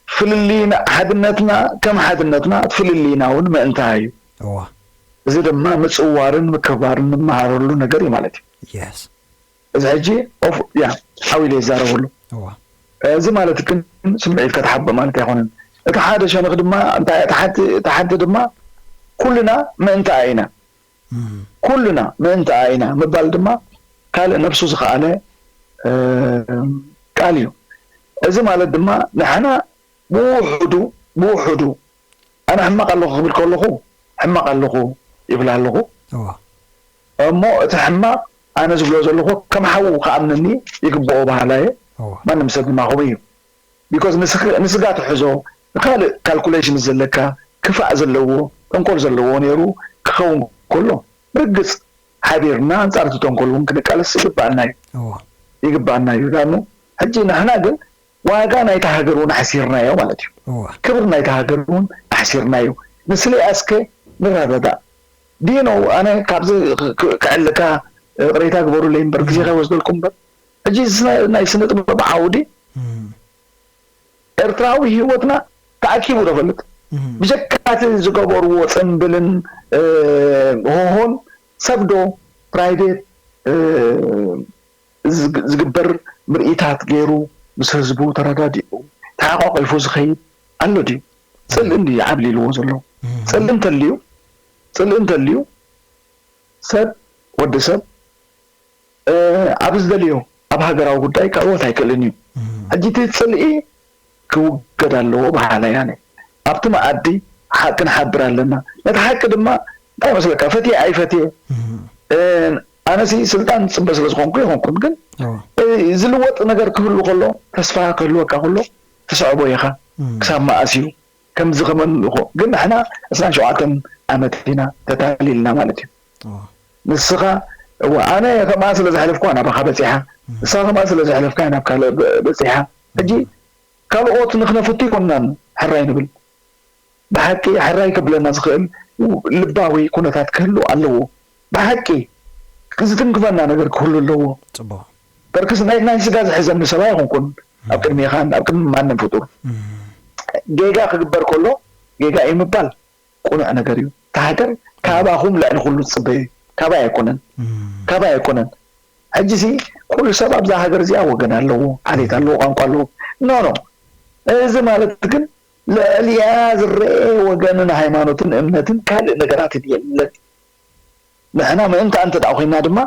ፍልልይና ሓድነትና ከም ሓድነትና እቲ ፍልልይና እውን ምእንታ እዩ። እዎ እዚ ድማ ምፅዋርን ምክብባርን ንመሃረሉ ነገር እዩ ማለት እዩ። የስ እዚ ሕጂ ኦፍ ያ ሓው ኢለ ይዛረበሉ። እዎ እዚ ማለት ግን ስምዒት ከተሓብእ ማለት ኣይኮነን። እቲ ሓደ ሸነኽ ድማ እንታይ እቲ ሓንቲ እቲ ሓንቲ ድማ ኩልና ምእንታኣ ኢና። ኩልና ምእንታኣ ኢና ምባል ድማ ካልእ ነብሱ ዝኸኣለ ቃል እዩ። እዚ ማለት ድማ ንሕና ብውሑዱ ብውሑዱ ኣነ ሕማቕ ኣለኹ ክብል ከለኹ ሕማቕ ኣለኹ ይብል ኣለኹ። እሞ እቲ ሕማቕ ኣነ ዝብሎ ዘለኹ ከም ሓዉ ክኣምነኒ ይግብኦ በሃላይ እየ። ማንም ሰብ ድማ ከምኡ እዩ። ቢኮዝ ንስጋ ትሕዞ ንካልእ ካልኩሌሽን ዘለካ ክፋእ ዘለዎ ተንኮል ዘለዎ ነይሩ ክኸውን ከሎ ብርግፅ ሓቢርና ኣንፃር እቲ ተንኮል እውን ክንቃለስ ይግባኣና እዩ። ይግባኣና እዩ። ዳኑ ሕጂ ንሕና ግን ዋጋ ናይታ ሃገር እውን ኣሕሲርናዮ ማለት እዩ። ክብሪ ናይታ ሃገር እውን ኣሕሲርናዮ። ንስለያ እስከ ንረዳዳእ። ዲኖ ኣነ ካብዚ ክዕልካ ቅሬታ ግበሩለይ እምበር ግዜ ከይወስደልኩም እምበር ሕጂ ናይ ስነ ጥበብ ዓውዲ ኤርትራዊ ህይወትና ተኣኪቡ ዶ ፈልጥ? ብጀካ እቲ ዝገበርዎ ጽንብልን ሆሆን ሰብ ዶ ፕራይቬት ዝግበር ምርኢታት ገይሩ ምስ ህዝቡ ተረዳዲኡ ተሓቋቂፉ ዝኸይድ ኣሎ ድዩ? ጽልኢ እንድዩ ዓብሊልዎ ዘሎ። ጽልኢ እንተልዩ ጽልኢ እንተልዩ ሰብ ወዲ ሰብ ኣብ ዝደልዮ ኣብ ሃገራዊ ጉዳይ ክዕወት ኣይክእልን እዩ። ሕጂ እቲ ፅልኢ ክውገድ ኣለዎ በሃላይ ኣነ። ኣብቲ መኣዲ ሓቂ ንሓብር ኣለና። ነቲ ሓቂ ድማ እንታይ መስለካ ፈትየ ኣይፈትየ ኣነሲ ስልጣን ዝፅበ ስለ ዝኾንኩ ይኾንኩን ግን ዝልወጥ ነገር ክህሉ ከሎ ተስፋ ክህልወካ ከሎ ትስዕቦ ኢኻ ክሳብ መኣስ እዩ ከምዚ ከመን እኮ ግን ንሕና ዕስራን ሸውዓተን ዓመት ኢና ተታሊልና ማለት እዩ። ንስኻ እወ ኣነ ከምኣ ስለ ዘሕለፍኳ ናባኻ በፂሓ ንስኻ ከምኣ ስለ ዘሕለፍካ ናብ ካልእ በፂሓ ሕጂ ካልኦት ንክነፍቱ ይኮንናን ሕራይ ንብል ብሓቂ ሕራይ ከብለና ዝኽእል ልባዊ ኩነታት ክህሉ ኣለዎ ብሓቂ ዝትንክፈና ነገር ክህሉ ኣለዎ በርክስ ናይ ናይ ስጋ ዝሕዘኒ ሰብ ኣይኮንኩን ኣብ ቅድሜኻን ኣብ ቅድሚ ማንም ፍጡር ጌጋ ክግበር ከሎ ጌጋ እዩ ምባል ቁኑዕ ነገር እዩ። እታ ሃገር ካባኹም ልዕሊ ኩሉ ትፅበዮ እዩ። ካባይ ኣይኮነን። ካባይ ኣይኮነን። ሕጂ ሲ ኩሉ ሰብ ኣብዛ ሃገር እዚኣ ወገን ኣለዎ፣ ዓሌት ኣለዎ፣ ቋንቋ ኣለዎ። ኖ ኖ እዚ ማለት ግን ልዕሊኣ ዝረአ ወገንን ሃይማኖትን እምነትን ካልእ ነገራትን የለን። ንሕና ምእንታኣ እንተ ደኣ ኮይና ድማ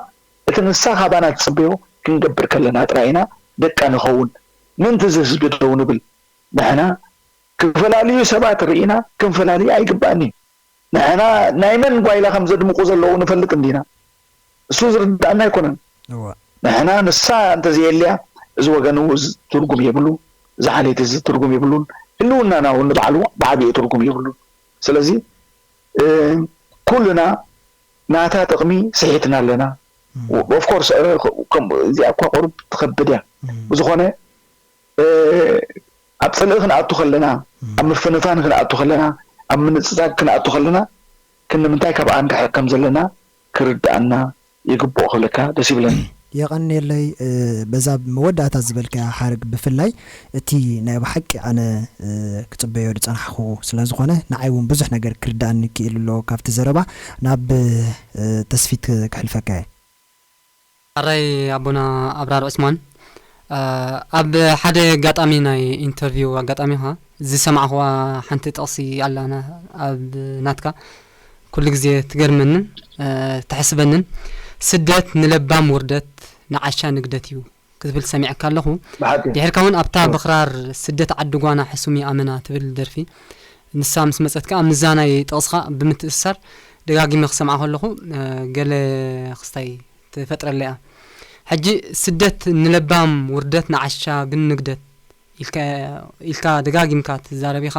እቲ ንሳ ካባና ትፅበዮ ክንገብር ከለና ጥራይ ኢና ደቃ ንኸውን። ምእንቲ እዚ ህዝቢ ደው ንብል። ንሕና ክፈላልዩ ሰባት ርኢና ክንፈላልዩ ኣይግባእን እዩ። ንሕና ናይ መን ጓይላ ከም ዘድምቑ ዘለዉ ንፈልጥ እንዲና። እሱ ዝርድኣና ኣይኮነን። ንሕና ንሳ እንተዘየልያ እዚ ወገን እዚ ትርጉም የብሉ፣ እዚ ዓሌት እዚ ትርጉም የብሉን፣ ህልውናና እውን ንባዕሉ ብዓቢኡ ትርጉም የብሉን። ስለዚ ኩልና ናታ ጥቕሚ ስሒትና ኣለና። ኦፍኮርስ እዚኣ እኳ ቁሩብ ትኸብድ እያ። ብዝኾነ ኣብ ጽልኢ ክንኣቱ ከለና፣ ኣብ ምፍንፋን ክንኣቱ ከለና፣ ኣብ ምንጽጻግ ክንኣቱ ከለና ክንምንታይ ካብኣ ንርሕቕ ከም ዘለና ክርድኣና ይግብኦ ክብለካ ደስ ይብለኒ። የቐንየለይ። በዛ መወዳእታ ዝበልካያ ሓረግ ብፍላይ እቲ ናይ ብሓቂ ኣነ ክጽበዮ ዝጸናሕኹ ስለ ዝኾነ ንዓይ እውን ብዙሕ ነገር ክርድኣኒ ክኢሉ ኣሎ ካብቲ ዘረባ። ናብ ተስፊት ከሕልፈካ እየ። ሕራይ ኣቦና ኣብራር ዑስማን ኣብ ሓደ ኣጋጣሚ ናይ ኢንተርቪው ኣጋጣሚኻ ዝሰማዕኽዋ ሓንቲ ጥቕሲ ኣላ ኣብ ናትካ፣ ኩሉ ግዜ ትገርመንን ተሕስበንን። "ስደት ንለባም ውርደት፣ ንዓሻ ንግደት እዩ" ክትብል ሰሚዐካ ኣለኹ። ድሕርካ እውን ኣብታ ብኽራር "ስደት ዓዲ ጓና ሕሱም ኣመና" ትብል ደርፊ ንሳ ምስ መጸት ከኣ ምስዛ ናይ ጥቕስኻ ብምትእስሳር ደጋጊመ ክሰምዓ ከለኹ ገለ ክስታይ ትፈጥረለይ እያ። ሕጂ "ስደት ንለባም ውርደት፣ ንዓሻ ግን ንግደት" ኢልካ ደጋጊምካ ትዛረብ ኢኻ።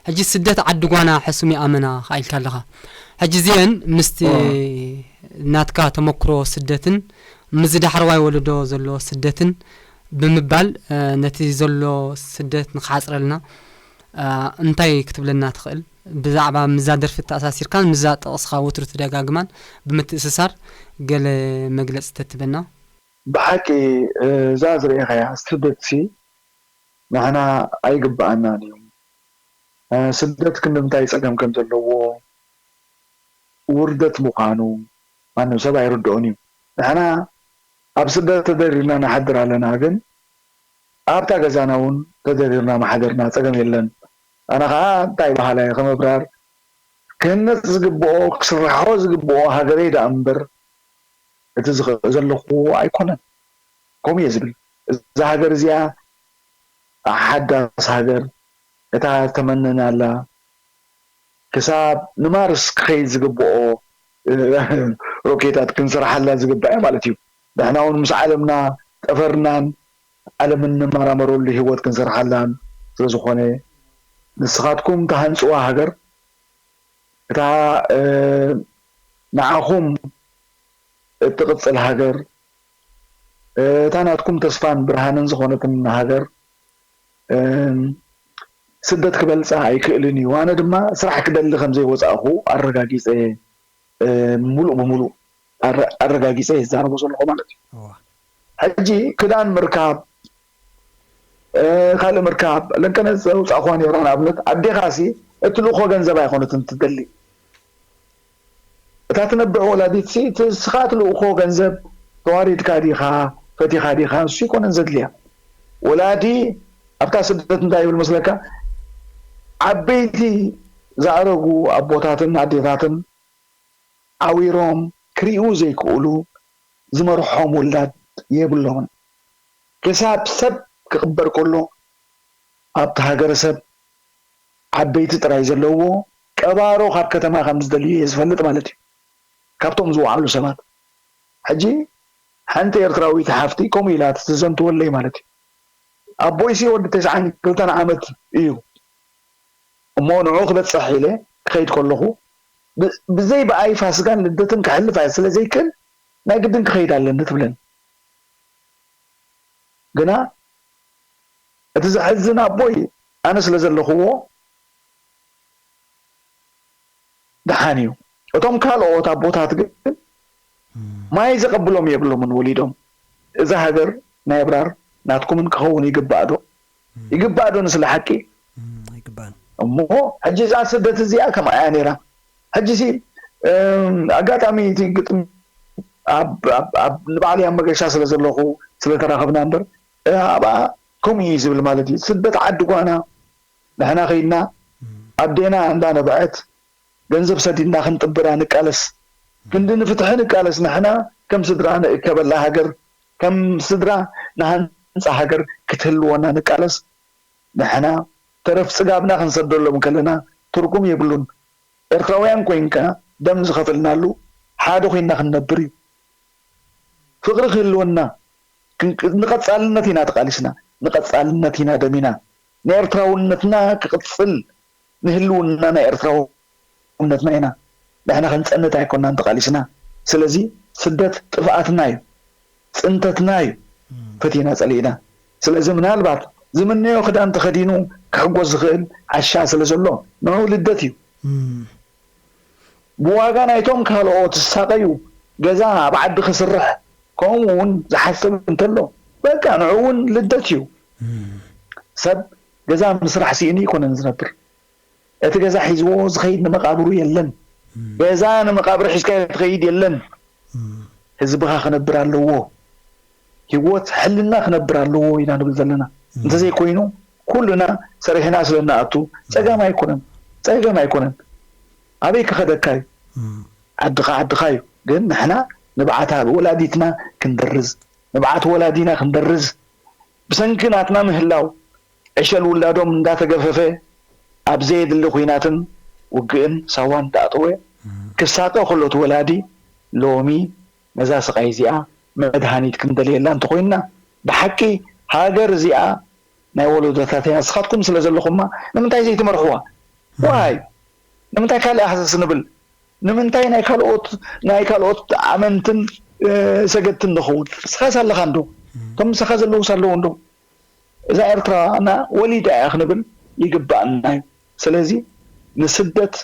ሕጂ "ስደት ዓዲ ጓና ሕሱም ኣመና" ከኣ ኢልካ ኣለኻ። ሕጂ እዚአን ምስቲ ናትካ ተመክሮ ስደትን ምስዚ ዳሕረዋይ ወለዶ ዘሎ ስደትን ብምባል ነቲ ዘሎ ስደት ንክሓፅረልና እንታይ ክትብለና ትኽእል? ብዛዕባ ምዛ ደርፊ ተኣሳሲርካን ምዛ ጥቕስኻ ወትሩ ትደጋግማን ብምትእስሳር ገለ መግለፂ ተትበና። ብሓቂ እዛ ዝረኤኻያ ስደትሲ ንሕና ኣይግብኣናን እዩ። ስደት ክንድምታይ ፀገም ከም ዘለዎ ውርደት ምዃኑ ማንም ሰብ ኣይርድኦን እዩ። ንሕና ኣብ ስደት ተደሪርና ንሓድር ኣለና፣ ግን ኣብታ ገዛና እውን ተደሪርና ምሓደርና ፀገም የለን። ኣነ ከዓ እንታይ በሃላይ ከምብራር ክህነፅ ዝግብኦ ክስርሖ ዝግብኦ ሃገረይ ደኣ እምበር እቲ ዝኽእ ዘለኹ ኣይኮነን። ከምኡ እየ ዝብል። እዛ ሃገር እዚኣ ሓዳስ ሃገር እታ ዝተመነናላ ክሳብ ንማርስ ክኸይድ ዝግብኦ ሮኬታት ክንሰርሓላ ዝግባእ ማለት እዩ። ንሕና እውን ምስ ዓለምና ጠፈርናን ዓለምን ንመራመረሉ ህይወት ክንሰርሓላን ስለዝኾነ ንስኻትኩም ተሃንፅዋ ሃገር እታ ንዓኹም እትቕፅል ሃገር እታ ናትኩም ተስፋን ብርሃንን ዝኾነትን ሃገር ስደት ክበልፃ ኣይክእልን እዩ። ኣነ ድማ ስራሕ ክደሊ ከም ዘይወፃእኹ ኣረጋጊፀ እየ፣ ሙሉእ ብሙሉእ ኣረጋጊፀ እየ ዝዛረቦ ዘለኹ ማለት እዩ። ሕጂ ክዳን ምርካብ፣ ካልእ ምርካብ ለንከነ ዘውፃእኹዋ ነይራ። ንኣብነት ኣዴኻ ሲ እትልእኾ ገንዘብ ኣይኮነትን ትደሊ። እታ ትነብዕ ወላዲት ሲ እቲ ንስኻ ትልእኾ ገንዘብ ተዋሪድካ ዲኻ ፈቲኻ ዲኻ ንሱ ኣይኮነን ዘድልያ። ወላዲ ኣብታ ስደት እንታይ ይብል መስለካ? ዓበይቲ ዝኣረጉ ኣቦታትን ኣዴታትን ዓዊሮም ክሪኡ ዘይክእሉ ዝመርሖም ውላድ የብሎምን። ክሳብ ሰብ ክቕበር ከሎ ኣብቲ ሃገረሰብ ዓበይቲ ጥራይ ዘለውዎ ቀባሮ ካብ ከተማ ከም ዝደልዩ እየ ዝፈልጥ ማለት እዩ። ካብቶም ዝወዓሉ ሰባት ሕጂ ሓንቲ ኤርትራዊት ሓፍቲ ከምኡ ኢላ ትዘንትወለይ ማለት እዩ። ኣቦይሲ ወዲ ተስዓን ክልተን ዓመት እዩ እሞ ንዑ ክበፅሕ ኢለ ክኸይድ ከለኹ ብዘይ ብኣይ ፋስጋን ልደትን ክሕልፍ ኣየ ስለ ዘይክእል ናይ ግድን ክኸይድ ኣለኒ ትብለኒ። ግና እቲ ዘሕዝን ኣቦይ ኣነ ስለ ዘለኹዎ ደሓን እዩ። እቶም ካልኦት ኣቦታት ግን ማይ ዘቐብሎም የብሎምን ወሊዶም። እዛ ሃገር ናይ ኣብራር ናትኩምን ክኸውን ይግባእ ዶ? ይግባእ ዶ ንስለ ሓቂ? ኣይግባእን። እሞ ሕጂ እዛ ስደት እዚኣ ከምኣ እያ ነይራ። ሕጂ ሲ ኣጋጣሚ እቲ ግጥሚ ንባዕለይ ኣብ መገሻ ስለ ዘለኹ ስለ ተራኸብና እምበር ኣብኣ ከምኡ እዩ ዝብል ማለት እዩ። ስደት ዓዲ ጓና ንሕና ከይድና ኣዴና እንዳነበዐት ገንዘብ ሰዲድና ክንጥብራ ንቃለስ፣ ክንዲ ንፍትሒ ንቃለስ። ንሕና ከም ስድራ ንእከበላ ሃገር፣ ከም ስድራ ንሃንፃ ሃገር ክትህልወና ንቃለስ። ንሕና ተረፍ ፅጋብና ክንሰደሎም ከለና ትርጉም የብሉን። ኤርትራውያን ኮይንካ ደም ዝኸፈልናሉ ሓደ ኮይንና ክንነብር እዩ። ፍቕሪ ክህልወና ንቐፃልነት ኢና ተቓሊስና፣ ንቐፃልነት ኢና ደሚና። ንኤርትራውነትና ክቕፅል ንህልውና ናይ ኤርትራውነትና ኢና ንሕና ክንፀንት ኣይኮናን ተቓሊስና። ስለዚ ስደት ጥፍኣትና እዩ፣ ፅንተትና እዩ ፈቲና ፀሊእና። ስለዚ ምናልባት ዝምነዮ ክዳን ተኸዲኑ ክሕጎስ ዝኽእል ዓሻ ስለ ዘሎ ንዑ ልደት እዩ። ብዋጋ ናይቶም ካልኦት ዝሳቐዩ ገዛ ኣብ ዓዲ ክስርሕ ከምኡ እውን ዝሓስብ እንተሎ በቃ ንዑ እውን ልደት እዩ። ሰብ ገዛ ምስራሕ ስኢኑ ኣይኮነን ዝነብር። እቲ ገዛ ሒዝዎ ዝኸይድ ንመቓብሩ የለን። ገዛ ንመቓብር ሒዝካዮ ትኸይድ የለን። ህዝብኻ ክነብር ኣለዎ። ህይወት ሕልና ክነብር ኣለዎ ኢና ንብል ዘለና። እንተዘይኮይኑ ኩልና ሰሪሕና ስለ እንኣቱ ጸገም ኣይኮነን፣ ጸገም ኣይኮነን። ኣበይ ክኸደካ እዩ? ዓድኻ ዓድኻ እዩ። ግን ንሕና ንብዓት ወላዲትና ክንደርዝ፣ ንብዓት ወላዲና ክንደርዝ፣ ብሰንኪ ናትና ምህላው ዕሸል ውላዶም እንዳተገፈፈ ኣብ ዘየድሊ ኲናትን ውግእን ሳዋን እንዳኣተወ ክሳቐ ከሎ እቲ ወላዲ ሎሚ ነዛ ስቓይ እዚኣ መድሃኒት ክንደልየላ እንተኾይንና ብሓቂ ሃገር እዚኣ ናይ ወለዶታት እያ። ንስኻትኩም ስለ ዘለኹማ ንምንታይ ዘይትመርሕዋ? ዋይ ንምንታይ ካልእ ኣህሰስ ንብል? ንምንታይ ናይ ካልኦት ናይ ካልኦት ኣመንትን ሰገድትን ንኸውን? ንስኻስ ኣለኻ እንዶ? እቶም ምሳኻ ዘለውስ ኣለዉ እንዶ? እዛ ኤርትራ እና ወሊዳ እያ ክንብል ይግባኣና እዩ። ስለዚ ንስደት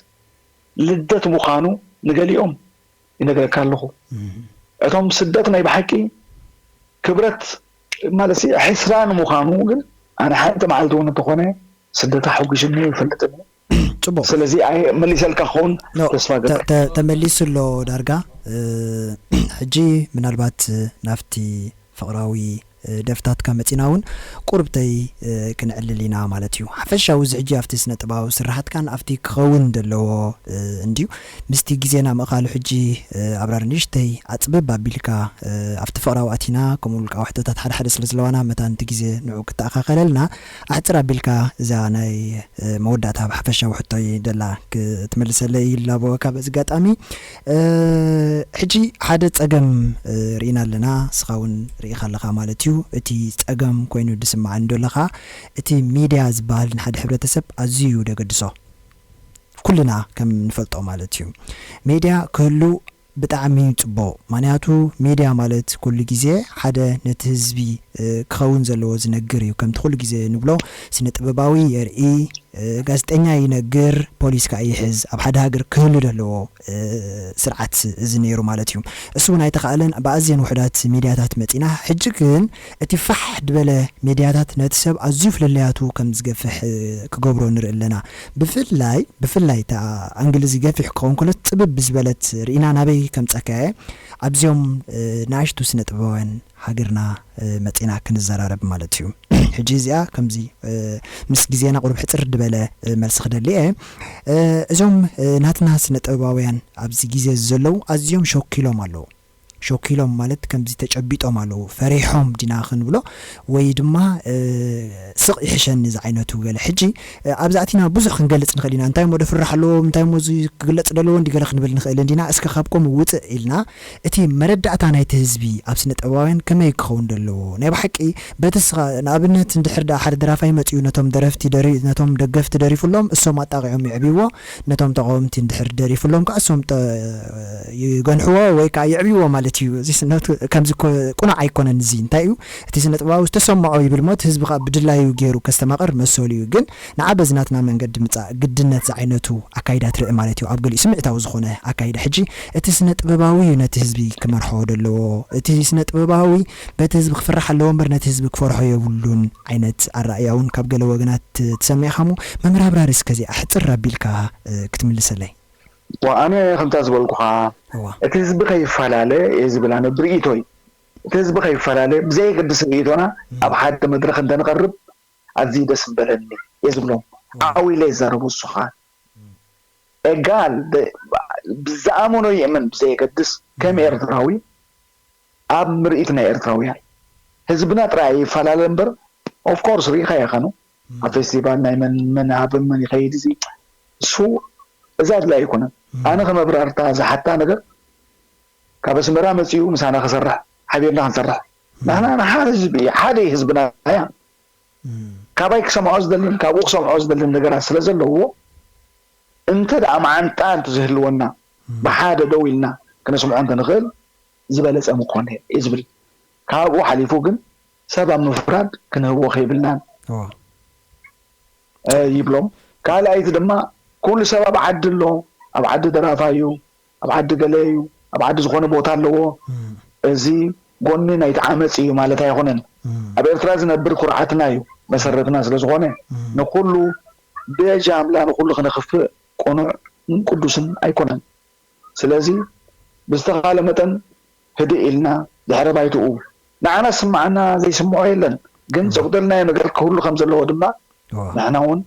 ልደት ምዃኑ ንገሊኦም ይነግረካ ኣለኹ። እቶም ስደት ናይ ብሓቂ ክብረት ማለት ሕስራን ምዃኑ ግን ኣነ ሓንቲ መዓልቲ እውን እንተኾነ ስደት ኣሐጒስኒ ይፈልጥን እዩ። ጽቡቅ ስለዚ ኣይ መሊሰልካ ክኸውን ተስፋ ገ ተመሊሱ ኣሎ ዳርጋ። ሕጂ ምናልባት ናብቲ ፍቕራዊ ደፍታትካ መጺና እውን ቁርብተይ ክንዕልል ኢና ማለት እዩ። ሓፈሻዊ እዚ ሕጂ ኣብቲ ስነ ጥባዊ ስራሓትካን ኣብቲ ክኸውን ዘለዎ እንድዩ ምስቲ ግዜና ምእኻሉ ሕጂ ኣብራር ንእሽተይ ኣጽብብ ኣቢልካ ኣብቲ ፍቕራዊ ኣቲና ከምኡ ውልቃዊ ሕቶታት ሓደ ሓደ ስለ ዘለዋና መታን እቲ ግዜ ንዑ ክተኣኻኸለልና ኣሕጽር ኣቢልካ እዛ ናይ መወዳእታ ኣብ ሓፈሻዊ ሕቶይ ደላ ክትምልሰለይ ይላበወካ በዚ ኣጋጣሚ። ሕጂ ሓደ ጸገም ርኢና ኣለና፣ ንስኻ እውን ርኢኻ ኣለኻ ማለት እዩ። እቲ ጸገም ኮይኑ ዝስምዓኒ ዘሎ ኸኣ እቲ ሚድያ ዝበሃል ንሓደ ሕብረተሰብ ኣዝዩ እዩ ደገድሶ። ኩልና ከም ንፈልጦ ማለት እዩ። ሚድያ ክህሉ ብጣዕሚ እዩ ጽቡቕ። ምኽንያቱ ሚድያ ማለት ኩሉ ግዜ ሓደ ነቲ ህዝቢ ክኸውን ዘለዎ ዝነግር እዩ። ከምቲ ኩሉ ግዜ ንብሎ ስነ ጥበባዊ የርኢ፣ ጋዜጠኛ ይነግር፣ ፖሊስ ከኣ ይሕዝ። ኣብ ሓደ ሃገር ክህሉ ዘለዎ ስርዓት እዚ ነይሩ ማለት እዩ። እሱ እውን ኣይተኻእለን ብኣዝየን ውሑዳት ሚድያታት መጺና። ሕጂ ግን እቲ ፋሕ ዝበለ ሚድያታት ነቲ ሰብ ኣዝዩ ፍልልያቱ ከም ዝገፍሕ ክገብሮ ንርኢ ኣለና። ብፍላይ ብፍላይ እታ ኣንግል እዚ ገፊሕ ክኸውን ከሎ ጽብብ ዝበለት ርኢና ናበይ ከምጸካየ ኣብዚኦም ንኣሽቱ ስነ ጥበባውያን ሃገርና መጺና ክንዘራረብ ማለት እዩ። ሕጂ እዚኣ ከምዚ ምስ ግዜና ቁሩብ ሕጽር ዝበለ መልሲ ክደሊ እየ። እዞም ናትና ስነ ጥበባውያን ኣብዚ ግዜ ዘለዉ ኣዝዮም ሸኪሎም ኣለዉ። ሸኪሎም ማለት ከምዚ ተጨቢጦም ኣለዉ። ፈሪሖም ዲና ክንብሎ ወይ ድማ ስቕ ይሕሸኒ ዝዓይነቱ ገለ። ሕጂ ኣብዚ ኣቲና ብዙሕ ክንገልጽ ንኽእል ኢና። እንታይ እሞ ደፍራሕ ኣለዎም፣ እንታይ እሞ እዚ ክግለጽ ደለዎ እንዲ ገለ ክንብል ንኽእል እንዲና። እስከ ካብ ከምኡ ውፅእ ኢልና እቲ መረዳእታ ናይቲ ህዝቢ ኣብ ስነ ጥበባውያን ከመይ ክኸውን ደለዎ? ናይ ብሓቂ በቲ ስኻ ንኣብነት እንድሕር ደኣ ሓደ ደራፋይ መጺኡ ነቶም ደረፍቲ ደሪ ነቶም ደገፍቲ ደሪፉሎም እሶም ኣጣቒዖም የዕብይዎ፣ ነቶም ተቓወምቲ እንድሕር ደሪፉሎም ከኣ እሶም ጠ- ይገንሕዎ ወይ ከኣ የዕብይዎ ማለት እዩ። እዚ ስነቱ ከምዚ ኮ- ቁኑዕ ኣይኮነን። እዚ እንታይ እዩ እቲ ስነ ጥበባዊ ዝተሰምዖ ይብል እሞ እቲ ህዝቢ ከኣ ብድላዩ ገይሩ ከስተማቕር መሰሉ እዩ። ግን ንዓ በዚ ናትና መንገዲ ምጻእ ግድነት ዝዓይነቱ ኣካይዳ ትርኢ ማለት እዩ። ኣብ ገሊኡ ስምዒታዊ ዝኾነ ኣካይዳ። ሕጂ እቲ ስነ ጥበባዊ እዩ ነቲ ህዝቢ ክመርሖ ደለዎ። እቲ ስነ ጥበባዊ በቲ ህዝቢ ክፍራሕ ኣለዎ እምበር ነቲ ህዝቢ ክፈርሖ የብሉን ዓይነት ኣረኣእያ እውን ካብ ገለ ወገናት ትሰሚዕኻ እሞ መምህር ኣብራር እስከ እዚኣ ሕጽር ኣቢልካ ክትምልሰለይ። ኣነ ከምታ ዝበልኩኻ እቲ ህዝቢ ከይፈላለ እየ ዝብል ኣነ ብርእይቶይ። እቲ ህዝቢ ከይፈላለ ብዘየገድስ ርእይቶና ኣብ ሓደ መድረኽ እንተንቐርብ ኣዝዩ ደስ ምበለኒ እየ ዝብሎም። ዓው ኢለ ይዛረቡ እሱ ኸዓ ኤጋል ብዝኣመኖ ይእመን ብዘየገድስ ከም ኤርትራዊ ኣብ ምርኢት ናይ ኤርትራውያን ህዝብና ጥራይ ይፈላለ እምበር ኦፍኮርስ ርኢኻ ኢኻ ኖ ኣብ ፌስቲቫል ናይ መን መን ሃብን መን ይኸይድ እዚ እሱ እዚ ኣድላይ ኣይኮነን። ኣነ ከም ኣብራርታ ዝሓታ ነገር ካብ ኣስመራ መጺኡ ምሳና ክሰርሕ ሓቢርና ክንሰርሕ ንሕና ንሓደ ህዝቢ እዩ ሓደ ህዝብና እያ ካባይ ክሰምዖ ዝደልን ካብኡ ክሰምዖ ዝደልን ነገራት ስለ ዘለዎ እንተ ደኣ መዓንጣ እንተዝህልወና ብሓደ ደው ኢልና ክነስምዖ እንተንኽእል ዝበለጸ ምኾነ እየ ዝብል። ካብኡ ሓሊፉ ግን ሰብ ኣብ ምፍራድ ክንህቦ ከይብልናን ይብሎም። ካልኣይቲ ድማ ኩሉ ሰብ ኣብ ዓዲ ኣሎ፣ ኣብ ዓዲ ደራፋይ እዩ፣ ኣብ ዓዲ ገለ እዩ፣ ኣብ ዓዲ ዝኾነ ቦታ ኣለዎ። እዚ ጎኒ ናይቲ ዓመፅ እዩ ማለት ኣይኾነን። ኣብ ኤርትራ ዝነብር ኩርዓትና እዩ፣ መሰረትና ስለዝኾነ ንኹሉ ብጃምላ ንኹሉ ክነኽፍእ ቅኑዕን ቅዱስን ኣይኮነን። ስለዚ ብዝተኻለ መጠን ህድእ ኢልና ድሕረ ባይትኡ ንዓና ስምዓና ዘይስምዖ የለን። ግን እዋ ዘጉደልናዮ ነገር ክህሉ ከም ዘለዎ ድማ እዋ ንሕና እውን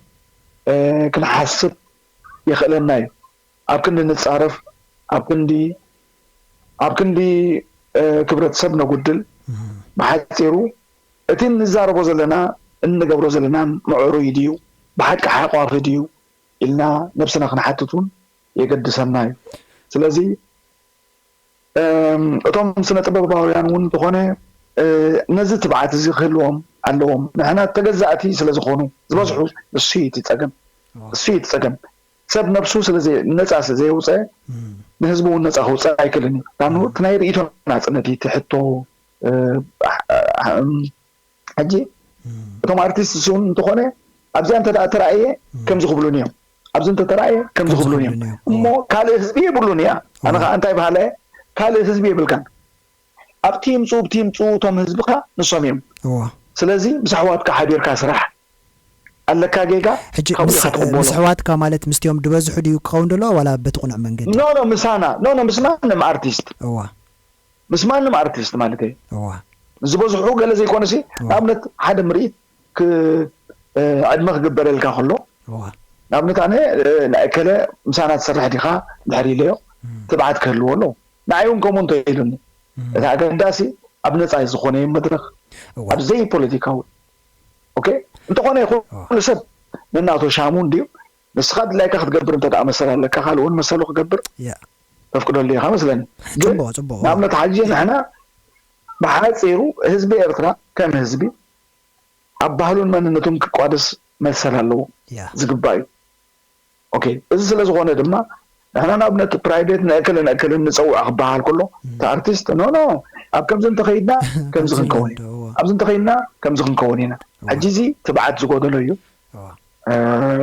እ፣ ክንሓስብ የኽእለና እዩ። ኣብ ክንዲ ንጻረፍ፣ ኣብ ክንዲ ኣብ ክንዲ እ፣ ክብረተሰብ ነጉድል፣ እህ ብሓጺሩ እቲ እንዛረቦ ዘለና እንገብሮ ዘለና ምዕሩይ ድዩ፣ ብሓቂ ሓቋፊ ድዩ ኢልና ነብስና ክንሓትት እውን የገድሰና እዩ። ስለዚ እም፣ እቶም ስነ ጥበባውያን እውን እንተኾነ እ፣ ነዚ ትብዓት እዚ ክህልዎም ኣለዎም። ንሕና ተገዛእቲ ስለ ዝኾኑ ዝበዝሑ እሱ እዩ እቲ ጸገም። እሱ እዩ እቲ ጸገም። ሰብ ነብሱ ስለ ዘይ- ነጻ ስለ ዘየውፀ ንህዝቢ እውን ነጻ ክውፅእ ኣይክእልን እዩ። ካብ እቲ ናይ ርእይቶ ናጽነት እዩ እቲ ሕቶ። እ፣ እ፣ እ፣ ሕጂ እቶም ኣርቲስት እውን እንተኾነ ኣብዚኣ እንተ ደኣ ተራእየ ከምዚ ክብሉን እዮም፣ ኣብዚ እንተ ተራእየ ከምዚ ከምዚ ክብሉን እዮም። ክብሉን እዮም። እሞ ካልእ ህዝቢ የብሉን እያ። ኣነ እዋ ከዓ እንታይ በሃለ እየ? ካልእ ህዝቢ የብልካን። ኣብቲ ይምፁ ብቲ ይምፁ እቶም ህዝብኻ ንሶም እዮም። እዋ ስለዚ ምስ ኣሕዋትካ ሓቢርካ ስራሕ ኣለካ። ጌጋ ሕጂ ካብኡ ምስ ኢኻ ትቕበሎ። ምስ ኣሕዋትካ ማለት ምስቲኦም ዝበዝሑ ድዩ ክኸውን ደሎ ዋላ በቲ ቁኑዕ መንገዲ? ኖ ኖ ምሳና ኖ ኖ ምስ ማንም ኣርቲስት እዋ ምስ ማንም ኣርቲስት ማለት እዩ። እዋ ዝበዝሑ ገለ ዘይኮነሲ እዋ ንኣብነት ሓደ ምርኢት ክ- እ፣ ዕድመ ክግበረልካ ከሎ እዋ ንኣብነት ኣነ እ፣ ንእከለ ምሳና ትሰርሕ ዲኻ ድሕር ኢለዮ እም፣ ትብዓት ክህልዎ ኣለዎ። ንዓይ እውን ከምኡ እንተ ኢሉኒ እም፣ እቲ ኣገዳሲ ኣብ ነፃ ዝኾነ መድረኽ እዋ ኣብ ዘይፖለቲካዊ ኦኬ እንተኾነ እዋ ኩሉ ሰብ ነናቶ ሻሙ እንድዩ። ንስኻ ድላይካ ክትገብር እንተ ደኣ መሰል ኣለካ ካልእ እውን መሰሉ ክገብር ያ ተፍቅደሉ ኢኻ መስለኒ። ግን ጽቡቕ ጽቡቕ እዋ ንኣብነት ሓጂ ንሕና ብሓፂሩ ህዝቢ ኤርትራ ከም ህዝቢ ኣብ ባህሉን መንነቱን ክቋደስ መሰል ኣለዎ ያ ዝግባእ እዩ። ኦኬ እዚ ስለ ዝኾነ ድማ ንሕና ንኣብነት ፕራይቬት ንእክልን እክልን ንፀውዖ ክበሃል ከሎ እም፣ እቲ ኣርቲስት ኖ ኖ ኣብ ከምዚ እንተኸይድና ከምዚ ከምዚ ክንከውን ኢልና እዩ ዶ እዋ ኣብዚ እንተኸይድና ከምዚ ክንከውን ኢና። እዋ ሕጂ እዚ ትብዓት ዝጎደሎ እዩ። እዋ እ፣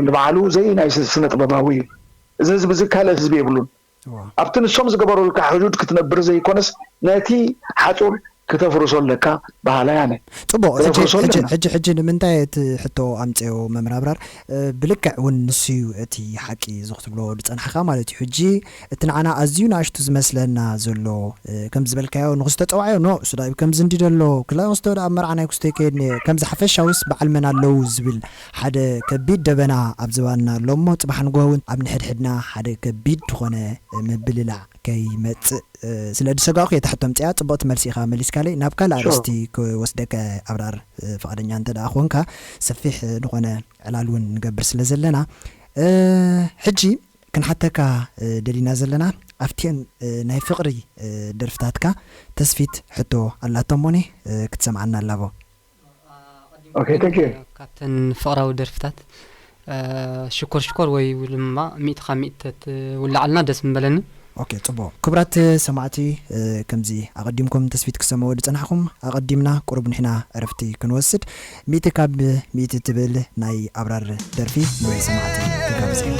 ንባዕሉ ዘይናይ ስ- ስነ ጥበባዊ እዩ። እዚ ህዝቢ እዚ ካልእ ህዝቢ የብሉን። እዋ ኣብቲ ንሶም ዝገበሩልካ ሕዱድ ክትነብር ዘይኮነስ ነቲ ሓፁር ክተፍርሶ ኣለካ በሃላይ ኣነ። ጽቡቕ ሕጂ ክነፍርሶ ሕጂ ኣለና። ሕጂ ሕጂ ንምንታይ እቲ ሕቶ ኣምጽኦ መምህር ኣብራር እ፣ ብልክዕ እውን ንሱ እዩ እቲ ሓቂ እዚ ክትብሎ ዝጸናሕካ ማለት እዩ። ሕጂ እቲ ንዓና ኣዝዩ ንኣሽቱ ዝመስለና ዘሎ እ፣ ከም ዝበልካዮ ንኽሱ ተጸዋዕዮ ኖ እሱ ዳኣ ከምዚ እንዲ ደሎ ክላ ክስቶ ዳኣ መርዓ ናይ ክስቶ ይከየድ ነየ ከምዚ ሓፈሻውስ በዓል መን ኣለዉ ዝብል ሓደ ከቢድ ደበና ኣብ ዝባንና ኣሎ እሞ ጽባሕ ንግሆ እውን ኣብ ንሕድሕድና ሓደ ከቢድ ዝኾነ ምብልላዕ ከይመጽእ እ፣ ስለ ዝሰጋእኩ እየ እታ ሕቶ ኣምጺኣ። ጽቡቕቲ መልሲ ኢኻ መሊስካለይ። ናብ ካልእ ሹር ኣርእስቲ ክወስደካ ኣብራር እ፣ ፍቓደኛ እንተ ደኣ ኮንካ ሰፊሕ እ፣ ዝኾነ ዕላል እውን ንገብር ስለ ዘለና እ፣ ሕጂ ክንሓተካ እ፣ ደሊና ዘለና ኣብቲአን እ፣ ናይ ፍቕሪ እ፣ ደርፍታትካ ተስፊት ሕቶ ኣላቶ እሞኒ እ፣ ክትሰምዓና ኣላቦ። ኦኬ፣ thank you። ካብተን ፍቕራዊ ደርፍታት ሽኮር ሽኮር ወይ ድማ ሚእቲ ካብ ሚእቲ ተትውላዓልና ደስ ምበለኒ። ኦኬ ጽቡቕ ክቡራት ሰማዕቲ ከምዚ ኣቐዲምኩም ተስፊት ክሰምዎ ዝጸናሕኹም ኣቐዲምና ቁሩብ ንሕና ዕረፍቲ ክንወስድ ሚእቲ ካብ ሚእቲ ትብል ናይ ኣብራር ደርፊ ንሰማዕቲ ክጋብዝ እየ።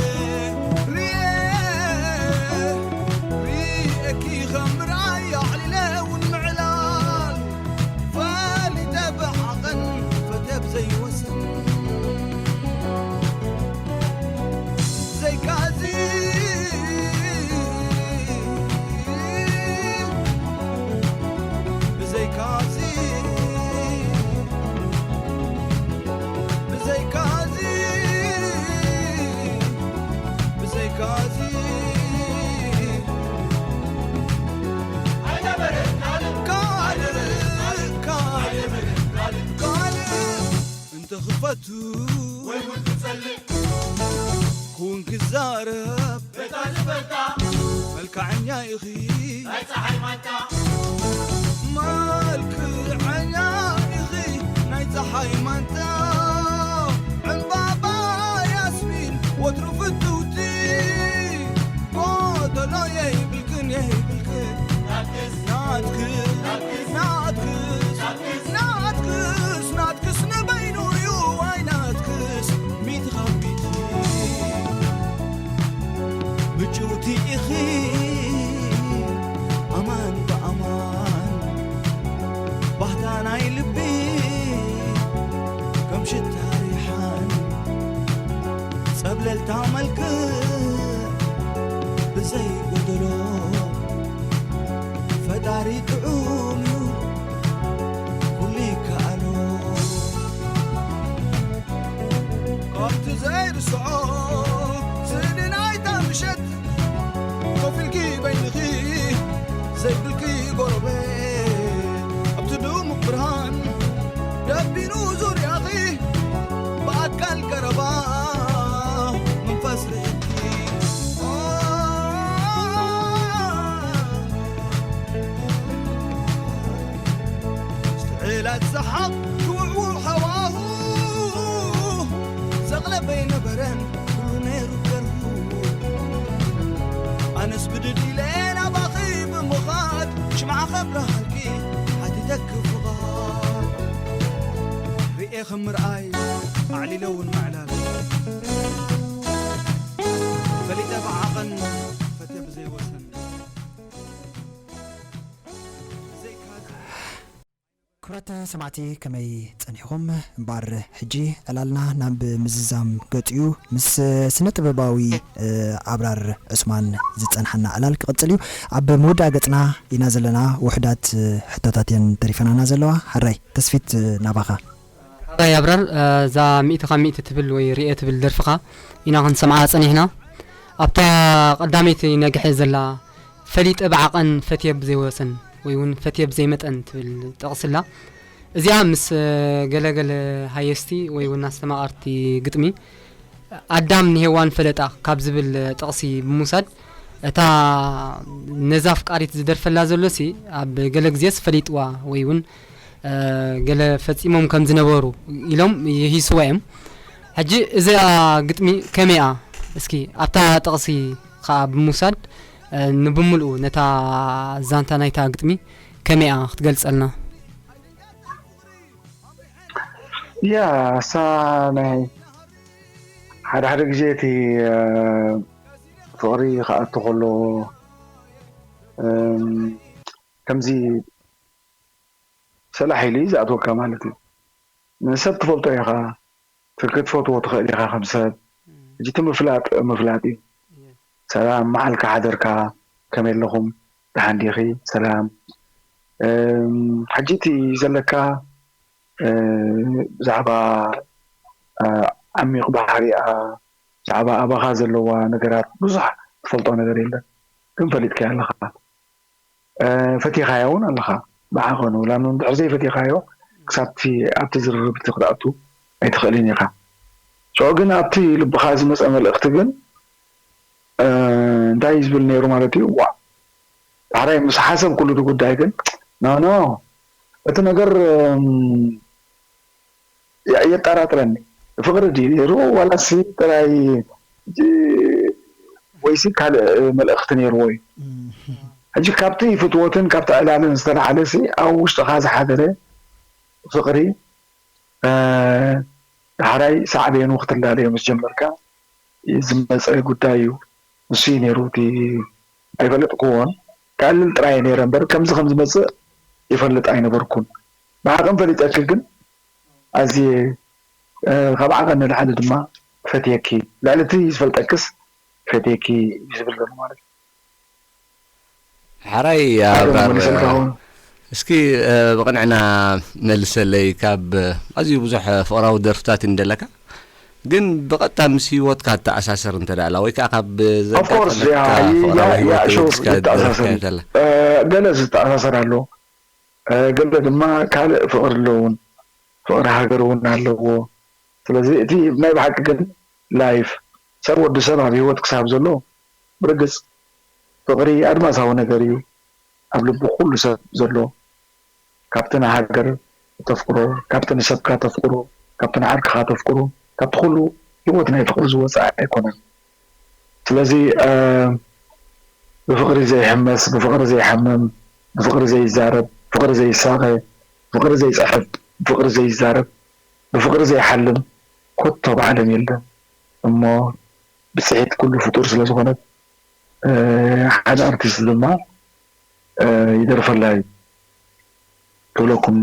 እንተ ክፈቱ ወይ እውን ክጸልእ ክውን ክዛረብ ቤታ ዝበልታ መልክዐኛ ኢኺ ናይ ጸሓይ ማንታ መልክዐኛ ኢኺ ናይ ጸሓይ ማንታ ዕምባባ ያስሚን ወትሩ ፍትውቲ ጎደሎ የይብልክን የይብልክን ናትክስ ናትክስ ናትክስ ናትክስ ንበይኑ እዩ ዋይ ናትክስ ሚእቲ ካብ ሚእቲ ምጭውቲ ኢኺ ኣማን ብኣማን ባህታ ናይ ልቢ ከም ሽታ ሪሓን ጸብለልታ መልክዕ ብዘይ ጎደሎ ፈጣሪ ጥዑም እዩ ትስዖ ስእሊ ናይታ ምሸት ኮፍ ኢልኪ በይንኺ ዘይብልኪ ጎረቤት ኣብቲ ድሙቕ ብርሃን ደቢኑ ዙርያኺ ብኣካል ቀረባ መንፈስ ርእኪ ስትዕላት ሰሓቕ ትውዕውዕ ሃዋሁ ዘቕለበ ኣይነበረን ኩሉ ነይሩ ገርሁ ኣነስ ብድድ ኢለ ናባኺ ብምኻድ ሽምዓ ከብረሃልኪ ሓቲተኪ ፍቓድ ርእየ ከም ምርኣይ ኣዕሊለ እውን ምዕላል ፈሊጠ ብዓቐን ፈትየ ብዘይወሰን ክቡራት ሰማዕቲ ከመይ ጸኒሕኹም? እምበኣር ሕጂ ዕላልና ናብ ምዝዛም ገጽ እዩ። ምስ ስነ ጥበባዊ ኣብራር ዑስማን ዝጸንሓና ዕላል ክቕጽል እዩ። ኣብ መወዳእ ገጽና ኢና ዘለና። ውሑዳት ሕቶታት እየን ተሪፈናና ዘለዋ። ሓራይ ተስፊት ናባኻ። ሓራይ ኣብራር እዛ ሚእቲ ካብ ሚእቲ ትብል ወይ ርኤ ትብል ደርፍኻ ኢና ክንሰምዓ ጸኒሕና። ኣብታ ቀዳመይቲ ነግሐ ዘላ ፈሊጠ ብዓቐን ፈትየ ብዘይወሰን ወይ እውን ፈትየ ብዘይመጠን ትብል ጥቕሲ ኣላ። እዚኣ ምስ ገለገለ ሃየስቲ ወይ እውን ኣስተማቐርቲ ግጥሚ ኣዳም ንሄዋን ፈለጣ ካብ ዝብል ጥቕሲ ብምውሳድ እታ ነዛ ኣፍቃሪት ዝደርፈላ ዘሎ ሲ ኣብ ገለ ግዜስ ፈሊጥዋ ወይ እውን ገለ ፈጺሞም ከም ዝነበሩ ኢሎም ይሂስዋ እዮም። ሕጂ እዛ ግጥሚ ከመይ እያ እስኪ ኣብታ ጥቕሲ ከኣ ብምውሳድ ንብምልኡ ነታ ዛንታ ናይታ ግጥሚ ከመይ እያ ክትገልጸልና? ያ እሳ ናይ ሓደ ሓደ ግዜ እቲ ፍቕሪ ክኣቱ ከሎ ከምዚ ሰላሕ ኢሉ እዩ ዝኣትወካ ማለት እዩ። ንሰብ ትፈልጦ ኢኻ፣ ክትፈትዎ ትኽእል ኢኻ ከም ሰብ። ሕጂ እቲ ምፍላጥ ምፍላጥ እዩ። ሰላም መዓልካ ሓደርካ፣ ከመይ ኣለኹም፣ ደሓን ዲኺ፣ ሰላም። ሕጂ እቲ ዘለካ ብዛዕባ ዓሚቕ ባህሪኣ፣ ብዛዕባ ኣባኻ ዘለዋ ነገራት ብዙሕ ትፈልጦ ነገር የለን፣ ግን ፈሊጥካያ ኣለኻ። ፈቲኻዮ እውን ኣለኻ ብዓቐኑ ላም ድሕር ዘይፈቲኻዮ ክሳብቲ ኣብቲ ዝርርብ እቲ ክትኣቱ ኣይትኽእልን ኢኻ። ሽዑ ግን ኣብቲ ልብኻ ዝመፀ መልእኽቲ ግን እንታይ እዩ ዝብል ነይሩ ማለት እዩ። ዋእ ዳሕራይ ምስ ሓሰብኩሉ እቲ ጉዳይ ግን ኖ ኖ እቲ ነገር የጠራጥረኒ። ፍቕሪ ድዩ ነይሩ ዋላሲ ጥራይ ወይሲ ካልእ መልእኽቲ ነይርዎ እዩ? ሕጂ ካብቲ ፍትወትን ካብቲ ዕላልን ዝተላዕለ ሲ ኣብ ውሽጥኻ ዝሓደረ ፍቕሪ ዳሕራይ ሳዕቤኑ ክትላለዮ ምስ ጀመርካ ዝመፀ ጉዳይ እዩ። ንሱ እዩ ነይሩ እቲ ኣይፈለጥክዎን። ከዕልል ጥራይ እየ ነይረ እምበር ከምዚ ከም ዝመፅእ ይፈልጥ ኣይነበርኩን። ብዓቐን ፈሊጠኪ ግን ኣዝየ ካብ ዓቐን ንላዕሊ ድማ ፈትየኪ፣ ልዕሊ እቲ ዝፈልጠክስ ፈትየኪ እዩ ዝብል ዘሎ ማለት እዩ። ሓራይ ኣብራር እስኪ ብቕንዕና መልሰለይ። ካብ ኣዝዩ ብዙሕ ፍቕራዊ ደርፍታት እዩ እንደለካ ግን ብቐጥታ ምስ ህይወትካ ተኣሳሰር እንተ ደኣ ወይ ከዓ ካብ ዘጋጠመካ ፍቕራዊ ህይወት ወይስካ ደርፍካ እንተላ ገለ ዝተኣሳሰር ኣሎ፣ ገለ ድማ ካልእ ፍቕሪ ኣለውን፣ ፍቕሪ ሃገር እውን ኣለዎ። ስለዚ እቲ ናይ ብሓቂ ግን ላይፍ ሰብ ወዲ ሰብ ኣብ ህይወት ክሳብ ዘሎ ብርግጽ ፍቕሪ ኣድማሳዊ ነገር እዩ ኣብ ልቢ ኩሉ ሰብ ዘሎ። ካብቲ ንሃገር ተፍቅሮ፣ ካብቲ ንሰብካ ተፍቅሮ፣ ካብቲ ንዓርክኻ ተፍቅሮ፣ ካብቲ ኩሉ ህይወት ናይ ፍቕሪ ዝወፅእ ኣይኮነን። ስለዚ ብፍቕሪ ዘይሕመስ፣ ብፍቕሪ ዘይሓምም፣ ብፍቕሪ ዘይዛረብ፣ ፍቕሪ ዘይሳቐ፣ ብፍቕሪ ዘይፅሕፍ፣ ብፍቕሪ ዘይዛረብ፣ ብፍቕሪ ዘይሓልም ኮቶ ኣብ ዓለም የለን። እሞ ብፅሒት ኩሉ ፍጡር ስለዝኾነት ሓደ ኣርቲስት ድማ ይደርፈላ እዩ ክብለኩም።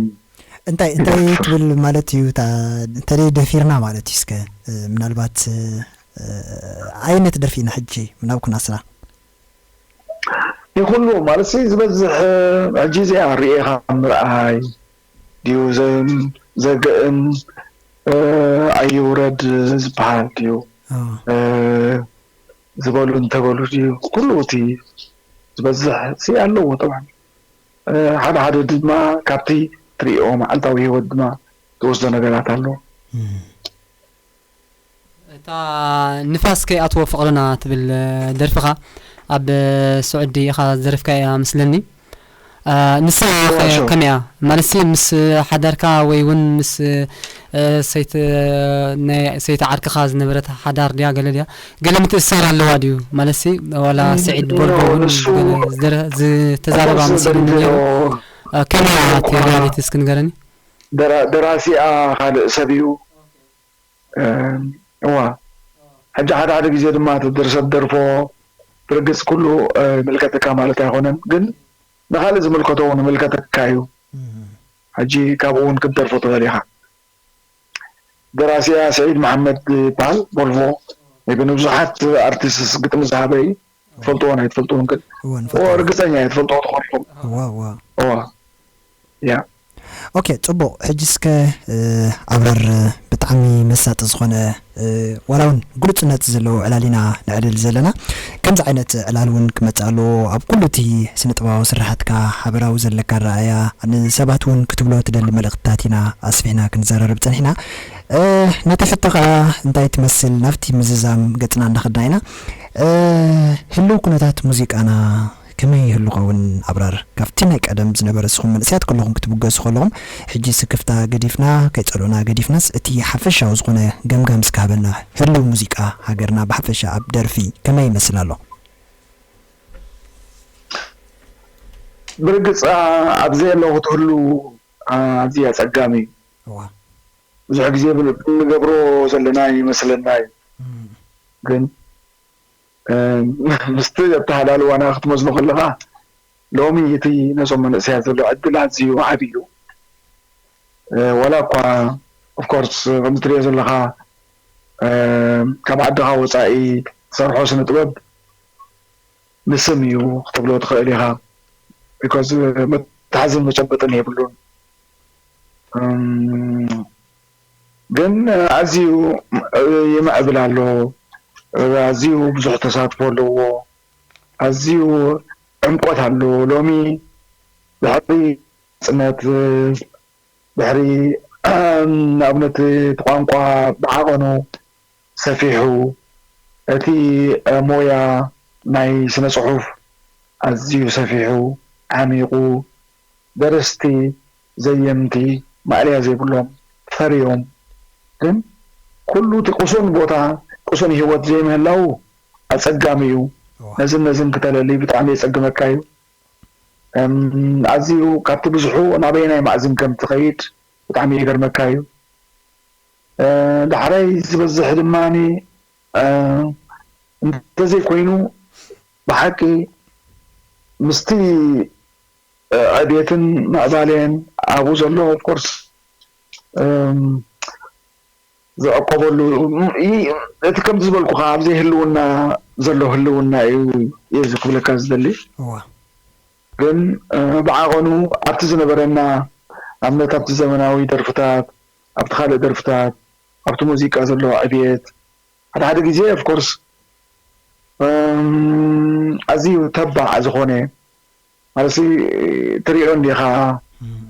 እንታይ እንታይ ትብል ማለት እዩ? እንተ ደፊርና ማለት እዩ። እስከ ምናልባት ዓይነት ደርፊ ኢና ሕጂ ምናብ ኩናስና ይኹሉ ማለት ዝበዝሕ ሕጂ እዚኣ ርእኻ ምርኣይ ድዩ ዘገእም ኣይውረድ ዝበሃል ድዩ? ዝበሉ እንተበሉ ድዩ? ኩሉ እቲ ዝበዝሕ ሲ ኣለዎ ጠብዓ። ሓደ ሓደ ድማ ካብቲ ትሪኦ መዓልታዊ ህይወት ድማ ትወስዶ ነገራት ኣሎ። እታ ንፋስ ከይኣትዎ ፍቕርና ትብል ደርፍኻ ኣብ ስዑዲ ኢኻ ዝደረፍካያ መስለኒ። ንሳ ከመይ እያ? ማለትሲ ምስ ሓዳርካ ወይ እውን ምስ ሰይቲ ዓርክኻ ዝነበረት ሓዳር ድያ ገለ ድያ? ገለ ምትእስሳር ኣለዋ ድዩ? ማለትሲ ዋላ ስዒድ ቦልቦ እውን ዝተዛረባ መሲሉኒ ነይሩ። ከመይ እያ እቲ ሪያሊቲ እስኪ ንገረኒ? ደራሲኣ ካልእ ሰብ እዩ። እዋ ሕጂ ሓደ ሓደ ግዜ ድማ እቲ ድርሰት ደርፎ ብርግጽ ኩሉ ይምልከተካ ማለት ኣይኮነን፣ ግን ንኻልእ ዝምልከቶ እውን ይምልከተካ እዩ። ሕጂ ካብኡ እውን ክትደርፎ ትኽእል ኢኻ። ደራሲኣ ስዒድ መሓመድ ይበሃል፣ ቦልቮ። ቢ ንብዙሓት ኣርቲስትስ ግጥሚ ዝሃበ እዩ። ትፈልጥዎ ናይ ትፈልጥዎም ግን እወ ንፈልጦ ርግፀኛ እየ ትፈልጥዎ ትኾን ኢኹም። እዋ እዋ እዋ ያ ኦኬ ፅቡቕ ሕጂ እስከ ኣብረር ብጣዕሚ መሳጢ ዝኾነ ዋላ እውን ግሉፅነት ዘለዎ ዕላል ኢና ነዕልል ዘለና ከምዚ ዓይነት ዕላል እውን ክመፅእ ኣለዎ ኣብ ኩሉ እቲ ስነ ጥበባዊ ስራሓትካ ሓበራዊ ዘለካ ኣረኣእያ ንሰባት እውን ክትብሎ ትደሊ መልእኽትታት ኢና ኣስፊሕና ክንዘራረብ ፀኒሕና ነቲ ሕቶ ከዓ እንታይ ትመስል ናብቲ ምዝዛም ገፅና እንዳኸድና ኢና ህልው ኩነታት ሙዚቃና ከመይ ይህሉ ኸውን ኣብራር ካብቲ ናይ ቀደም ዝነበረ ንስኹም መንእሰያት ከለኹም ክትብገሱ ከለኹም ሕጂ ስክፍታ ገዲፍና ከይጸልኡና ገዲፍናስ እቲ ሓፈሻዊ ዝኾነ ገምጋም እስከ ሃበና ህልው ሙዚቃ ሃገርና ብሓፈሻ ኣብ ደርፊ ከመይ ይመስል ኣሎ ብርግጽ ኣብዚ ዘለኹ ክትህሉ ኣዝዩ ኣጸጋሚ እዩ ብዙሕ ግዜ ንገብሮ ዘለና ይመስለና እዩ ግን ምስቲ ኣተሃላልዋና ክትመዝኖ ከለኻ ሎሚ እቲ ነዞም መንእሰያት ዘሎ ዕድል ኣዝዩ ዓብዩ ዋላ እኳ ኦፍኮርስ ከምዚ ትሪኦ ዘለኻ ካብ ዓድኻ ወፃኢ ትሰርሖ ስነ ጥበብ ንስም እዩ ክትብሎ ትኽእል ኢኻ because መትሓዝን መጨበጥን የብሉን ግን ኣዝዩ ይምዕብል ኣሎ ኣዝዩ ብዙሕ ተሳትፎ ኣለዎ ኣዝዩ ዕምቆት ኣለዎ ሎሚ ድሕሪ ፅነት ድሕሪ ንኣብነት እቲ ቋንቋ ብዓቐኑ ሰፊሑ እቲ ሞያ ናይ ስነ ፅሑፍ ኣዝዩ ሰፊሑ ዓሚቑ ደረስቲ ዘየምቲ ማእለያ ዘይብሎም ፈርዮም ግን ኩሉ እቲ ቁሱን ቦታ ቁሱን ህይወት ዘይምህላው ኣፀጋሚ እዩ ነዝን ነዝን ክተለሊ ብጣዕሚ የፀግመካ እዩ ኣዝዩ ካብቲ ብዝሑ ናበየናይ ማእዝን ከም ትኸይድ ብጣዕሚ ይገርመካ እዩ ዳሕራይ ዝበዝሕ ድማ እንተዘይኮይኑ ብሓቂ ምስቲ ዕብየትን ምዕባሌን ኣብኡ ዘሎ ኦፍኮርስ ዝዕቆበሉ እቲ ከምቲ ዝበልኩ ከዓ ኣብዘይ ህልውና ዘሎ ህልውና እዩ እዚ ክብለካ ዝደሊ ግን ብዓቐኑ ኣብቲ ዝነበረና ኣብነት ኣብቲ ዘመናዊ ደርፍታት ኣብቲ ካልእ ደርፍታት ኣብቲ ሙዚቃ ዘለዎ ዕብየት ሓደ ሓደ ግዜ ኦፍኮርስ ኣዝዩ ተባዕ ዝኾነ ማለት ትሪኦ እንዲኻ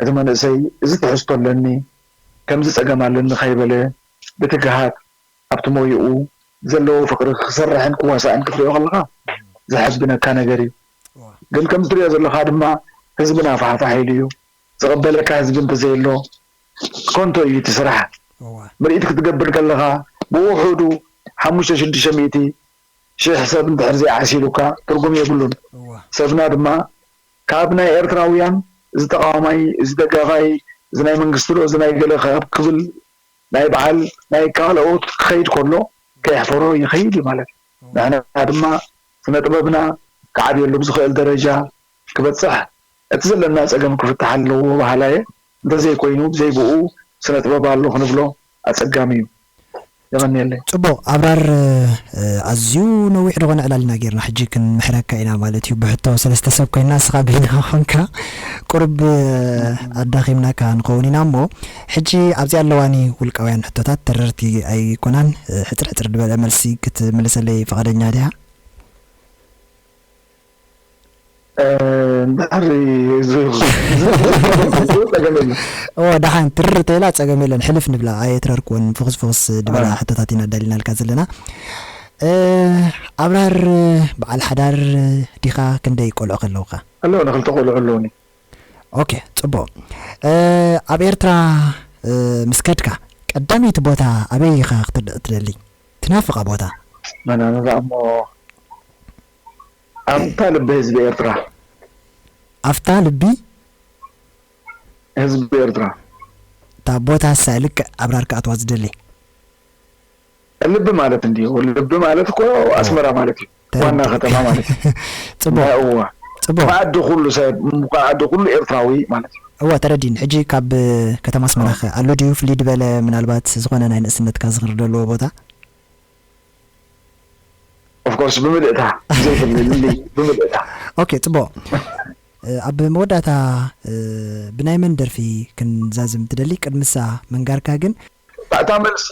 እቲ መንእሰይ እዚ ትሕዝቶ ኣለኒ ከምዚ ፀገም ኣለኒ ከይበለ ብትግሃት ኣብቲ ሞይኡ ዘለዎ ፍቅሪ ክሰርሕን ክዋሳእን ክትሪኦ ከለካ ዘሐዝነካ ነገር እዩ ግን ከም ትሪኦ ዘለካ ድማ ህዝብና ፋሕፋሕ ኢሉ እዩ ዝቕበለካ ህዝቢ እንተዘየሎ ኮንቶ እዩ እቲ ስራሕ ምርኢት ክትገብር ከለካ ብውሑዱ ሓሙሽተ ሽዱሽተ ሚእቲ ሽሕ ሰብ እንድሕር ዘይዓሲሉካ ትርጉም የብሉን ሰብና ድማ ካብ ናይ ኤርትራውያን እዚ ተቃዋማይ እዚ ደጋፋይ እዚ ናይ መንግስቲ ዶ እዚ ናይ ገለ ካብ ክብል ናይ በዓል ናይ ካልኦት ክኸይድ ከሎ ከየሕፈሮ ይኸይድ እዩ ማለት እዩ። ንሕና ድማ ስነ ጥበብና ክዓብየሉ ብዝኽእል ደረጃ ክበፅሕ እቲ ዘለና ፀገም ክፍታሕ ኣለዎ በሃላይ እየ። እንተዘይኮይኑ ብዘይ ብኡ ስነ ጥበብ ኣሎ ክንብሎ ኣፀጋሚ እዩ። የቐንየለይ። ጽቡቕ ኣብራር፣ ኣዝዩ ነዊሕ ዝኾነ ዕላል ኢና ጌርና፣ ሕጂ ክንምሕረካ ኢና ማለት እዩ። ብሕቶ ሰለስተ ሰብ ኮይና ንስኻ በይንኻ ኮንካ፣ ቁሩብ ኣዳኺምናካ ንኸውን ኢና እሞ፣ ሕጂ ኣብዚኣ ኣለዋኒ ውልቃውያን ሕቶታት ተረርቲ ኣይኮናን። ሕጽር ሕጽር ዝበለ መልሲ ክትምልሰለይ ፍቓደኛ ዲኻ? እንድሕር ዝብሉ ጸገም የለን። እወ ደሓን ትርር ተይላ ጸገም የለን፣ ሕልፍ ንብላ፣ ኣየትረርክወን ፍኹስ ፍኹስ ድበላ ሕቶታት ኢና ኣዳሊናልካ ዘለና። ኣብራር በዓል ሓዳር ዲኻ? ክንደይ ቆልዑ ከለውኻ? ኣለውኒ ክልተ ቆልዑ ኣለውኒ። ኦኬ ጽቡቕ። ኣብ ኤርትራ ምስ ከድካ ቀዳመይቲ ቦታ ኣበይ ኢኻ ክትርዳእ ትደሊ? ትናፍቓ ቦታ? መናንዛ እሞ ኣንታ ልቢ ህዝቢ ኤርትራ። ኣፍታ ልቢ ህዝቢ ኤርትራ። እታ ቦታ እሳ ልክዕ ኣብራር ክኣትዋ ዝደሊ። ልቢ ማለት እንዲሁ ልቢ ማለት እኮ ኣስመራ ማለት እዩ። ዋና ከተማ ማለት እዩ። ጽቡቅ። እዋ። ጽቡቅ። መኣዲ ኩሉ ሰብ፣ መኣዲ ኩሉ ኤርትራዊ ማለት እዩ። እዋ ተረዲን። ሕጂ ካብ ከተማ ኣስመራ ከ ኣሎ ድዩ ፍልይ ዝበለ ምናልባት ዝኾነ ናይ ንእስነትካ ዝኽሪ ዘለዎ ቦታ? ኦፍኮርስ ብምልእታ ዘይፍልልይ ብምልእታ። ኦኬ ጽቡቅ። ኣብ መወዳእታ ብናይ መን ደርፊ ክንዛዝም ትደሊ? ቅድምሳ ምንጋርካ ግን እታ መልሲ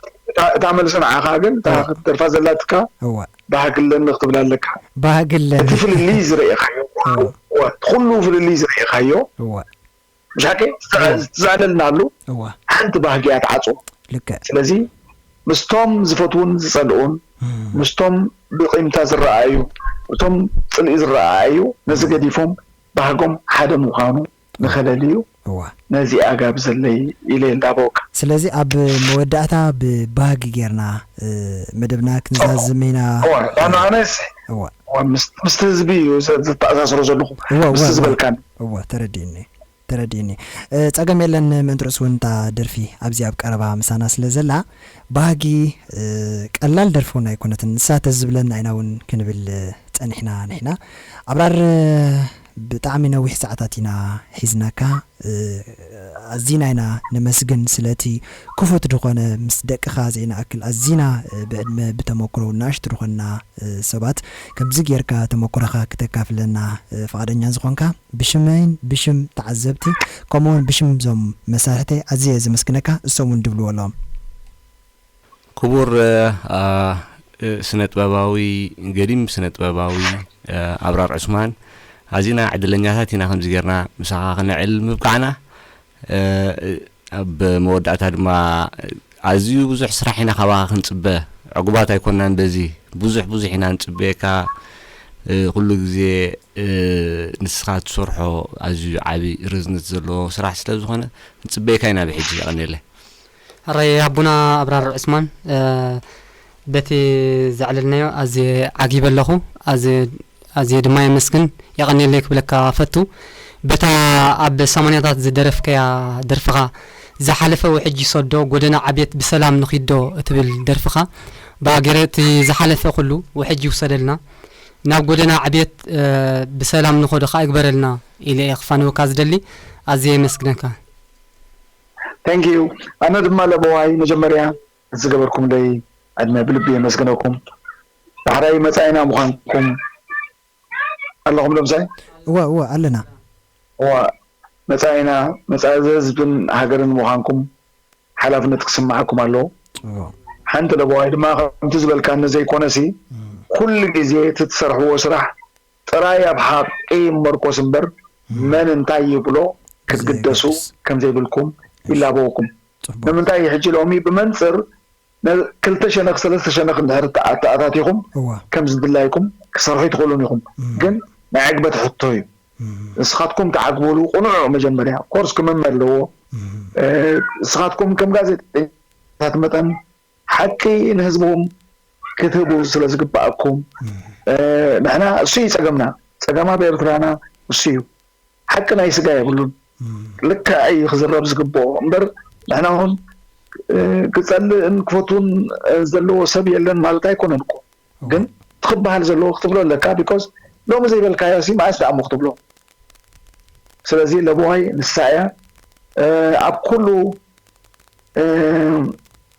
እታ መልሲ ንዓኻ ግን እታ ክትደርፋ ዘላትካ እወ ባህግለኒ ክትብላ ኣለካ። እቲ ባህግለኒ ፍልልይ ዝረኤኻዮ እወ እወ፣ እቲ ኩሉ ፍልልይ ዝረኤኻዮ እወ ምሻከ እወ። ዝትዛለልናሉ እወ ሓንቲ ባህጊ እያ ትዓፅዎ። ልክዕ ስለዚ ምስቶም ዝፈትውን ዝፀልኡን እም፣ ምስቶም ብቂምታ ዝረኣዩ እቶም ፅልኢ ዝረኣዩ ነዚ ገዲፎም ባህጎም ሓደ ምዃኑ ንኸለልዩ እዋ ነዚኣ ጋብዘለይ ኢለ እንዳበወካ። ስለዚ ኣብ መወዳእታ ብባህጊ ጌርና መደብና ክንዛዝም ኢና። እዋ ዳና ኣነስ እዋ እዋ ምስ- ምስቲ ህዝቢ እዩ ዘ- ዘተኣሳስሮ ዘለኹ እዋ እዋ ምስቲ እዋ ዝበልካኒ። እዋ ተረዲእኒ ተረዲእኒ። ጸገም የለን። ምእንቲ ርእሱ እውን እታ ደርፊ ኣብዚ ኣብ ቀረባ ምሳና ስለ ዘላ ባህጊ ቀላል ደርፊ እውን ኣይኮነትን። ንሳ ተዝብለና ኢና እውን ክንብል ጸኒሕና ንሕና ኣብራር። ብጣዕሚ ነዊሕ ሰዓታት ኢና ሒዝናካ። ኣዚና ኢና ነመስግን ስለቲ ክፉት ድኾነ ምስ ደቅኻ ዘይንኣክል ኣዚና ብዕድመ ብተመክሮ እውን ንኣሽቱ ድኾንና ሰባት ከምዚ ጌርካ ተመክሮኻ ክተካፍለና ፍቓደኛ ዝኾንካ ብሽመይን ብሽም ተዓዘብቲ ከምኡውን ብሽም ዞም መሳርሕተይ ኣዝየ ዘመስግነካ እሶም እውን ድብልዎ ኣለዎም። ክቡር ስነ ጥበባዊ ገዲም ስነ ጥበባዊ ኣብራር ዑስማን ኣዚና ዕድለኛታት ኢና ከምዚ ጌርና ምሳኻ ክነዕል ምብቃዕና። ኣብ መወዳእታ ድማ ኣዝዩ ብዙሕ ስራሕ ኢና ካባኻ ክንጽበ ዕጉባት ኣይኮናን በዚ ብዙሕ ብዙሕ ኢና ንጽበየካ። ኩሉ ግዜ ንስኻ ትሰርሖ ኣዝዩ ዓቢ ርዝነት ዘለዎ ስራሕ ስለ ዝኾነ ክንጽበየካ ኢና ብሕጂ። የቐንየለይ። ሕራይ ኣቦና ኣብራር ዑስማን በቲ ዘዕለልናዮ ኣዝየ ዓጊበ ኣለኹ። ኣዝየ ድማ የመስግን የቐንየለይ ክብለካ ፈቱ። በታ ኣብ ሰማንያታት ዝደረፍከያ ደርፍኻ ዝሓለፈ ውሕጅ ይሰዶ ጎደና ዓብየት ብሰላም ንኺዶ እትብል ደርፍኻ ብሃገረ እቲ ዝሓለፈ ኩሉ ውሕጅ ይውሰደልና ናብ ጎደና ዕብየት ብሰላም ንኸዶ ከዓ ይግበረልና ኢለ እየ ክፋነወካ ዝደሊ። ኣዝየ የመስግነካ። Thank you። ኣነ ድማ ለበዋይ መጀመርያ ዝገበርኩምለይ ዕድመ ብልቢ የመስግነኩም። ዳሕራይ መጻኢና ምዃንኩም ኣለኹም ዶ ምሳይ? እወ እወ ኣለና። እዋ መጻኢና መጻኢ ህዝብን ሃገርን ምዃንኩም ሓላፍነት ክስምዓኩም ኣለዎ። እወ ሓንቲ ለበዋይ ድማ ከምቲ ዝበልካኒ ዘይኮነሲ እም፣ ኩሉ ግዜ እቲ ትሰርሕዎ ስራሕ ጥራይ ኣብ ሓቂ ይመርኮስ እምበር እም፣ መን እንታይ ይብሎ ክትግደሱ ዘይኮነስ። ከም ዘይብልኩም እሺ። ይላበወኩም። ጽቡቅ። ንምንታይ ሕጂ ሎሚ ብመንጽር ነ- ክልተ ሸነኽ ሰለስተ ሸነኽ እንድሕር ተኣ- ተኣታቲኹም እዋ ከም ዝድላይኩም ክሰርሑ ኣይትኽእሉን ኢኹም። እም፣ ግን ናይ ዕግበት ሕቶ እዩ። እም፣ ንስኻትኩም ትዓግቡሉ ቅኑዕ መጀመርያ ኮርስ ክመመ ኣለዎ። እም፣ እ፣ ንስኻትኩም ከም ጋዜጠኛታት መጠን ሓቂ ንህዝብኹም ክትህቡ ስለ ዝግባኣኩም፣ ንሕና እሱ እዩ ጸገምና። ጸገም ኣብ ኤርትራና እሱ እዩ። ሓቂ ናይ ስጋ የብሉን። ልክዕ እዩ ክዝረብ ዝግብኦ እምበር ንሕና እውን ክጸልእን ክፈትውን ዘለዎ ሰብ የለን ማለት ኣይኮነን እኮ። ግን ትኽበሃል ዘለዎ ክትብሎ ኣለካ። ቢኮዝ ሎሚ ዘይበልካዮ ሲ መዓስ ደኣ እሞ ክትብሎ? ስለዚ ለበዋይ ንሳ እያ። ኣብ ኩሉ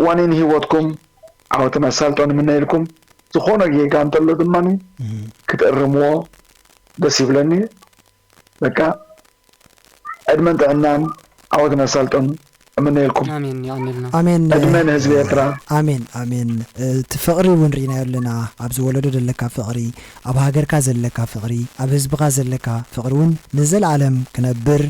እዋንን ህይወትኩም ዓወትን ኣሳልጦን እምነየልኩም። ዝኾነ ጌጋ እንተሎ ድማ ክትእርምዎ ደስ ይብለኒ። በቃ ዕድመን ጥዕናን ዓወትን ኣሳልጦን እምነየልኩም። ኣሜን፣ የቐንየልና። ኣሜን። ዕድመ ንህዝቢ ኤርትራ። ኣሜን ኣሜን። እቲ ፍቕሪ እውን ርኢናዮ ኣለና። ኣብዚ ወለዶ ዘለካ ፍቕሪ፣ ኣብ ሃገርካ ዘለካ ፍቕሪ፣ ኣብ ህዝብኻ ዘለካ ፍቕሪ እውን ንዘለኣለም ክነብር፣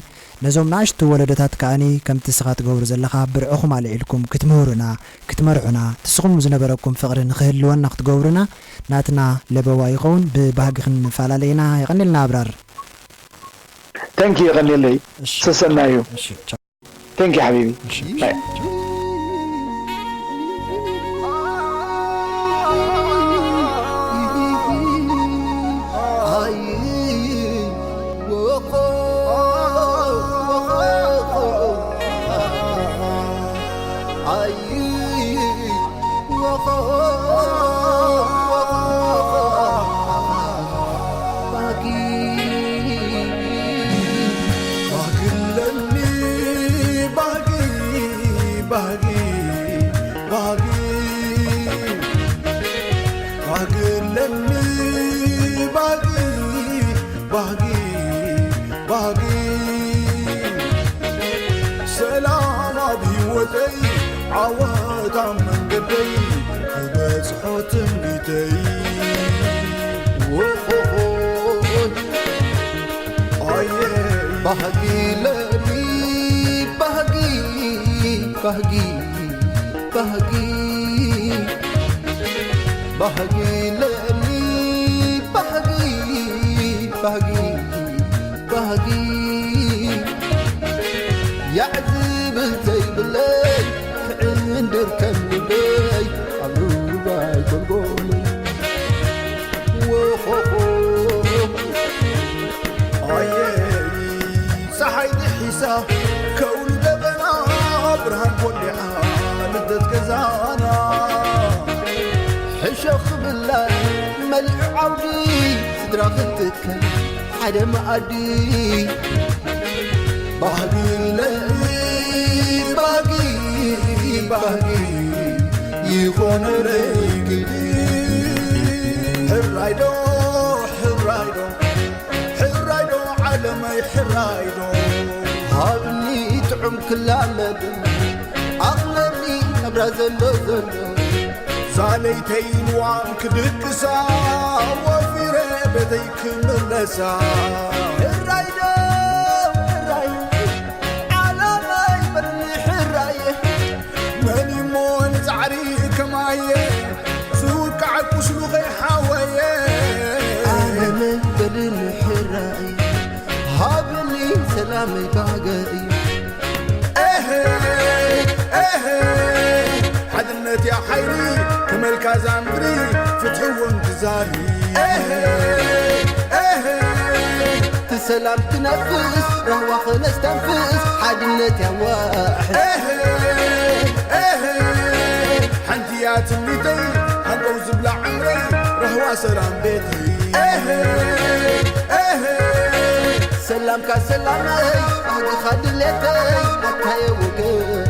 ነዞም ንኣሽቱ ወለዶታት ከኣኒ ከምቲ እስኻ ትገብሮ ዘለኻ ብርዕኹም ኣልዒልኩም ክትምህሩና፣ ክትመርሑና፣ ትስኹም ዝነበረኩም ፍቕሪ ንኽህልወና ክትገብሩና ናትና ለበዋ ይኸውን። ብባህጊ ክንፈላለ ኢና። የቐንየልና ኣብራር። Thank you፣ የቐንየለይ። ሰሰናዩ። Thank you ሓቢቢ። Bye። ሰላም ኣብ ህይወተይ ዓወት ኣብ መንገደይ ክበጽሖ ትምኒተይ። ኦሆሆ፣ ኣየ፣ ባህጊ ለኒ፣ ባህጊ፣ ባህጊ፣ ባህጊ፣ ባህጊ ለኒ፣ ባህጊ፣ ባህጊ፣ ባህጊ። ያዕ ዝብል ዘይብለይ ክዕንድር ከም ልበይ ኣብ ሩባይ ጎልጎል። ወኾኾ ኣየ፣ ጸሓይ ድሒሳ ከውሊ ደበና ብርሃን ኮሊዓ ልደት ገዛና። ሕሸኽ ብላ መሊዑ ዓውዲ ስድራ ክትከል ሓደ መኣዲ። ባህጊ ለሊ ባህጊ፣ ባህጊ ይኾነለይ ግዲ። ሕራይዶ፣ ሕራይዶ፣ ሕራይዶ ዓለመይ ሕራይዶ። ሃብኒ ጥዑም ክላመድ ኣቕለኒ ናብራ ዘሎ ዘሎ። ዛለይተይ ልዋም ክድቅሳ ወፊረ ቤተይ ክምለሳ። ሕራይዶ፣ ሕራይ ዓለመይ በልኒ ሕራየ። መን እሞ ንጻዕሪ ከማየ ዝውቃዕ ቁስሉ ከይሓወየ። ኣነ በልኒ ሕራይ ሃብኒ ሰላመይ ባህገይ። ኤሄ፣ ኤሄ፣ ሓድነት ያ ሓይሊ ክመልካ ዛምድሪ ፍትሒ እውን ትዛሪ። ኤሄ፣ ኤሄ፣ ትሰላም ትነፍስ ራህዋ ኸነስተንፍስ ሓድነት ያዋሕ። ኤሄ፣ ኤሄ፣ ሓንቲ እያ ትምኒተይ ሃንቀው ዝብላ ዕምረይ ራህዋ ሰላም ቤተይ። ኤሄ፣ ኤሄ፣ ሰላምካ ሰላመይ ባህግኻ ድሌተይ ኣታየ ወገን።